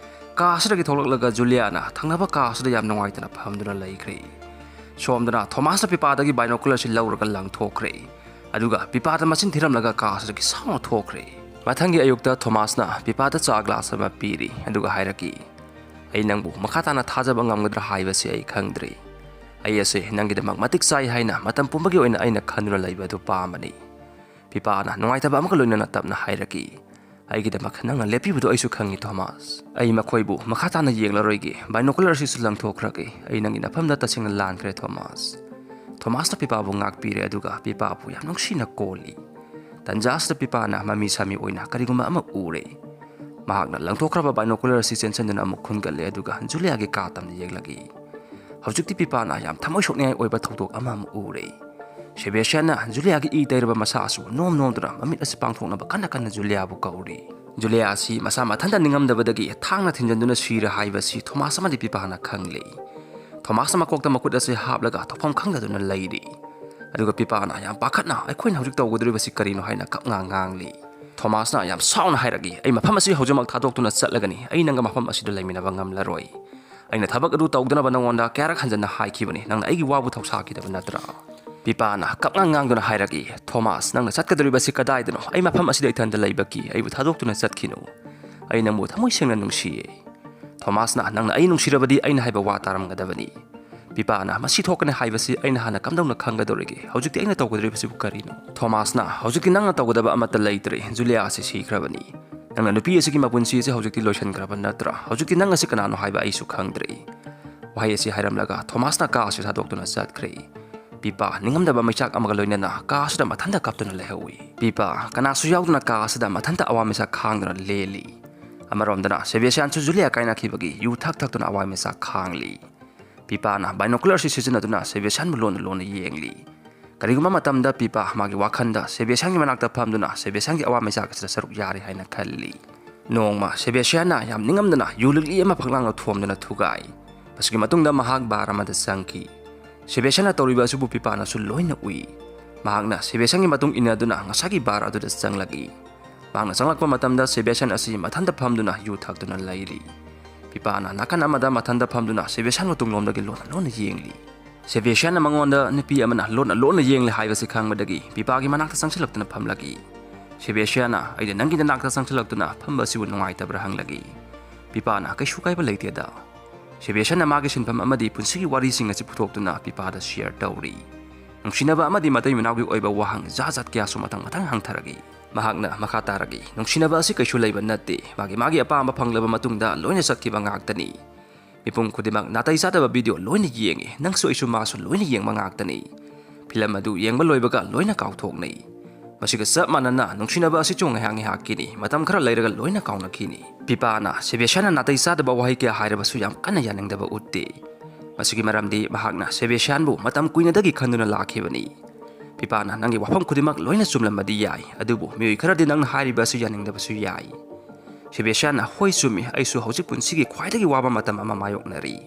ꯀꯥ ꯑꯁꯤꯗꯒꯤ ꯊꯣꯛꯂꯛꯂꯒ ꯖꯨꯂꯤꯌꯥꯅ ꯊꯪꯅꯕ ꯀꯥ ꯑꯁꯤꯗ ꯌꯥꯝ ꯅꯨꯡꯉꯥꯏꯇꯅ ꯐꯝꯗꯨꯅ ꯂꯩꯈ꯭ꯔꯦ꯫ ꯁꯣꯝꯗꯅ ꯊꯣꯃꯥꯁꯅ ꯄꯤꯄꯥꯗꯒꯤ binocular ꯑꯁꯤ ꯂꯧꯔꯒ ꯂꯪꯊꯣꯛꯈ꯭ꯔꯦ꯫ ꯑꯗꯨꯒ ꯄꯤꯄꯥꯗ ꯃꯆꯤꯟ ꯊꯤꯔꯝꯂꯒ ꯀꯥ ꯑꯁꯤꯗꯒꯤ ꯁꯥꯎꯅ ꯊꯣꯛꯈ꯭ꯔꯦ꯫ ꯃꯊꯪꯒꯤ ꯑꯌꯨꯛꯇ ꯊꯣꯃꯥꯁꯅ ꯄꯤꯄꯥꯗ ꯆꯥ ꯒ꯭ꯂꯥꯁ ꯑꯃ ꯄꯤꯔꯤ, ꯑꯗꯨꯒ ꯍꯥꯏꯔꯛꯏ, "ꯑꯩ ꯅꯪꯕꯨ ꯃꯈꯥ ꯇꯥꯅ ꯊꯥꯖꯕ ꯉꯝꯒꯗ꯭ꯔꯥ ꯍꯥꯏꯕꯁꯤ ꯑꯩ ꯈꯪꯗ꯭ꯔꯤ꯫ ꯑꯩ ꯑꯁꯤ ꯅꯪꯒꯤꯗꯃꯛ ꯃꯇꯤꯛ ꯆꯥꯏ ꯍꯥꯏꯅ ꯃꯇꯝ ꯄꯨꯝꯕꯒꯤ ꯑꯣꯏꯅ ꯑꯩꯅ ꯈꯟꯗꯨꯅ ꯂꯩꯕ ꯑꯗꯨ ꯄꯥꯝꯕꯅꯤ꯫" ꯄꯤꯄꯥꯅ ꯅꯨꯡꯉꯥꯏꯇꯕ ꯑꯃꯒ ꯂꯣꯏꯅꯅ ꯇꯞꯅ ꯍꯥꯏꯔꯛꯏ, "ꯑꯩꯒꯤꯗꯃꯛ ꯅꯪꯅ ꯂꯦꯞꯄꯤꯕꯗꯨ ꯑꯩꯁꯨ ꯈꯪꯏ, ꯊꯣꯃꯥꯁ꯫ ꯑꯩ ꯃꯈꯣꯏꯕꯨ ꯃꯈꯥ ꯇꯥꯅ ꯌꯦꯡꯂꯔꯣꯏꯒꯦ꯫ ꯕꯥꯏꯅꯣꯀꯨꯂꯔ ꯑꯁꯤꯁꯨ ꯂꯪꯊꯣꯛꯈ꯭ꯔꯒꯦ꯫ ꯑꯩ ꯅꯪꯒꯤ ꯅꯐꯝꯗ ꯇꯁꯦꯡꯅ ꯂꯥꯟꯈ꯭ꯔꯦ, ꯊꯣꯃꯥꯁ꯫" ꯊꯣꯃꯥꯁꯅ ꯄꯤꯄꯥꯕꯨ ꯉꯥꯛꯄꯤꯔꯦ, ꯑꯗꯨꯒ ꯄꯤꯄꯥꯕꯨ ꯌꯥꯝ ꯅꯨꯡꯁꯤꯅ ꯀꯣꯜꯂꯤ꯫ ꯇꯟꯖꯥ ꯑꯁꯤꯗ ꯄꯤꯄꯥꯅ ꯃꯃꯤ ꯁꯥꯃꯤ ꯑꯣꯏꯅ ꯀꯔꯤꯒꯨꯝꯕ ꯑꯃ ꯎꯔꯦ꯫ ꯃꯍꯥꯛꯅ ꯂꯪꯊꯣꯛꯈ꯭ꯔꯕ ꯕꯥꯏꯅꯣꯀꯨꯂꯔ ꯑꯁꯤ ꯆꯦꯟꯁꯤꯟꯗꯨꯅ ꯑꯃꯨꯛ ꯈꯨꯟꯒꯠꯂꯦ, ꯑꯗꯨꯒ ꯖꯨꯂꯤꯌꯥꯒꯤ ꯀꯥ ꯇꯝꯅ ꯌꯦꯡꯂꯛꯏ꯫ ꯍꯧꯖꯤꯛꯇꯤ ꯄꯤꯄꯥꯅ ꯌꯥꯝ ꯊꯃꯣꯏ ꯁꯣꯛꯅꯤꯡꯉꯥꯏ ꯑꯣꯏꯕ ꯊꯧꯗꯣꯛ ꯑꯃ ꯑꯃ ꯎꯔꯦ꯫ ꯁꯦꯕꯦꯁꯤꯌꯥꯟꯅ ꯖꯨꯂꯤꯌꯥꯒꯤ ꯏ ꯇꯩꯔꯕ ꯃꯁꯥ ꯑꯁꯤꯕꯨ ꯅꯣꯝ ꯅꯣꯝꯗꯨꯅ ꯃꯃꯤꯠ ꯑꯁꯤ ꯄꯥꯡꯊꯣꯛꯅꯕ ꯀꯟꯅ ꯀꯟꯅ ꯖꯨꯂꯤꯌꯥꯕꯨ ꯀꯧꯔꯤ꯫ ꯖꯨꯂꯤꯌꯥ ꯑꯁꯤ ꯃꯁꯥ ꯃꯊꯟꯇ ꯅꯤꯡꯉꯝꯗꯕꯗꯒꯤ ꯊꯥꯡꯅ ꯊꯤꯟꯖꯤꯟꯗꯨꯅ ꯁꯤꯔꯦ ꯍꯥꯏꯕꯁꯤ ꯊꯣꯃꯥꯁ ꯑꯃꯗꯤ ꯄꯤꯄꯥꯅ ꯈꯪꯂꯤ꯫ ꯊꯣꯃꯥꯁꯅ ꯃꯀꯣꯛꯇ ꯃꯈꯨꯠ ꯑꯁꯤ ꯍꯥꯞꯂꯒ ꯊꯣꯛꯐꯝ ꯈꯪꯗꯗꯨꯅ ꯂꯩꯔꯤ꯫ ꯑꯗꯨꯒ ꯄꯤꯄꯥꯅ ꯌꯥꯝ ꯄꯥꯈꯠꯅ, "ꯑꯩꯈꯣꯏꯅ ꯍꯧꯖꯤꯛ ꯇꯧꯒꯗꯧꯔꯤꯕꯁꯤ ꯀꯔꯤꯅꯣ?" ꯍꯥꯏꯅ ꯀꯞꯉꯥꯡ ꯉꯥꯡꯂꯤ꯫ ꯊꯣꯃꯥꯁꯅ ꯌꯥꯝ ꯁꯥꯎꯅ ꯍꯥꯏꯔꯛꯏ, "ꯑꯩ ꯃꯐꯝ ꯑꯁꯤ ꯍꯧꯖꯤꯛꯃꯛ ꯊꯥꯗꯣꯛꯇꯨꯅ ꯆꯠꯂꯒꯅꯤ꯫ ꯑꯩ ꯅꯪꯒ ꯃꯐꯝ ꯑꯁꯤꯗ ꯂꯩꯃꯤꯟꯅꯕ ꯉꯝꯂꯔꯣꯏ꯫ ꯑꯩꯅ ꯊꯕꯛ ꯑꯗꯨ ꯇꯧꯗꯅꯕ ꯅꯉꯣꯟꯗ ꯀꯌꯥꯔꯛ ꯍꯟꯖꯟꯅ ꯍꯥꯏꯈꯤꯕꯅꯤ꯫ ꯅꯪꯅ ꯑꯩꯒꯤ ꯋꯥꯕꯨ ꯊꯧꯁꯥꯈꯤꯗꯕ ꯅꯠꯇ꯭ꯔꯥ?" ꯄꯤꯄꯥꯅ ꯀꯞꯉꯥꯡ ꯉꯥꯡꯗꯨꯅ ꯍꯥꯏꯔꯛꯏ, "ꯊꯣꯃꯥꯁ, ꯅꯪꯅ ꯆꯠꯀꯗꯧꯔꯤꯕꯁꯤ ꯀꯗꯥꯏꯗꯅꯣ? ꯑꯩ ꯃꯐꯝ ꯑꯁꯤꯗ ꯏꯊꯟꯗ ꯂꯩꯕꯒꯤ ꯑꯩꯕꯨ ꯊꯥꯗꯣꯛꯇꯨꯅ ꯆꯠꯈꯤꯅꯨ꯫ ꯑꯩ ꯅꯪꯕꯨ ꯊꯃꯣꯏ ꯁꯦꯡꯅ ꯅꯨꯡꯁꯤꯌꯦ꯫" ꯊꯣꯃꯥꯁꯅ, "ꯅꯪꯅ ꯑꯩ ꯅꯨꯡꯁꯤꯔꯕꯗꯤ ꯑꯩꯅ ꯍꯥꯏꯕ ꯋꯥ ꯇꯥꯔꯝꯒꯗꯕꯅꯤ꯫" ꯄꯤꯄꯥꯅ, "ꯃꯁꯤ ꯊꯣꯛꯀꯅꯤ ꯍꯥꯏꯕꯁꯤ ꯑꯩꯅ ꯍꯥꯟꯅ ꯀꯝꯗꯧꯅ ꯈꯪꯒꯗꯧꯔꯤꯒꯦ? ꯍꯧꯖꯤꯛꯇꯤ ꯑꯩꯅ ꯇꯧꯒꯗꯧꯔꯤꯕꯁꯤꯕꯨ ꯀꯔꯤꯅꯣ?" ꯊꯣꯃꯥꯁꯅ, "ꯍꯧꯖꯤꯛꯇꯤ ꯅꯪꯅ ꯇꯧꯒꯗꯕ ꯑꯃꯠꯇ ꯂꯩꯇ꯭ꯔꯦ꯫ ꯖꯨꯂꯤꯌꯥ ꯑꯁꯤ ꯁꯤꯈ꯭ꯔꯕꯅꯤ꯫ ꯅꯪꯅ ꯅꯨꯄꯤ ꯑꯁꯤꯒꯤ ꯃꯄꯨꯟꯁꯤ ꯑꯁꯤ ꯍꯧꯖꯤꯛꯇꯤ ꯂꯣꯏꯁꯤꯟꯈ꯭ꯔꯕ ꯅꯠꯇ꯭ꯔꯥ? ꯍꯧꯖꯤꯛꯇꯤ ꯅꯪ ꯑꯁꯤ ꯀꯅꯥꯅꯣ ꯍꯥꯏꯕ ꯑꯩꯁꯨ ꯈꯪꯗ꯭ꯔꯦ꯫" ꯋꯥꯍꯩ ꯑꯁꯤ ꯍꯥꯏꯔꯝꯂꯒ ꯊꯣꯃꯥꯁꯅ ꯀꯥ ꯑꯁꯤ ꯊꯥꯗꯣꯛꯇꯨꯅ ꯆꯠꯈ꯭ꯔꯦ꯫ ꯄꯤꯄꯥ ꯅꯤꯡꯉꯝꯗꯕ ꯃꯩꯆꯥꯛ ꯑꯃꯒ ꯂꯣꯏꯅꯅ ꯀꯥ ꯑꯁꯤꯗ ꯃꯊꯟꯇ ꯀꯞꯇꯨꯅ ꯂꯩꯍꯧꯏ꯫ ꯄꯤꯄꯥ ꯀꯅꯥꯁꯨ ꯌꯥꯎꯗꯅ ꯀꯥ ꯑꯁꯤꯗ ꯃꯊꯟꯇ ꯑꯋꯥ ꯃꯩꯆꯥꯛ ꯈꯥꯡꯗꯨꯅ ꯂꯦꯜꯂꯤ꯫ ꯑꯃꯔꯣꯝꯗꯅ ꯁꯦꯕꯦꯁꯤꯌꯥꯟꯁꯨ ꯖꯨꯂꯤꯌꯥ ꯀꯥꯏꯅꯈꯤꯕꯒꯤ ꯌꯨ ꯊꯛ ꯊꯛꯇꯨꯅ ꯑꯋꯥ ꯃꯩꯆꯥꯛ ꯈꯥꯡꯂꯤ꯫ ꯄꯤꯄꯥꯅ ꯕꯥꯏꯅꯣꯀꯨꯂꯔ ꯑꯁꯤ ꯁꯤꯖꯤꯟꯅꯗꯨꯅ ꯁꯦꯕꯦꯁꯤꯌꯥꯟꯕꯨ ꯂꯣꯟꯅ ꯂꯣꯟꯅ ꯌꯦꯡꯂꯤ꯫ ꯀꯔꯤꯒꯨꯝꯕ ꯃꯇꯝꯗ ꯄꯤꯄꯥ ꯃꯥꯒꯤ ꯋꯥꯈꯜꯗ ꯁꯦꯕꯦꯁꯤꯌꯥꯟꯒꯤ ꯃꯅꯥꯛꯇ ꯐꯝꯗꯨꯅ ꯁꯦꯕꯦꯁꯤꯌꯥꯟꯒꯤ ꯑꯋꯥ ꯃꯩꯆꯥꯛ ꯑꯁꯤꯗ ꯁꯔꯨꯛ ꯌꯥꯔꯤ ꯍꯥꯏꯅ ꯈꯜꯂꯤ꯫ ꯅꯣꯡꯃ ꯁꯦꯕꯦꯁꯤꯌꯥꯟꯅ ꯌꯥꯝ ꯅꯤꯡꯉꯝꯗꯅ ꯌꯨ ꯂꯤꯛꯂꯤ ꯑꯃ ꯐꯛꯂꯥꯡꯗ ꯊꯣꯝꯗꯨꯅ ꯊꯨꯒꯥꯏ꯫ ꯃꯁꯤꯒꯤ ꯃꯇꯨꯡꯗ ꯃꯍꯥꯛ ꯕꯥꯔ ꯑꯃꯗ ꯆꯪꯈꯤ꯫ ꯁꯦꯕꯦꯁꯤꯌꯥꯟꯅ ꯇꯧꯔꯤꯕ ꯑꯁꯤꯕꯨ ꯄꯤꯄꯥꯅꯁꯨ ꯂꯣꯏꯅ ꯎꯏ꯫ ꯃꯍꯥꯛꯅ ꯁꯦꯕꯦꯁꯤꯌꯥꯟꯒꯤ ꯃꯇꯨꯡ ꯏꯟꯅꯗꯨꯅ ꯉꯁꯥꯏꯒꯤ ꯕꯥꯔ ꯑꯗꯨꯗ ꯆꯪꯂꯛꯏ꯫ ꯃꯍꯥꯛꯅ ꯆꯪꯂꯛꯄ ꯃꯇꯝꯗ ꯁꯦꯕꯦꯁꯤꯌꯥꯟ ꯑꯁꯤ ꯃꯊꯟꯇ ꯐꯝꯗꯨꯅ ꯌꯨ ꯊꯛꯇꯨꯅ ꯂꯩꯔꯤ꯫ ꯄꯤꯄꯥꯅ ꯅꯥꯀꯟ ꯑꯃꯗ ꯃꯊꯟꯇ ꯐꯝꯗꯨꯅ ꯁꯦꯕꯦꯁꯤꯌꯥꯟꯕꯨ ꯇꯨꯡꯂꯣꯝꯗꯒꯤ ꯂꯣꯟꯅ ꯂꯣꯟꯅ ꯌꯦꯡꯂꯤ꯫ ꯁꯦꯕꯦꯁꯤꯌꯥꯟꯅ ꯃꯉꯣꯟꯗ ꯅꯨꯄꯤ ꯑꯃꯅ ꯂꯣꯟꯅ ꯂꯣꯟꯅ ꯌꯦꯡꯂꯤ ꯍꯥꯏꯕꯁꯤ ꯈꯪꯕꯗꯒꯤ ꯄꯤꯄꯥꯒꯤ ꯃꯅꯥꯛꯇ ꯆꯪꯁꯤꯜꯂꯛꯇꯨꯅ ꯐꯝꯂꯛꯏ꯫ ꯁꯦꯕꯦꯁꯤꯌꯥꯅ ꯑꯩꯅ ꯅꯪꯒꯤ ꯅꯅꯥꯛꯇ ꯆꯪꯁꯤꯜꯂꯛꯇꯨꯅ ꯐꯝꯕ ꯑꯁꯤꯕꯨ ꯅꯨꯡꯉꯥꯏꯇꯕ꯭ꯔꯥ ꯍꯪꯂꯛꯏ꯫ ꯄꯤꯄꯥꯅ ꯀꯩꯁꯨ ꯀꯥꯏꯕ ꯂꯩꯇꯦꯗ꯫ ꯁꯦꯕꯦꯁꯤꯌꯥꯅ ꯃꯥꯒꯤ ꯁꯤꯟꯐꯝ ꯑꯃꯗꯤ ꯄꯨꯟꯁꯤꯒꯤ ꯋꯥꯔꯤꯁꯤꯡ ꯑꯁꯤ ꯄꯨꯊꯣꯛꯇꯨꯅ ꯄꯤꯄꯥꯗ ꯁꯤꯌꯔ ꯇꯧꯔꯤ꯫ ꯅꯨꯡꯁꯤꯅꯕ ꯑꯃꯗꯤ ꯃꯇꯩ ꯃꯅꯥꯎꯒꯤ ꯑꯣꯏꯕ ꯋꯥꯍꯪ ꯖꯥꯠ ꯖꯥꯠ ꯀꯌꯥꯁꯨ ꯃꯊꯪ ꯃꯊꯪ ꯍꯪꯊꯔꯛꯏ꯫ ꯃꯍꯥꯛꯅ ꯃꯈꯥ ꯇꯥꯔꯛꯏ, ꯅꯨꯡꯁꯤꯅꯕ ꯑꯁꯤ ꯀꯩꯁꯨ ꯂꯩꯕ ꯅꯠꯇꯦ, ꯃꯥꯒꯤ ꯃꯥꯒꯤ ꯑꯄꯥꯝꯕ ꯐꯪꯂꯕ ꯃꯇꯨꯡꯗ ꯂꯣꯏꯅ ꯆꯠꯈꯤꯕ ꯉꯥꯛꯇꯅꯤ꯫ ꯃꯤꯄꯨꯝ ꯈꯨꯗꯤꯡꯃꯛ ꯅꯥꯇꯩ ꯆꯥꯗꯕ ꯚꯤꯗꯤꯑꯣ ꯂꯣꯏꯅ ꯌꯦꯡꯉꯤ, ꯅꯪꯁꯨ ꯑꯩꯁꯨ ꯃꯥꯁꯨ ꯂꯣꯏꯅ ꯌꯦꯡꯕ ꯉꯥꯛꯇꯅꯤ꯫ ꯐꯤꯂꯝ ꯑꯗꯨ ꯌꯦꯡꯕ ꯂꯣꯏꯕꯒ ꯂꯣꯏꯅ ꯀꯥꯎꯊꯣꯛꯅꯩ꯫ ꯃꯁꯤꯒ ꯆꯞ ꯃꯥꯟꯅꯅ ꯅꯨꯡꯁꯤꯅꯕ ꯑꯁꯤꯁꯨ ꯉꯥꯏꯍꯥꯛ ꯉꯥꯏꯍꯥꯛꯀꯤꯅꯤ, ꯃꯇꯝ ꯈꯔ ꯂꯩꯔꯒ ꯂꯣꯏꯅ ꯀꯥꯎꯅꯈꯤꯅꯤ꯫ ꯄꯤꯄꯥꯅ ꯁꯦꯕꯦꯁꯤꯌꯥꯟꯅ ꯅꯥꯇꯩ ꯆꯥꯗꯕ ꯋꯥꯍꯩ ꯀꯌꯥ ꯍꯥꯏꯔꯕꯁꯨ ꯌꯥꯝ ꯀꯟꯅ ꯌꯥꯅꯤꯡꯗꯕ ꯎꯠꯇꯦ꯫ ꯃꯁꯤꯒꯤ ꯃꯔꯝꯗꯤ ꯃꯍꯥꯛꯅ ꯁꯦꯕꯦꯁꯤꯌꯥꯟꯕꯨ ꯃꯇꯝ ꯀꯨꯏꯅꯗꯒꯤ ꯈꯟꯗꯨꯅ ꯂꯥꯛꯈꯤꯕꯅꯤ꯫ ꯄꯤꯄꯥꯅ ꯅꯪꯒꯤ ꯋꯥꯐꯝ ꯈꯨꯗꯤꯡꯃꯛ ꯂꯣꯏꯅ ꯆꯨꯝꯂꯝꯕꯗꯤ ꯌꯥꯏ, ꯑꯗꯨꯕꯨ ꯃꯤꯑꯣꯏ ꯈꯔꯗꯤ ꯅꯪꯅ ꯍꯥꯏꯔꯤꯕ ꯑꯁꯤ ꯌꯥꯅꯤꯡꯗꯕꯁꯨ ꯌꯥꯏ꯫ ꯁꯦꯕꯦꯁꯤꯌꯥꯟꯅ ꯍꯣꯏ ꯆꯨꯝꯃꯤ, ꯑꯩꯁꯨ ꯍꯧꯖꯤꯛ ꯄꯨꯟꯁꯤꯒꯤ ꯈ꯭ꯋꯥꯏꯗꯒꯤ ꯋꯥꯕ ꯃꯇꯝ ꯑꯃ ꯃꯥꯌꯣꯛꯅꯔꯤ꯫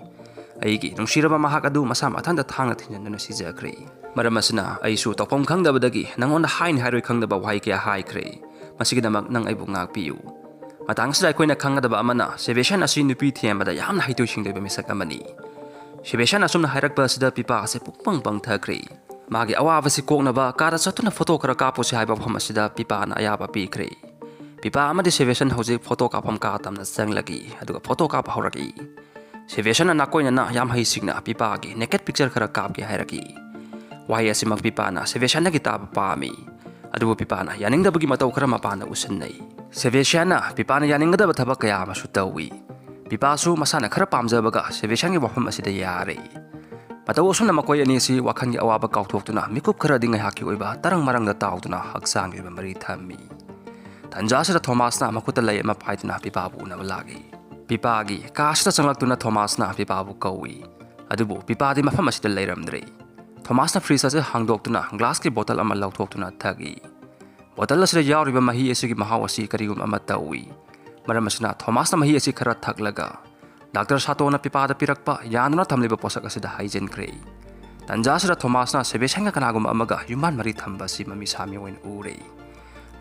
ꯑꯩꯒꯤ ꯅꯨꯡꯁꯤꯔꯕ ꯃꯍꯥꯛ ꯑꯗꯨ ꯃꯁꯥ ꯃꯊꯟꯇ ꯊꯥꯡꯅ ꯊꯤꯟꯖꯤꯟꯗꯨꯅ ꯁꯤꯖꯈ꯭ꯔꯦ꯫ ꯃꯔꯝ ꯑꯁꯤꯅ ꯑꯩꯁꯨ ꯇꯧꯐꯝ ꯈꯪꯗꯕꯗꯒꯤ ꯅꯪꯉꯣꯟꯗ ꯍꯥꯏꯅꯤ ꯍꯥꯏꯔꯣꯏ ꯈꯪꯗꯕ ꯋꯥꯍꯩ ꯀꯌꯥ ꯍꯥꯏꯈ꯭ꯔꯦ꯫ ꯃꯁꯤꯒꯤꯗꯃꯛ ꯅꯪ ꯑꯩꯕꯨ ꯉꯥꯛꯄꯤꯌꯨ꯫ ꯃꯇꯥꯡ ꯑꯁꯤꯗ ꯑꯩꯈꯣꯏꯅ ꯈꯪꯒꯗꯕ ꯑꯃꯅ, ꯁꯦꯕꯦꯁꯤꯌꯥꯟ ꯑꯁꯤ ꯅꯨꯄꯤ ꯊꯤꯍꯟꯕꯗ ꯌꯥꯝꯅ ꯍꯩꯊꯣꯏ ꯁꯤꯡꯊꯣꯏꯕ ꯃꯤꯁꯛ ꯑꯃꯅꯤ꯫ ꯁꯦꯕꯦꯁꯤꯌꯥꯟ ꯑꯁꯨꯝꯅ ꯍꯥꯏꯔꯛꯄ ꯑꯁꯤꯗ ꯄꯤꯄꯥ ꯑꯁꯤ ꯄꯨꯛꯄꯪ ꯄꯪꯊꯈ꯭ꯔꯦ꯫ ꯃꯥꯒꯤ ꯑꯋꯥꯕꯁꯤ ꯀꯣꯛꯅꯕ ꯀꯥꯗ ꯆꯠꯇꯨꯅ ꯐꯣꯇꯣ ꯈꯔ ꯀꯥꯞꯄꯨꯁꯤ ꯍꯥꯏꯕ ꯋꯥꯐꯝ ꯑꯁꯤꯗ ꯄꯤꯄꯥꯅ ꯑꯌꯥꯕ ꯄꯤꯈ꯭ꯔꯦ꯫ ꯄꯤꯄꯥ ꯑꯃꯗꯤ ꯁꯦꯕꯦꯁꯤꯌꯥꯟ ꯍꯧꯖꯤꯛ ꯐꯣꯇꯣ ꯀꯥꯞꯐꯝ ꯀꯥ ꯇꯝꯅ ꯆꯪꯂꯒ ꯑꯗꯨꯒ ꯐꯣꯇꯣ ꯀꯥꯞꯄ ꯍꯧꯔꯛꯏ꯫ ꯁꯦꯕꯦꯁꯤꯌꯥꯟꯅ ꯅꯥꯀꯣꯏꯅꯅ ꯌꯥꯝ ꯍꯩꯁꯤꯡꯅ ꯄꯤꯄꯥꯒꯤ ꯅꯦꯀꯦꯠ ꯄꯤꯛꯆꯔ ꯈꯔ ꯀꯥꯞꯀꯦ ꯍꯥꯏꯔꯛꯏ꯫ ꯋꯥꯍꯩ ꯑꯁꯤꯃꯛ ꯄꯤꯄꯥꯅ ꯁꯦꯕꯦꯁꯤꯌꯥꯟꯗꯒꯤ ꯇꯥꯕ ꯄꯥꯝꯃꯤ꯫ ꯑꯗꯨꯕꯨ ꯄꯤꯄꯥꯅ ꯌꯥꯅꯤꯡꯗꯕꯒꯤ ꯃꯇꯧ ꯈꯔ ꯃꯄꯥꯟꯗ ꯎꯠꯁꯤꯟꯅꯩ꯫ ꯁꯦꯕꯦꯁꯤꯌꯥꯟꯅ ꯄꯤꯄꯥꯅ ꯌꯥꯅꯤꯡꯒꯗꯕ ꯊꯕꯛ ꯀꯌꯥ ꯑꯃꯁꯨ ꯇꯧꯏ꯫ ꯄꯤꯄꯥꯁꯨ ꯃꯁꯥꯅ ꯈꯔ ꯄꯥꯝꯖꯕꯒ ꯁꯦꯕꯦꯁꯤꯌꯥꯟꯒꯤ ꯋꯥꯐꯝ ꯑꯁꯤꯗ ꯌꯥꯔꯦ꯫ ꯃꯇꯧ ꯑꯁꯨꯝꯅ ꯃꯈꯣꯏ ꯑꯅꯤꯁꯤ ꯋꯥꯈꯜꯒꯤ ꯑꯋꯥꯕ ꯀꯥꯎꯊꯣꯛꯇꯨꯅ ꯃꯤꯀꯨꯞ ꯈꯔꯗꯤ ꯉꯥꯏꯍꯥꯛꯀꯤ ꯑꯣꯏꯕ ꯇꯔꯪ ꯃꯔꯪꯗ ꯇꯥꯎꯗꯨꯅ ꯍꯛꯆꯥꯡꯒꯤ ꯑꯣꯏꯕ ꯃꯔꯤ ꯊꯝꯃꯤ꯫ ꯇꯟꯖꯥ ꯑꯁꯤꯗ ꯊꯣꯃꯥꯁꯅ ꯃꯈꯨꯠꯇ ꯂꯩ ꯑꯃ ꯄꯥꯏꯗꯨꯅ ꯄꯤꯄꯥꯕꯨ ꯎꯅꯕ ꯂꯥꯛꯏ꯫ ꯄꯤꯄꯥꯒꯤ ꯀꯥ ꯑꯁꯤꯗ ꯆꯪꯂꯛꯇꯨꯅ ꯊꯣꯃꯥꯁꯅ ꯄꯤꯄꯥꯕꯨ ꯀꯧꯏ꯫ ꯑꯗꯨꯕꯨ ꯄꯤꯄꯥꯗꯤ ꯃꯐꯝ ꯑꯁꯤꯗ ꯂꯩꯔꯝꯗ꯭ꯔꯦ꯫ ꯊꯣꯃꯥꯁꯅ ꯐ꯭ꯔꯤꯖ ꯑꯁꯤ ꯍꯥꯡꯗꯣꯛꯇꯨꯅ ꯒ꯭ꯂꯥꯁꯀꯤ ꯕꯣꯇꯜ ꯑꯃ ꯂꯧꯊꯣꯛꯇꯨꯅ ꯊꯛꯏ꯫ ꯕꯣꯇꯜ ꯑꯁꯤꯗ ꯌꯥꯎꯔꯤꯕ ꯃꯍꯤ ꯑꯁꯤꯒꯤ ꯃꯍꯥꯎ ꯑꯁꯤ ꯀꯔꯤꯒꯨꯝꯕ ꯑꯃ ꯇꯧꯏ꯫ ꯃꯔꯝ ꯑꯁꯤꯅ ꯊꯣꯃꯥꯁꯅ ꯃꯍꯤ ꯑꯁꯤ ꯈꯔ ꯊꯛꯂꯒ ꯗꯥꯛꯇꯔ ꯁꯥꯇꯣꯅ ꯄꯤꯄꯥꯗ ꯄꯤꯔꯛꯄ ꯌꯥꯟꯗꯨꯅ ꯊꯝꯂꯤꯕ ꯄꯣꯠꯁꯛ ꯑꯁꯤꯗ ꯍꯩꯖꯤꯟꯈ꯭ꯔꯦ꯫ ꯇꯟꯖꯥ ꯑꯁꯤꯗ ꯊꯣꯃꯥꯁꯅ ꯁꯦꯕꯦꯁꯤꯌꯥꯟꯒ ꯀꯅꯥꯒꯨꯝꯕ ꯑꯃꯒ ꯌꯨꯝꯕꯥꯟ ꯃꯔꯤ ꯊꯝꯕ ꯑꯁꯤ ꯃꯃꯤꯠ ꯁꯥ ꯃꯤꯑꯣꯏꯅ ꯎꯔꯦ꯫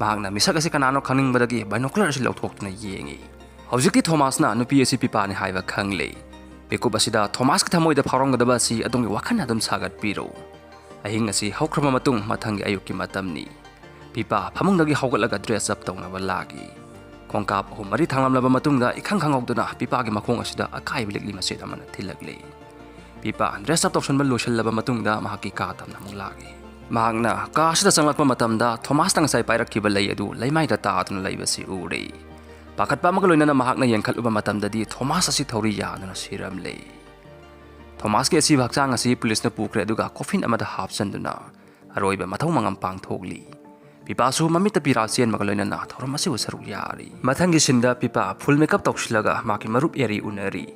ꯃꯍꯥꯛꯅ ꯃꯤꯁꯛ ꯑꯁꯤ ꯀꯅꯥꯅꯣ ꯈꯪꯅꯤꯡꯕꯗꯒꯤ ꯕꯥꯏꯅꯣꯀꯨꯂꯔ ꯑꯁꯤ ꯂꯧꯊꯣꯛꯇꯨꯅ ꯌꯦꯡꯏ꯫ ꯍꯧꯖꯤꯛꯇꯤ ꯊꯣꯃꯥꯁꯅ ꯅꯨꯄꯤ ꯑꯁꯤ ꯄꯤꯄꯥꯅꯤ ꯍꯥꯏꯕ ꯈꯪꯂꯦ꯫ ꯃꯤꯀꯨꯞ ꯑꯁꯤꯗ ꯊꯣꯃꯥꯁꯀꯤ ꯊꯃꯣꯏꯗ ꯐꯥꯎꯔꯝꯒꯗꯕ ꯑꯁꯤ ꯑꯗꯣꯝꯒꯤ ꯋꯥꯈꯜꯅ ꯑꯗꯨꯝ ꯁꯥꯒꯠꯄꯤꯔꯣ꯫ ꯑꯍꯤꯡ ꯑꯁꯤ ꯍꯧꯈ꯭ꯔꯕ ꯃꯇꯨꯡ ꯃꯊꯪꯒꯤ ꯑꯌꯨꯛꯀꯤ ꯃꯇꯝꯅꯤ꯫ ꯄꯤꯄꯥ ꯐꯃꯨꯡꯗꯒꯤ ꯍꯧꯒꯠꯂꯒ dress up ꯇꯧꯅꯕ ꯂꯥꯛꯏ꯫ ꯈꯣꯡꯀꯥꯞ ꯑꯍꯨꯝ ꯃꯔꯤ ꯊꯥꯡꯂꯝꯂꯕ ꯃꯇꯨꯡꯗ ꯏꯈꯪ ꯈꯪꯍꯧꯗꯅ ꯄꯤꯄꯥꯒꯤ ꯃꯈꯣꯡ ꯑꯁꯤꯗ ꯑꯀꯥꯏꯕ ꯂꯤꯛꯂꯤ ꯃꯆꯦꯠ ꯑꯃꯅ ꯊꯤꯜꯂꯛꯂꯤ꯫ ꯄꯤꯄꯥ dress up ꯇꯧꯁꯟꯕ ꯂꯣꯏꯁꯤꯜꯂꯕ ꯃꯇꯨꯡꯗ ꯃꯍꯥꯛꯀꯤ ꯀꯥ ꯇꯝꯅ ꯑꯃꯨꯛ ꯂꯥꯛꯏ꯫ ꯃꯍꯥꯛꯅ ꯀꯥ ꯑꯁꯤꯗ ꯆꯪꯂꯛꯄ ꯃꯇꯝꯗ ꯊꯣꯃꯥꯁꯅ ꯉꯁꯥꯏ ꯄꯥꯏꯔꯛꯈꯤꯕ ꯂꯩ ꯑꯗꯨ ꯂꯩꯃꯥꯏꯗ ꯇꯥꯗꯨꯅ ꯂꯩꯕꯁꯤ ꯎꯔꯤ꯫ ꯄꯥꯈꯠꯄ ꯑꯃꯒ ꯂꯣꯏꯅꯅ ꯃꯍꯥꯛꯅ ꯌꯦꯡꯈꯠꯂꯨꯕ ꯃꯇꯝꯗꯗꯤ ꯊꯣꯃꯥꯁ ꯑꯁꯤ ꯊꯧꯔꯤ ꯌꯥꯗꯨꯅ ꯁꯤꯔꯝꯂꯦ꯫ ꯊꯣꯃꯥꯁꯀꯤ ꯑꯁꯤꯕ ꯍꯛꯆꯥꯡ ꯑꯁꯤ ꯄꯨꯂꯤꯁꯅ ꯄꯨꯈ꯭ꯔꯦ, ꯑꯗꯨꯒ coffin ꯑꯃꯗ ꯍꯥꯞꯆꯟꯗꯨꯅ ꯑꯔꯣꯏꯕ ꯃꯊꯧ ꯃꯉꯝ ꯄꯥꯡꯊꯣꯛꯂꯤ꯫ ꯄꯤꯄꯥꯁꯨ ꯃꯃꯤꯠꯇ ꯄꯤꯔꯥ ꯆꯦꯟꯕꯒ ꯂꯣꯏꯅꯅ ꯊꯧꯔꯝ ꯑꯁꯤꯕꯨ ꯁꯔꯨꯛ ꯌꯥꯔꯤ꯫ ꯃꯊꯪꯒꯤ ꯁꯤꯟꯗ ꯄꯤꯄꯥ full makeup ꯇꯧꯁꯤꯜꯂꯒ ꯃꯍꯥꯛꯀꯤ ꯃꯔꯨꯞ ꯑꯦꯔꯤ ꯎꯅꯔꯤ꯫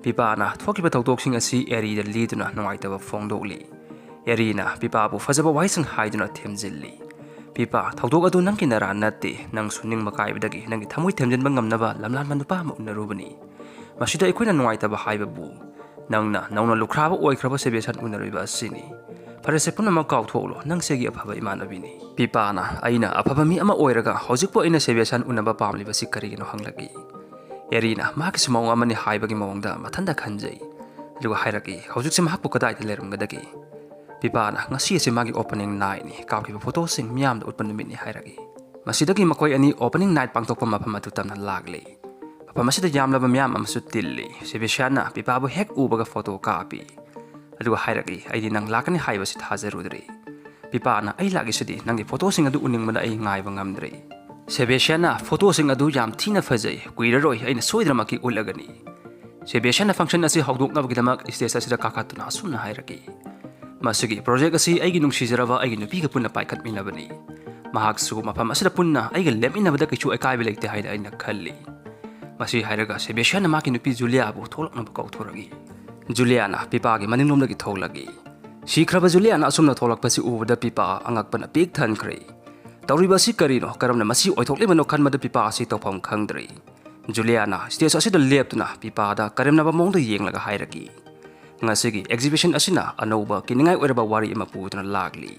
ꯄꯤꯄꯥꯅ ꯊꯣꯛꯈꯤꯕ ꯊꯧꯗꯣꯛꯁꯤꯡ ꯑꯁꯤ ꯑꯦꯔꯤꯗ ꯂꯤꯗꯨꯅ ꯅꯨꯡꯉꯥꯏꯇꯕ ꯐꯣꯡꯗꯣꯛꯂꯤ꯫ ꯑꯦꯔꯤꯅ ꯄꯤꯄꯥꯕꯨ ꯐꯖꯕ ꯋꯥꯍꯩꯁꯤꯡ ꯍꯥꯏꯗꯨꯅ ꯊꯦꯝꯖꯤꯜꯂꯤ꯫ "ꯄꯤꯄꯥ, ꯊꯧꯗꯣꯛ ꯑꯗꯨ ꯅꯪꯒꯤ ꯅꯔꯥ ꯅꯠꯇꯦ꯫ ꯅꯪꯁꯨ ꯅꯤꯡꯕ ꯀꯥꯏꯕꯗꯒꯤ ꯅꯪꯒꯤ ꯊꯃꯣꯏ ꯊꯦꯝꯖꯤꯟꯕ ꯉꯝꯅꯕ ꯂꯝꯂꯥꯟꯕ ꯅꯨꯄꯥ ꯑꯃ ꯎꯅꯔꯨꯕꯅꯤ꯫ ꯃꯁꯤꯗ ꯑꯩꯈꯣꯏꯅ ꯅꯨꯡꯉꯥꯏꯇꯕ ꯍꯥꯏꯕꯕꯨ ꯅꯪꯅ ꯅꯧꯅ ꯂꯨꯈ꯭ꯔꯥꯕ ꯑꯣꯏꯈ꯭ꯔꯕ ꯁꯦꯕꯦꯁꯟ ꯎꯅꯔꯨꯕ ꯑꯁꯤꯅꯤ꯫ ꯐꯔꯦꯁꯦ, ꯄꯨꯝꯅꯃꯛ ꯀꯥꯎꯊꯣꯛꯂꯣ, ꯅꯪꯁꯦ ꯑꯩꯒꯤ ꯑꯐꯕ ꯏꯃꯥꯟꯅꯕꯤꯅꯤ꯫" ꯄꯤꯄꯥꯅ, "ꯑꯩꯅ ꯑꯐꯕ ꯃꯤ ꯑꯃ ꯑꯣꯏꯔꯒ ꯍꯧꯖꯤꯛꯄꯨ ꯑꯩꯅ ꯁꯦꯕꯦꯁꯟ ꯎꯅꯕ ꯄꯥꯝꯂꯤꯕꯁꯤ ꯀꯔꯤꯒꯤꯅꯣ?" ꯍꯪꯂꯛꯏ꯫ ꯑꯦꯔꯤꯅ ꯃꯍꯥꯛꯀꯤꯁꯨ ꯃꯑꯣꯡ ꯑꯃꯅꯤ ꯍꯥꯏꯕꯒꯤ ꯃꯑꯣꯡꯗ ꯃꯊꯟꯇ ꯈꯟꯖꯩ꯫ ꯑꯗꯨꯒ ꯍꯥꯏꯔꯛꯏ, "ꯍꯧꯖꯤꯛꯁꯦ ꯃꯍꯥꯛꯄꯨ ꯀꯗꯥꯏꯗ ꯂꯩꯔꯝꯒꯗꯒꯦ?" ꯄꯤꯄꯥꯅ, "ꯉꯁꯤ ꯑꯁꯤ ꯃꯥꯒꯤ opening nightꯅꯤ, ꯀꯥꯞꯈꯤꯕ ꯐꯣꯇꯣꯁꯤꯡ ꯃꯤꯌꯥꯝꯗ ꯎꯠꯄ ꯅꯨꯃꯤꯠꯅꯤ" ꯍꯥꯏꯔꯛꯏ꯫ ꯃꯁꯤꯗꯒꯤ ꯃꯈꯣꯏ ꯑꯅꯤ opening night ꯄꯥꯡꯊꯣꯛꯄ ꯃꯐꯝ ꯑꯗꯨ ꯇꯝꯅ ꯂꯥꯛꯂꯤ꯫ ꯃꯐꯝ ꯑꯁꯤꯗ ꯌꯥꯝꯂꯕ ꯃꯤꯌꯥꯝ ꯑꯃꯁꯨ ꯇꯤꯜꯂꯤ꯫ ꯁꯦꯕꯦꯁꯤꯌꯥꯟꯅ ꯄꯤꯄꯥꯕꯨ ꯍꯦꯛ ꯎꯕꯒ ꯐꯣꯇꯣ ꯀꯥꯞꯄꯤ꯫ ꯑꯗꯨꯒ ꯍꯥꯏꯔꯛꯏ, "ꯑꯩꯗꯤ ꯅꯪ ꯂꯥꯛꯀꯅꯤ ꯍꯥꯏꯕꯁꯤ ꯊꯥꯖꯔꯨꯗ꯭ꯔꯦ꯫" ꯄꯤꯄꯥꯅ, "ꯑꯩ ꯂꯥꯛꯂꯤꯁꯤꯗꯤ ꯅꯪꯒꯤ ꯐꯣꯇꯣꯁꯤꯡ ꯑꯗꯨ ꯎꯅꯤꯡꯕꯅ ꯑꯩ ꯉꯥꯏꯕ ꯉꯝꯗ꯭ꯔꯦ꯫" ꯁꯦꯕꯦꯁꯤꯌꯥꯟꯅ, "ꯐꯣꯇꯣꯁꯤꯡ ꯑꯗꯨ ꯌꯥꯝ ꯊꯤꯅ ꯐꯖꯩ, ꯀꯨꯏꯔꯔꯣꯏ ꯑꯩꯅ ꯁꯣꯏꯗꯅꯃꯛꯀꯤ ꯎꯠꯂꯒꯅꯤ꯫" ꯁꯦꯕꯦꯁꯤꯌꯥꯟꯅ function ꯑꯁꯤ ꯍꯧꯗꯣꯛꯅꯕꯒꯤꯗꯃꯛ stage ꯑꯁꯤꯗ ꯀꯥꯈꯠꯇꯨꯅ ꯑꯁꯨꯝꯅ ꯍꯥꯏꯔꯛꯏ, "ꯃꯁꯤꯒꯤ project ꯑꯁꯤ ꯑꯩꯒꯤ ꯅꯨꯡꯁꯤꯖꯔꯕ ꯑꯩꯒꯤ ꯅꯨꯄꯤꯒ ꯄꯨꯟꯅ ꯄꯥꯏꯈꯠꯃꯤꯟꯅꯕꯅꯤ꯫ ꯃꯍꯥꯛꯁꯨ ꯃꯐꯝ ꯑꯁꯤꯗ ꯄꯨꯟꯅ ꯑꯩꯒ ꯂꯦꯞꯃꯤꯟꯅꯕꯗ ꯀꯩꯁꯨ ꯑꯀꯥꯏꯕ ꯂꯩꯇꯦ ꯍꯥꯏꯅ ꯑꯩꯅ ꯈꯜꯂꯤ꯫" ꯃꯁꯤ ꯍꯥꯏꯔꯒ ꯁꯦꯕꯦꯁꯤꯌꯥꯟꯅ ꯃꯍꯥꯛꯀꯤ ꯅꯨꯄꯤ ꯖꯨꯂꯤꯌꯥꯕꯨ ꯊꯣꯛꯂꯛꯅꯕ ꯀꯧꯊꯣꯔꯛꯏ꯫ ꯖꯨꯂꯤꯌꯥꯅ ꯄꯤꯄꯥꯒꯤ ꯃꯅꯤꯡꯂꯣꯝꯗꯒꯤ ꯊꯣꯛꯂꯛꯏ꯫ ꯁꯤꯈ꯭ꯔꯕ ꯖꯨꯂꯤꯌꯥꯅ ꯑꯁꯨꯝꯅ ꯊꯣꯛꯂꯛꯄꯁꯤ ꯎꯕꯗ ꯄꯤꯄꯥ ꯑꯉꯛꯄꯅ ꯄꯤꯛ ꯊꯟꯈ꯭ꯔꯦ꯫ ꯇꯧꯔꯤꯕ ꯑꯁꯤ ꯀꯔꯤꯅꯣ? ꯀꯔꯝꯅ ꯃꯁꯤ ꯑꯣꯏꯊꯣꯛꯂꯤꯕꯅꯣ ꯈꯟꯕꯗ ꯄꯤꯄꯥ ꯑꯁꯤ ꯇꯧꯐꯝ ꯈꯪꯗ꯭ꯔꯦ꯫ ꯖꯨꯂꯤꯌꯥꯅ stage ꯑꯁꯤꯗ ꯂꯦꯞꯇꯨꯅ ꯄꯤꯄꯥꯗ ꯀꯔꯦꯝꯅꯕ ꯃꯑꯣꯡꯗ ꯌꯦꯡꯂꯒ ꯍꯥꯏꯔꯛꯏ, "ꯉꯁꯤꯒꯤ exhibition ꯑꯁꯤꯅ ꯑꯅꯧꯕ ꯀꯤꯅꯤꯡꯉꯥꯏ ꯑꯣꯏꯔꯕ ꯋꯥꯔꯤ ꯑꯃ ꯄꯨꯗꯨꯅ ꯂꯥꯛꯂꯤ꯫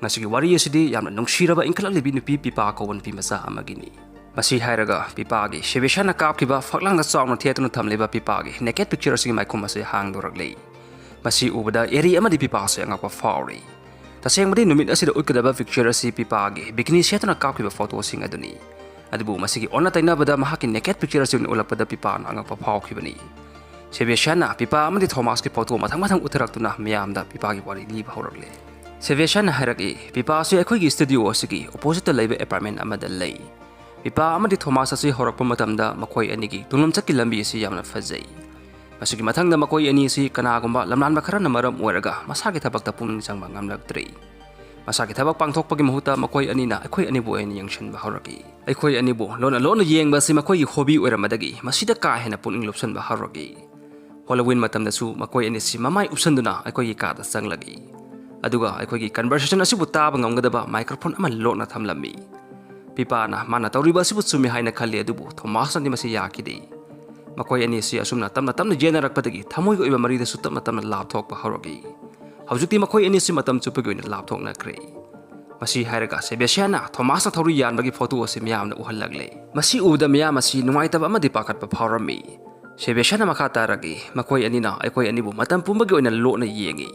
ꯉꯁꯤꯒꯤ ꯋꯥꯔꯤ ꯑꯁꯤꯗꯤ ꯌꯥꯝꯅ ꯅꯨꯡꯁꯤꯔꯕ ꯏꯟꯈꯠꯂꯛꯂꯤꯕꯤ ꯅꯨꯄꯤ ꯄꯤꯄꯥ ꯀꯧꯕ ꯅꯨꯄꯤ ꯃꯆꯥ ꯑꯃꯒꯤꯅꯤ꯫" ꯃꯁꯤ ꯍꯥꯏꯔꯒ ꯄꯤꯄꯥꯒꯤ ꯁꯦꯕꯦꯁꯤꯌꯥꯟꯅ ꯀꯥꯞꯈꯤꯕ ꯐꯛꯂꯥꯡꯗ ꯆꯥꯎꯅ ꯊꯦꯠꯇꯨꯅ ꯊꯝꯂꯤꯕ ꯄꯤꯄꯥꯒꯤ naked picture ꯑꯁꯤꯒꯤ ꯃꯥꯏꯈꯨꯝ ꯑꯁꯤ ꯍꯥꯡꯗꯣꯔꯛꯂꯤ꯫ ꯃꯁꯤ ꯎꯕꯗ ꯑꯦꯔꯤ ꯑꯃꯗꯤ ꯄꯤꯄꯥꯁꯦ ꯑꯉꯛꯄ ꯐꯥꯎꯔꯤ꯫ ꯇꯁꯦꯡꯕꯗꯤ ꯅꯨꯃꯤꯠ ꯑꯁꯤꯗ ꯎꯠꯀꯗꯕ ꯄꯤꯛꯆꯔ ꯑꯁꯤ ꯄꯤꯄꯥꯒꯤ ꯕꯤꯀꯤꯅꯤ ꯁꯦꯠꯇꯨꯅ ꯀꯥꯞꯈꯤꯕ ꯐꯣꯇꯣꯁꯤꯡ ꯑꯗꯨꯅꯤ꯫ ꯑꯗꯨꯕꯨ ꯃꯁꯤꯒꯤ ꯑꯣꯟꯅ ꯇꯩꯅꯕꯗ ꯃꯍꯥꯛꯀꯤ ꯅꯦꯀꯦꯠ ꯄꯤꯛꯆꯔ ꯑꯁꯤ ꯑꯣꯏꯅ ꯎꯠꯂꯛꯄꯗ ꯄꯤꯄꯥꯅ ꯑꯉꯛꯄ ꯐꯥꯎꯈꯤꯕꯅꯤ꯫ ꯁꯦꯕꯦꯁꯤꯌꯥꯟꯅ ꯄꯤꯄꯥ ꯑꯃꯗꯤ ꯊꯣꯃꯥꯁꯀꯤ ꯐꯣꯇꯣ ꯃꯊꯪ ꯃꯊꯪ ꯎꯠꯊꯔꯛꯇꯨꯅ ꯃꯤꯌꯥꯝꯗ ꯄꯤꯄꯥꯒꯤ ꯋꯥꯔꯤ ꯂꯤꯕ ꯍꯧꯔꯛꯂꯦ꯫ ꯁꯦꯕꯦꯁꯤꯌꯥꯟꯅ ꯍꯥꯏꯔꯛꯏ, "ꯄꯤꯄꯥ ꯑꯁꯤ ꯑꯩꯈꯣꯏꯒꯤ ꯁ꯭ꯇꯨꯗꯤꯑꯣ ꯑꯁꯤꯒꯤ ꯑꯣꯄꯣꯖꯤꯠꯇ ꯂꯩꯕ ꯑꯦꯄꯥꯔꯠꯃꯦꯟ ꯑꯃꯗ ꯂꯩ꯫ ꯄꯤꯄꯥ ꯑꯃꯗꯤ ꯊꯣꯃꯥꯁ ꯑꯁꯤ ꯍꯧꯔꯛꯄ ꯃꯇꯝꯗ ꯃꯈꯣꯏ ꯑꯅꯤꯒꯤ ꯇꯨꯡꯂꯝꯆꯠꯀꯤ ꯂꯝꯕꯤ ꯑꯁꯤ ꯌꯥꯝꯅ ꯐꯖꯩ꯫ ꯃꯁꯤꯒꯤ ꯃꯊꯪꯗ ꯃꯈꯣꯏ ꯑꯅꯤ ꯑꯁꯤ ꯀꯅꯥꯒꯨꯝꯕ ꯂꯝꯂꯥꯟꯕ ꯈꯔꯅ ꯃꯔꯝ ꯑꯣꯏꯔꯒ ꯃꯁꯥꯒꯤ ꯊꯕꯛꯇ ꯄꯨꯛꯅꯤꯡ ꯆꯪꯕ ꯉꯝꯂꯛꯇ꯭ꯔꯦ꯫ ꯃꯁꯥꯒꯤ ꯊꯕꯛ ꯄꯥꯡꯊꯣꯛꯄꯒꯤ ꯃꯍꯨꯠꯇ ꯃꯈꯣꯏ ꯑꯅꯤꯅ ꯑꯩꯈꯣꯏ ꯑꯅꯤꯕꯨ ꯑꯣꯏꯅ ꯌꯦꯡꯁꯤꯟꯕ ꯍꯧꯔꯛꯏ꯫ ꯑꯩꯈꯣꯏ ꯑꯅꯤꯕꯨ ꯂꯣꯟꯅ ꯂꯣꯟꯅ ꯌꯦꯡꯕ ꯑꯁꯤ ꯃꯈꯣꯏꯒꯤ ꯍꯣꯕꯤ ꯑꯣꯏꯔꯝꯕꯗꯒꯤ ꯃꯁꯤꯗ ꯀꯥ ꯍꯦꯟꯅ ꯄꯨꯛꯅꯤꯡ ꯂꯨꯞꯁꯤꯟꯕ ꯍꯧꯔꯛꯏ꯫ ꯍꯣꯂꯣꯋꯤꯟ ꯃꯇꯝꯗꯁꯨ ꯃꯈꯣꯏ ꯑꯅꯤꯁꯤ ꯃꯃꯥꯏ ꯎꯞꯁꯟꯗꯨꯅ ꯑꯩꯈꯣꯏꯒꯤ ꯀꯥꯗ ꯆꯪꯂꯛꯏ꯫ ꯑꯗꯨꯒ ꯑꯩꯈꯣꯏꯒꯤ ꯀꯟꯚꯔꯁꯦꯁꯟ ꯑꯁꯤꯕꯨ ꯇꯥꯕ ꯉꯝꯒꯗꯕ ꯃꯥꯏꯀ꯭ꯔꯣꯐꯣꯟ ꯑꯃ ꯂꯣꯠꯅ ꯊꯝꯂꯝꯃꯤ꯫ ꯄꯤꯄꯥꯅ ꯃꯥꯅ ꯇꯧꯔꯤꯕ ꯑꯁꯤꯕꯨ ꯆꯨꯝꯃꯤ ꯍꯥꯏꯅ ꯈꯜꯂꯤ, ꯑꯗꯨꯕꯨ ꯊꯣꯃꯥꯁꯅꯗꯤ ꯃꯁꯤ ꯌꯥꯈꯤꯗꯦ꯫ ꯃꯈꯣꯏ ꯑꯅꯤꯁꯤ ꯑꯁꯨꯝꯅ ꯇꯞꯅ ꯇꯞꯅ ꯌꯦꯟꯅꯔꯛꯄꯗꯒꯤ ꯊꯃꯣꯏꯒꯤ ꯑꯣꯏꯕ ꯃꯔꯤꯗꯁꯨ ꯇꯞꯅ ꯇꯞꯅ ꯂꯥꯞꯊꯣꯛꯄ ꯍꯧꯔꯛꯏ꯫ ꯍꯧꯖꯤꯛꯇꯤ ꯃꯈꯣꯏ ꯑꯅꯤꯁꯤ ꯃꯇꯝ ꯆꯨꯞꯄꯒꯤ ꯑꯣꯏꯅ ꯂꯥꯞꯊꯣꯛꯅꯈ꯭ꯔꯦ꯫ ꯃꯁꯤ ꯍꯥꯏꯔꯒ ꯁꯦꯕꯦꯁꯤꯌꯥꯟꯅ ꯊꯣꯃꯥꯁꯅ ꯊꯧꯔꯤ ꯌꯥꯟꯕꯒꯤ ꯐꯣꯇꯣ ꯑꯁꯤ ꯃꯤꯌꯥꯝꯅ ꯎꯍꯜꯂꯛꯂꯦ꯫ ꯃꯁꯤ ꯎꯕꯗ ꯃꯤꯌꯥꯝ ꯑꯁꯤ ꯅꯨꯡꯉꯥꯏꯇꯕ ꯑꯃꯗꯤ ꯄꯥꯈꯠꯄ ꯐꯥꯎꯔꯝꯃꯤ꯫ ꯁꯦꯕꯦꯁꯤꯌꯥꯟꯅ ꯃꯈꯥ ꯇꯥꯔꯛꯏ, "ꯃꯈꯣꯏ ꯑꯅꯤꯅ ꯑꯩꯈꯣꯏ ꯑꯅꯤꯕꯨ ꯃꯇꯝ ꯄꯨꯝꯕꯒꯤ ꯑꯣꯏꯅ ꯂꯣꯠꯅ ꯌꯦꯡꯉꯤ꯫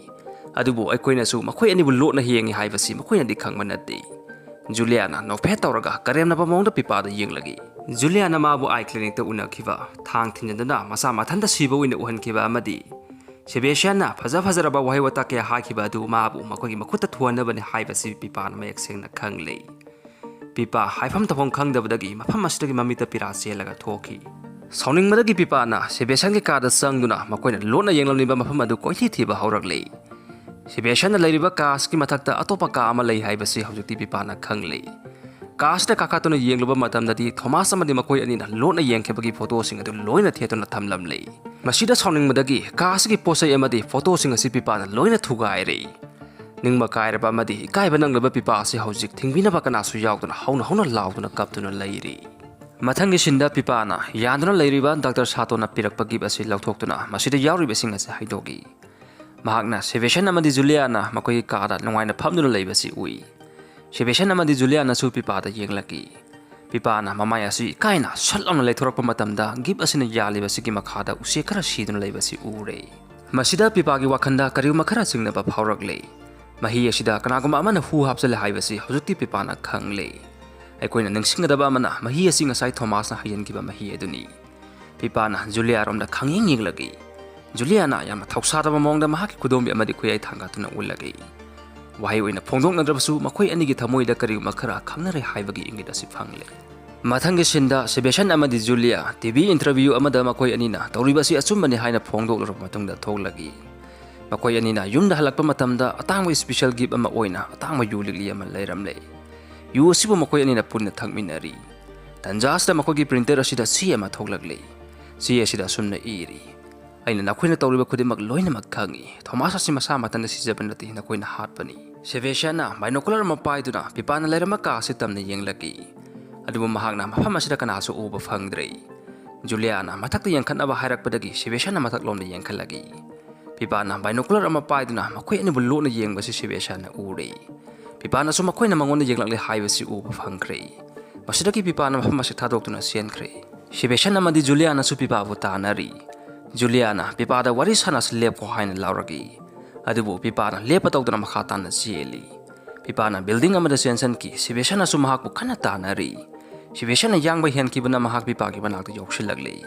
ꯑꯗꯨꯕꯨ ꯑꯩꯈꯣꯏꯅꯁꯨ ꯃꯈꯣꯏ ꯑꯅꯤꯕꯨ ꯂꯣꯠꯅ ꯌꯦꯡꯉꯤ ꯍꯥꯏꯕꯁꯤ ꯃꯈꯣꯏꯅꯗꯤ ꯈꯪꯕ ꯅꯠꯇꯦ"꯫ ꯖꯨꯂꯤꯌꯥꯅ ꯅꯣꯛꯐꯦꯠ ꯇꯧꯔꯒ ꯀꯔꯦꯝꯅꯕ ꯃꯑꯣꯡꯗ ꯄꯤꯄꯥꯗ ꯌꯦꯡꯂꯛꯏ꯫ ꯖꯨꯂꯤꯌꯥꯅ ꯃꯥꯕꯨ ꯑꯥꯏ ꯀ꯭ꯂꯤꯅꯤꯛꯇ ꯎꯅꯈꯤꯕ, ꯊꯥꯡ ꯊꯤꯟꯖꯤꯟꯗꯨꯅ ꯃꯁꯥ ꯃꯊꯟꯇ ꯁꯤꯕ ꯑꯣꯏꯅ ꯎꯍꯟꯈꯤꯕ ꯑꯃꯗꯤ ꯁꯦꯕꯦꯁꯤꯌꯥꯟꯅ ꯐꯖ ꯐꯖꯔꯕ ꯋꯥꯍꯩ ꯋꯥꯇꯥ ꯀꯌꯥ ꯍꯥꯏꯈꯤꯕ ꯑꯗꯨ ꯃꯥꯕꯨ ꯃꯈꯣꯏꯒꯤ ꯃꯈꯨꯠꯇ ꯊꯨꯍꯟꯅꯕꯅꯤ ꯍꯥꯏꯕꯁꯤ ꯄꯤꯄꯥꯅ ꯃꯌꯦꯛ ꯁꯦꯡꯅ ꯈꯪꯂꯦ꯫ ꯄꯤꯄꯥ ꯍꯥꯏꯐꯝ ꯇꯧꯐꯝ ꯈꯪꯗꯕꯗꯒꯤ ꯃꯐꯝ ꯑꯁꯤꯗꯒꯤ ꯃꯃꯤꯠꯇ ꯄꯤꯔꯥ ꯆꯦꯜꯂꯒ ꯊꯣꯛꯈꯤ꯫ ꯁꯥꯎꯅꯤꯡꯕꯗꯒꯤ ꯄꯤꯄꯥꯅ ꯁꯦꯕꯦꯁꯤꯌꯥꯟꯒꯤ ꯀꯥꯗ ꯆꯪꯗꯨꯅ ꯃꯈꯣꯏꯅ ꯂꯣꯠꯅ ꯌꯦꯡꯂꯝꯂꯤꯕ ꯃꯐꯝ ꯑꯗꯨ ꯀꯣꯏꯊꯤ ꯊꯤꯕ ꯍꯧꯔꯛꯂꯦ꯫ ꯁꯦꯕꯦꯁꯤꯌꯥꯟꯅ ꯂꯩꯔꯤꯕ ꯀꯥ ꯑꯁꯤꯒꯤ ꯃꯊꯛꯇ ꯑꯇꯣꯞꯄ ꯀꯥ ꯑꯃ ꯂꯩ ꯍꯥꯏꯕꯁꯤ ꯍꯧꯖꯤꯛꯇꯤ ꯄꯤꯄꯥꯅ ꯈꯪꯂꯦ꯫ ꯀꯥ ꯑꯁꯤꯗ ꯀꯥꯈꯠꯇꯨꯅ ꯌꯦꯡꯂꯨꯕ ꯃꯇꯝꯗꯗꯤ ꯊꯣꯃꯥꯁ ꯑꯃꯗꯤ ꯃꯈꯣꯏ ꯑꯅꯤꯅ ꯂꯣꯠꯅ ꯌꯦꯡꯈꯤꯕꯒꯤ ꯐꯣꯇꯣꯁꯤꯡ ꯑꯗꯨ ꯂꯣꯏꯅ ꯊꯦꯠꯇꯨꯅ ꯊꯝꯂꯝꯂꯦ꯫ ꯃꯁꯤꯗ ꯁꯥꯎꯅꯤꯡꯕꯗꯒꯤ ꯀꯥ ꯑꯁꯤꯒꯤ ꯄꯣꯠ ꯆꯩ ꯑꯃꯗꯤ ꯐꯣꯇꯣꯁꯤꯡ ꯑꯁꯤ ꯄꯤꯄꯥꯅ ꯂꯣꯏꯅ ꯊꯨꯒꯥꯏꯔꯦ꯫ ꯅꯤꯡꯕ ꯀꯥꯏꯔꯕ ꯑꯃꯗꯤ ꯏꯀꯥꯏꯕ ꯅꯪꯂꯕ ꯄꯤꯄꯥ ꯑꯁꯤ ꯍꯧꯖꯤꯛ ꯊꯤꯡꯕꯤꯅꯕ ꯀꯅꯥꯁꯨ ꯌꯥꯎꯗꯅ ꯍꯧꯅ ꯍꯧꯅ ꯂꯥꯎꯗꯨꯅ ꯀꯞꯇꯨꯅ ꯂꯩꯔꯤ꯫ ꯃꯊꯪꯒꯤ ꯁꯤꯟꯗ ꯄꯤꯄꯥꯅ ꯌꯥꯟꯗꯨꯅ ꯂꯩꯔꯤꯕ ꯗꯥꯛꯇꯔ ꯁꯥꯇꯣꯅ ꯄꯤꯔꯛꯄ ꯒꯤꯐ ꯑꯁꯤ ꯂꯧꯊꯣꯛꯇꯨꯅ ꯃꯁꯤꯗ ꯌꯥꯎꯔꯤꯕꯁꯤꯡ ꯑꯁꯤ ꯍꯥꯏꯗꯣꯛꯏ꯫ ꯃꯍꯥꯛꯅ ꯁꯦꯕꯦꯁꯟ ꯑꯃꯗꯤ ꯖꯨꯂꯤꯌꯥꯅ ꯃꯈꯣꯏꯒꯤ ꯀꯥꯗ ꯅꯨꯡꯉꯥꯏꯅ ꯐꯝꯗꯨꯅ ꯂꯩꯕꯁꯤ ꯎꯏ꯫ ꯁꯦꯕꯦꯁꯟ ꯑꯃꯗꯤ ꯖꯨꯂꯤꯌꯥꯅꯁꯨ ꯄꯤꯄꯥꯗ ꯌꯦꯡꯂꯛꯏ꯫ ꯄꯤꯄꯥꯅ ꯃꯃꯥꯏ ꯑꯁꯤ ꯏꯀꯥꯏꯅ ꯁꯠ ꯂꯥꯎꯅ ꯂꯩꯊꯣꯔꯛꯄ ꯃꯇꯝꯗ ꯒꯤꯐ ꯑꯁꯤꯅ ꯌꯥꯜꯂꯤꯕꯁꯤꯒꯤ ꯃꯈꯥꯗ ꯎꯆꯦꯛ ꯈꯔ ꯁꯤꯗꯨꯅ ꯂꯩꯕꯁꯤ ꯎꯔꯦ꯫ ꯃꯁꯤꯗ ꯄꯤꯄꯥꯒꯤ ꯋꯥꯈꯜꯗ ꯀꯔꯤꯒꯨꯝꯕ ꯈꯔ ꯆꯤꯡꯅꯕ ꯐꯥꯎꯔꯛꯂꯦ꯫ ꯃꯍꯤ ꯑꯁꯤꯗ ꯀꯅꯥꯒꯨꯝꯕ ꯑꯃꯅ ꯍꯨ ꯍꯥꯞꯆꯜꯂꯦ ꯍꯥꯏꯕꯁꯤ ꯍꯧꯖꯤꯛꯇꯤ ꯄꯤꯄꯥꯅ ꯈꯪꯂꯦ꯫ ꯑꯩꯈꯣꯏꯅ ꯅꯤꯡꯁꯤꯡꯒꯗꯕ ꯑꯃꯅ, ꯃꯍꯤ ꯑꯁꯤ ꯉꯁꯥꯏ ꯊꯣꯃꯥꯁꯅ ꯍꯩꯖꯤꯟꯈꯤꯕ ꯃꯍꯤ ꯑꯗꯨꯅꯤ꯫ ꯄꯤꯄꯥꯅ ꯖꯨꯂꯤꯌꯥꯔꯣꯝꯗ ꯈꯪꯌꯦꯡ ꯌꯦꯡꯂꯛꯏ꯫ ꯖꯨꯂꯤꯌꯥꯅ ꯌꯥꯝꯅ ꯊꯧꯁꯥꯗꯕ ꯃꯑꯣꯡꯗ ꯃꯍꯥꯛꯀꯤ ꯈꯨꯗꯣꯝꯕꯤ ꯑꯃꯗꯤ ꯈꯨꯌꯥꯏ ꯊꯥꯡꯒꯠꯇꯨꯅ ꯎꯠꯂꯛꯏ꯫ ꯋꯥꯍꯩ ꯑꯣꯏꯅ ꯐꯣꯡꯗꯣꯛꯅꯗ꯭ꯔꯕꯁꯨ, ꯃꯈꯣꯏ ꯑꯅꯤꯒꯤ ꯊꯃꯣꯏꯗ ꯀꯔꯤꯒꯨꯝꯕ ꯈꯔ ꯈꯪꯅꯔꯦ ꯍꯥꯏꯕꯒꯤ ꯏꯪꯒꯤꯠ ꯑꯁꯤ ꯐꯪꯂꯦ꯫ ꯃꯊꯪꯒꯤ ꯁꯤꯟꯗ ꯁꯦꯕꯦꯁꯟ ꯑꯃꯗꯤ ꯖꯨꯂꯤꯌꯥ ꯇꯤ ꯚꯤ ꯏꯟꯇꯔꯚ꯭ꯌꯨ ꯑꯃꯗ ꯃꯈꯣꯏ ꯑꯅꯤꯅ ꯇꯧꯔꯤꯕ ꯑꯁꯤ ꯑꯆꯨꯝꯕꯅꯤ ꯍꯥꯏꯅ ꯐꯣꯡꯗꯣꯛꯂꯨꯔꯕ ꯃꯇꯨꯡꯗ ꯊꯣꯛꯂꯛꯏ꯫ ꯃꯈꯣꯏ ꯑꯅꯤꯅ ꯌꯨꯝꯗ ꯍꯜꯂꯛꯄ ꯃꯇꯝꯗ ꯑꯇꯥꯡꯕ ꯏꯁꯄꯤꯁꯦꯜ ꯒꯤꯐ ꯑꯃ ꯑꯣꯏꯅ ꯑꯇꯥꯡꯕ ꯌꯨ ꯂꯤꯛꯂꯤ ꯑꯃ ꯂꯩꯔꯝꯂꯦ꯫ ꯌꯨ ꯑꯁꯤꯕꯨ ꯃꯈꯣꯏ ꯑꯅꯤꯅ ꯄꯨꯟꯅ ꯊꯛꯃꯤꯟꯅꯔꯤ꯫ ꯇꯟꯖꯥ ꯑꯁꯤꯗ ꯃꯈꯣꯏꯒꯤ ꯄ꯭ꯔꯤꯟꯇꯔ ꯑꯁꯤꯗ ꯆꯦ ꯑꯃ ꯊꯣꯛꯂꯛꯂꯤ꯫ ꯆꯦ ꯑꯁꯤꯗ ꯑꯁꯨꯝꯅ ꯏꯔꯤ, "ꯑꯩꯅ ꯅꯈꯣꯏꯅ ꯇꯧꯔꯤꯕ ꯈꯨꯗꯤꯡꯃꯛ ꯂꯣꯏꯅꯃꯛ ꯈꯪꯏ꯫ ꯊꯣꯃꯥꯁ ꯑꯁꯤ ꯃꯁꯥ ꯃꯊꯟꯇ ꯁꯤꯖꯕ ꯅꯠꯇꯦ, ꯅꯈꯣꯏꯅ ꯍꯥꯠꯄꯅꯤ꯫" ꯁꯦꯕꯦꯁꯤꯌꯥꯅ ꯕꯥꯏꯅꯣꯀꯨꯂꯔ ꯑꯃ ꯄꯥꯏꯗꯨꯅ ꯄꯤꯄꯥꯅ ꯂꯩꯔꯝꯕ ꯀꯥ ꯑꯁꯤ ꯇꯝꯅ ꯌꯦꯡꯂꯛꯏ꯫ ꯑꯗꯨꯕꯨ ꯃꯍꯥꯛꯅ ꯃꯐꯝ ꯑꯁꯤꯗ ꯀꯅꯥꯁꯨ ꯎꯕ ꯐꯪꯗ꯭ꯔꯦ꯫ ꯖꯨꯂꯤꯌꯥꯅ ꯃꯊꯛꯇ ꯌꯦꯡꯈꯠꯅꯕ ꯍꯥꯏꯔꯛꯄꯗꯒꯤ ꯁꯦꯕꯦꯁꯤꯌꯥꯅ ꯃꯊꯛꯂꯣꯝꯗ ꯌꯦꯡꯈꯠꯂꯛꯏ꯫ ꯄꯤꯄꯥꯅ ꯕꯥꯏꯅꯣꯀꯨꯂꯔ ꯑꯃ ꯄꯥꯏꯗꯨꯅ ꯃꯈꯣꯏ ꯑꯅꯤꯕꯨ ꯂꯣꯠꯅ ꯌꯦꯡꯕꯁꯤ ꯁꯦꯕꯦꯁꯤꯌꯥꯅ ꯎꯔꯦ꯫ ꯄꯤꯄꯥꯅꯁꯨ ꯃꯈꯣꯏꯅ ꯃꯉꯣꯟꯗ ꯌꯦꯡꯂꯛꯂꯦ ꯍꯥꯏꯕꯁꯤ ꯎꯕ ꯐꯪꯈ꯭ꯔꯦ꯫ ꯃꯁꯤꯗꯒꯤ ꯄꯤꯄꯥꯅ ꯃꯐꯝ ꯑꯁꯤ ꯊꯥꯗꯣꯛꯇꯨꯅ ꯆꯦꯟꯈ꯭ꯔꯦ꯫ ꯁꯦꯕꯦꯁꯤꯌꯥꯟ ꯑꯃꯗꯤ ꯖꯨꯂꯤꯌꯥꯅꯁꯨ ꯄꯤꯄꯥꯕꯨ ꯇꯥꯟꯅꯔꯤ꯫ ꯖꯨꯂꯤꯌꯥꯅ ꯄꯤꯄꯥꯗ ꯋꯥꯔꯤ ꯁꯥꯟꯅꯁꯤ ꯂꯦꯞꯈꯣ ꯍꯥꯏꯅ ꯂꯥꯎꯔꯛꯏ꯫ ꯑꯗꯨꯕꯨ ꯄꯤꯄꯥꯅ ꯂꯦꯞꯄ ꯇꯧꯗꯅ ꯃꯈꯥ ꯇꯥꯅ ꯆꯦꯜꯂꯤ꯫ ꯄꯤꯄꯥꯅ ꯕꯤꯜꯗꯤꯡ ꯑꯃꯗ ꯆꯦꯟꯁꯤꯟꯈꯤ꯫ ꯁꯦꯕꯦꯁꯤꯌꯥꯅꯁꯨ ꯃꯍꯥꯛꯄꯨ ꯀꯟꯅ ꯇꯥꯟꯅꯔꯤ꯫ ꯁꯦꯕꯦꯁꯤꯌꯥꯅ ꯌꯥꯡꯕ ꯍꯦꯟꯈꯤꯕꯅ ꯃꯍꯥꯛ ꯄꯤꯄꯥꯒꯤ ꯃꯅꯥꯛꯇ ꯌꯧꯁꯤꯜꯂꯛꯂꯤ꯫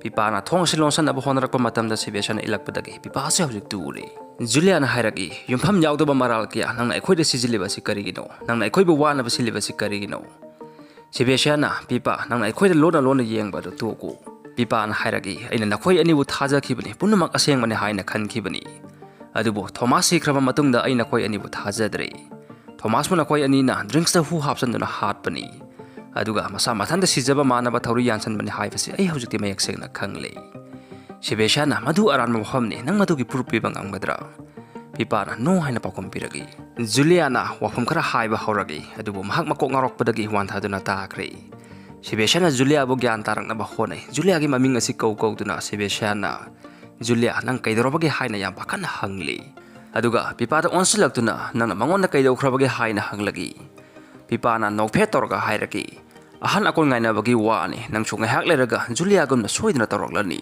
ꯄꯤꯄꯥꯅ ꯊꯣꯡ ꯑꯁꯤ ꯂꯣꯟꯁꯤꯟꯅꯕ ꯍꯣꯠꯅꯔꯛꯄ ꯃꯇꯝꯗ ꯁꯦꯕꯦꯁꯤꯌꯥꯅ ꯏꯜꯂꯛꯄꯗꯒꯤ ꯄꯤꯄꯥ ꯑꯁꯤ ꯍꯧꯖꯤꯛ ꯇꯨꯔꯦ꯫ ꯖꯨꯂꯤꯌꯥꯅ ꯍꯥꯏꯔꯛꯏ, "ꯌꯨꯝꯐꯝ ꯌꯥꯎꯗꯕ ꯃꯔꯥꯜ ꯀꯌꯥ ꯅꯪꯅ ꯑꯩꯈꯣꯏꯗ ꯁꯤꯖꯤꯜꯂꯤꯕ ꯑꯁꯤ ꯀꯔꯤꯒꯤꯅꯣ? ꯅꯪꯅ ꯑꯩꯈꯣꯏꯕꯨ ꯋꯥꯅꯕ ꯁꯤꯜꯂꯤꯕ ꯑꯁꯤ ꯀꯔꯤꯒꯤꯅꯣ?" ꯁꯦꯕꯦꯁꯤꯌꯥꯅ, "ꯄꯤꯄꯥ, ꯅꯪꯅ ꯑꯩꯈꯣꯏꯗ ꯂꯣꯟꯅ ꯂꯣꯟꯅ ꯌꯦꯡꯕ ꯑꯗꯨ ꯇꯣꯛꯎ꯫" ꯄꯤꯄꯥꯅ ꯍꯥꯏꯔꯛꯏ, "ꯑꯩꯅ ꯅꯈꯣꯏ ꯑꯅꯤꯕꯨ ꯊꯥꯖꯈꯤꯕꯅꯤ, ꯄꯨꯝꯅꯃꯛ ꯑꯁꯦꯡꯕꯅꯤ ꯍꯥꯏꯅ ꯈꯟꯈꯤꯕꯅꯤ꯫ ꯑꯗꯨꯕꯨ ꯊꯣꯃꯥꯁ ꯁꯤꯈ꯭ꯔꯕ ꯃꯇꯨꯡꯗ ꯑꯩ ꯅꯈꯣꯏ ꯑꯅꯤꯕꯨ ꯊꯥꯖꯗ꯭ꯔꯦ꯫ ꯊꯣꯃꯥꯁꯄꯨ ꯅꯈꯣꯏ ꯑꯅꯤꯅ ꯗ꯭ꯔꯤꯡꯛꯁꯇ ꯍꯨ ꯍꯥꯞꯆꯤꯟꯗꯨꯅ ꯍꯥꯠꯄꯅꯤ꯫ ꯑꯗꯨꯒ ꯃꯁꯥ ꯃꯊꯟꯇ ꯁꯤꯖꯕ ꯃꯥꯟꯅꯕ ꯊꯧꯔꯤ ꯌꯥꯟꯁꯤꯟꯕꯅꯤ ꯍꯥꯏꯕꯁꯤ ꯑꯩ ꯍꯧꯖꯤꯛꯇꯤ ꯃꯌꯦꯛ ꯁꯦꯡꯅ ꯈꯪꯂꯦ꯫" ꯁꯦꯕꯦꯁꯤꯌꯥꯅ, "ꯃꯗꯨ ꯑꯔꯥꯟꯕ ꯋꯥꯐꯝꯅꯤ, ꯅꯪ ꯃꯗꯨꯒꯤ ꯄ꯭ꯔꯨꯐ ꯄꯤꯕ ꯉꯝꯒꯗ꯭ꯔꯥ?" ꯄꯤꯄꯥꯅ, "ꯅꯣ" ꯍꯥꯏꯅ ꯄꯥꯎꯈꯨꯝ ꯄꯤꯔꯛꯏ꯫ ꯖꯨꯂꯤꯌꯥꯅ ꯋꯥꯐꯝ ꯈꯔ ꯍꯥꯏꯕ ꯍꯧꯔꯛꯏ, ꯑꯗꯨꯕꯨ ꯃꯍꯥꯛ ꯃꯀꯣꯛ ꯉꯥꯎꯔꯛꯄꯗꯒꯤ ꯋꯥꯟꯊꯗꯨꯅ ꯇꯥꯈ꯭ꯔꯦ꯫ ꯁꯦꯕꯦꯁꯤꯌꯥꯅ ꯖꯨꯂꯤꯌꯥꯕꯨ ꯒ꯭ꯌꯥꯟ ꯇꯥꯔꯛꯅꯕ ꯍꯣꯠꯅꯩ꯫ ꯖꯨꯂꯤꯌꯥꯒꯤ ꯃꯃꯤꯡ ꯑꯁꯤ ꯀꯧ ꯀꯧꯗꯨꯅ ꯁꯦꯕꯦꯁꯤꯌꯥꯅ, "ꯖꯨꯂꯤꯌꯥ, ꯅꯪ ꯀꯩꯗꯧꯔꯕꯒꯦ?" ꯍꯥꯏꯅ ꯌꯥꯝ ꯄꯥꯈꯠꯅ ꯍꯪꯂꯤ꯫ ꯑꯗꯨꯒ ꯄꯤꯄꯥꯗ ꯑꯣꯟꯁꯤꯜꯂꯛꯇꯨꯅ, "ꯅꯪꯅ ꯃꯉꯣꯟꯗ ꯀꯩꯗꯧꯈ꯭ꯔꯕꯒꯦ?" ꯍꯥꯏꯅ ꯍꯪꯂꯛꯏ꯫ ꯄꯤꯄꯥꯅ ꯅꯣꯛꯐꯦꯠ ꯇꯧꯔꯒ ꯍꯥꯏꯔꯛꯏ, "ꯑꯍꯟ ꯑꯀꯣꯟ ꯉꯥꯏꯅꯕꯒꯤ ꯋꯥꯅꯤ, ꯅꯪꯁꯨ ꯉꯥꯏꯍꯥꯛ ꯂꯩꯔꯒ ꯖꯨꯂꯤꯌꯥꯒꯨꯝꯅ ꯁꯣꯏꯗꯅ ꯇꯧꯔꯛꯂꯅꯤ꯫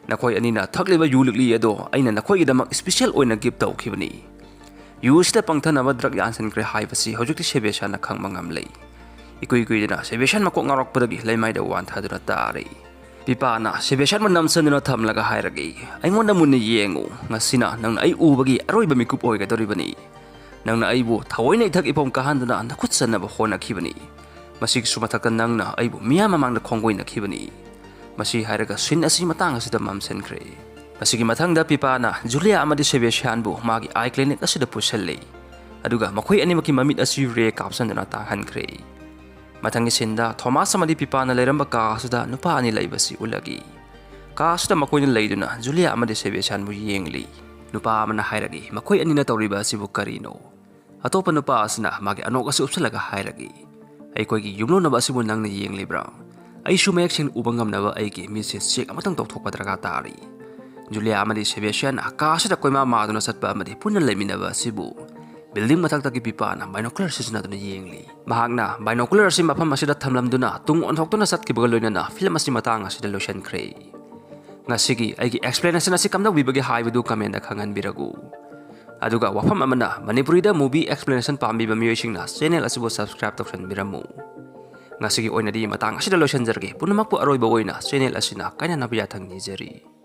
ꯅꯈꯣꯏ ꯑꯅꯤꯅ ꯊꯛꯂꯤꯕ ꯌꯨ ꯂꯤꯛꯂꯤ ꯑꯗꯣ ꯑꯩꯅ ꯅꯈꯣꯏꯒꯤꯗꯃꯛ ꯏꯁꯄꯤꯁꯦꯜ ꯑꯣꯏꯅ ꯒꯤꯐ ꯇꯧꯈꯤꯕꯅꯤ꯫" ꯌꯨ ꯑꯁꯤꯗ ꯄꯪꯊꯅꯕ ꯗ꯭ꯔꯛ ꯌꯥꯟꯁꯤꯟꯈ꯭ꯔꯦ ꯍꯥꯏꯕꯁꯤ ꯍꯧꯖꯤꯛꯇꯤ ꯁꯦꯕꯦꯁꯤꯌꯥꯟꯅ ꯈꯪꯕ ꯉꯝꯂꯦ꯫ ꯏꯀꯨꯏ ꯀꯨꯏꯗꯅ ꯁꯦꯕꯦꯁꯤꯌꯥꯟ ꯃꯀꯣꯛ ꯉꯥꯎꯔꯛꯄꯗꯒꯤ ꯂꯩꯃꯥꯏꯗ ꯋꯥꯟꯊꯗꯨꯅ ꯇꯥꯔꯦ꯫ ꯄꯤꯄꯥꯅ ꯁꯦꯕꯦꯁꯤꯌꯥꯟꯕꯨ ꯅꯝꯁꯤꯟꯗꯨꯅ ꯊꯝꯂꯒ ꯍꯥꯏꯔꯛꯏ, "ꯑꯩꯉꯣꯟꯗ ꯃꯨꯟꯅ ꯌꯦꯡꯉꯨ꯫ ꯉꯁꯤꯅ ꯅꯪꯅ ꯑꯩ ꯎꯕꯒꯤ ꯑꯔꯣꯏꯕ ꯃꯤꯀꯨꯞ ꯑꯣꯏꯒꯗꯧꯔꯤꯕꯅꯤ꯫ ꯅꯪꯅ ꯑꯩꯕꯨ ꯊꯑꯣꯏꯅ ꯏꯊꯛ ꯏꯐꯝ ꯀꯥꯍꯟꯗꯨꯅ ꯅꯈꯨꯠ ꯆꯟꯅꯕ ꯍꯣꯠꯅꯈꯤꯕꯅꯤ꯫ ꯃꯁꯤꯒꯤꯁꯨ ꯃꯊꯛꯇ ꯅꯪꯅ ꯑꯩꯕꯨ ꯃꯤꯌꯥꯝ ꯃꯃꯥꯡꯗ ꯈꯣꯡꯒꯣꯏꯅꯈꯤꯕꯅꯤ꯫" ꯃꯁꯤ ꯍꯥꯏꯔꯒ ꯁꯤꯟ ꯑꯁꯤ ꯃꯇꯥꯡ ꯑꯁꯤꯗ ꯃꯝꯁꯤꯟꯈ꯭ꯔꯦ꯫ ꯃꯁꯤꯒꯤ ꯃꯊꯪꯗ ꯄꯤꯄꯥꯅ ꯖꯨꯂꯤꯌꯥ ꯑꯃꯗꯤ ꯁꯦꯕꯦꯁꯤꯌꯥꯟꯕꯨ ꯃꯥꯒꯤ ꯑꯥꯏ ꯀ꯭ꯂꯤꯅꯤꯛ ꯑꯁꯤꯗ ꯄꯨꯁꯤꯜꯂꯤ꯫ ꯑꯗꯨꯒ ꯃꯈꯣꯏ ꯑꯅꯤꯃꯛꯀꯤ ꯃꯃꯤꯠ ꯑꯁꯤ ꯔꯦ ꯀꯥꯞꯁꯤꯟꯗꯨꯅ ꯇꯥꯡꯍꯟꯈ꯭ꯔꯦ꯫ ꯃꯊꯪꯒꯤ ꯁꯤꯟꯗ ꯊꯣꯃꯥꯁ ꯑꯃꯗꯤ ꯄꯤꯄꯥꯅ ꯂꯩꯔꯝꯕ ꯀꯥ ꯑꯁꯤꯗ ꯅꯨꯄꯥ ꯑꯅꯤ ꯂꯩꯕꯁꯤ ꯎꯠꯂꯛꯏ꯫ ꯀꯥ ꯑꯁꯤꯗ ꯃꯈꯣꯏꯅ ꯂꯩꯗꯨꯅ ꯖꯨꯂꯤꯌꯥ ꯑꯃꯗꯤ ꯁꯦꯕꯦꯁꯤꯌꯥꯟꯕꯨ ꯌꯦꯡꯂꯤ꯫ ꯅꯨꯄꯥ ꯑꯃꯅ ꯍꯥꯏꯔꯛꯏ, "ꯃꯈꯣꯏ ꯑꯅꯤꯅ ꯇꯧꯔꯤꯕ ꯑꯁꯤꯕꯨ ꯀꯔꯤꯅꯣ?" ꯑꯇꯣꯞꯄ ꯅꯨꯄꯥ ꯑꯁꯤꯅ ꯃꯥꯒꯤ ꯑꯅꯣꯛ ꯑꯁꯤ ꯎꯞꯁꯤꯜꯂꯒ ꯍꯥꯏꯔꯛꯏ, "ꯑꯩꯈꯣꯏꯒꯤ ꯌꯨꯝꯂꯣꯟꯅꯕ ꯑꯁꯤꯕꯨ ꯅꯪꯅ ꯌꯦꯡꯂꯤꯕ꯭ꯔꯥ? ꯑꯩꯁꯨ ꯃꯌꯦꯛ ꯁꯦꯡꯅ ꯎꯕ ꯉꯝꯅꯕ ꯑꯩꯒꯤ ꯃꯤꯠꯁꯦ ꯆꯦꯛ ꯑꯃꯇꯪ ꯇꯧꯊꯣꯛꯄ ꯗꯔꯀꯥꯔ ꯇꯥꯔꯤ꯫" ꯖꯨꯂꯤꯌꯥ ꯑꯃꯗꯤ ꯁꯦꯕꯦꯁꯤꯌꯥꯟꯅ ꯀꯥ ꯑꯁꯤꯗ ꯀꯣꯏꯃꯥ ꯃꯥꯗꯨꯅ ꯆꯠꯄ ꯑꯃꯗꯤ ꯄꯨꯟꯅ ꯂꯩꯃꯤꯟꯅꯕ ꯑꯁꯤꯕꯨ ꯕꯤꯜꯗꯤꯡ ꯃꯊꯛꯇꯒꯤ ꯄꯤꯄꯥꯅ ꯕꯥꯏꯅꯣꯀꯨꯂꯔ ꯁꯤꯖꯤꯟꯅꯗꯨꯅ ꯌꯦꯡꯂꯤ꯫ ꯃꯍꯥꯛꯅ ꯕꯥꯏꯅꯣꯀꯨꯂꯔ ꯑꯁꯤ ꯃꯐꯝ ꯑꯁꯤꯗ ꯊꯝꯂꯝꯗꯨꯅ ꯇꯨꯡ ꯑꯣꯟꯊꯣꯛꯇꯨꯅ ꯆꯠꯈꯤꯕꯒ ꯂꯣꯏꯅꯅ ꯐꯤꯂꯝ ꯑꯁꯤ ꯃꯇꯥꯡ ꯑꯁꯤꯗ ꯂꯣꯏꯁꯤꯟꯈ꯭ꯔꯦ꯫ ꯉꯁꯤꯒꯤ ꯑꯩꯒꯤ ꯑꯦꯛꯁꯄ꯭ꯂꯦꯅꯦꯁꯟ ꯑꯁꯤ ꯀꯝꯗꯧꯕꯤꯕꯒꯦ ꯍꯥꯏꯕꯗꯨ ꯀꯃꯦꯟꯗ ꯈꯪꯍꯟꯕꯤꯔꯛꯎ꯫ ꯑꯗꯨꯒ ꯋꯥꯐꯝ ꯑꯃꯅ, ꯃꯅꯤꯄꯨꯔꯤꯗ ꯃꯨꯚꯤ ꯑꯦꯛꯁꯄ꯭ꯂꯦꯅꯦꯁꯟ ꯄꯥꯝꯕꯤꯕ ꯃꯤꯑꯣꯏꯁꯤꯡꯅ ꯆꯦꯅꯦꯜ ꯑꯁꯤꯕꯨ ꯁꯕꯁꯀ꯭ꯔꯥꯏꯕ ꯇꯧꯁꯟꯕꯤꯔꯝꯃꯨ꯫ ꯉꯁꯤꯒꯤ ꯑꯣꯏꯅꯗꯤ ꯃꯇꯥꯡ ꯑꯁꯤꯗ ꯂꯣꯏꯁꯤꯟꯖꯔꯒꯦ꯫ ꯄꯨꯝꯅꯃꯛꯄꯨ ꯑꯔꯣꯏꯕ ꯑꯣꯏꯅ ꯆꯦꯅꯦꯜ ꯑꯁꯤꯅ ꯀꯥꯏꯅꯅꯕ ꯌꯥꯊꯪ ꯅꯤꯖꯔꯤ꯫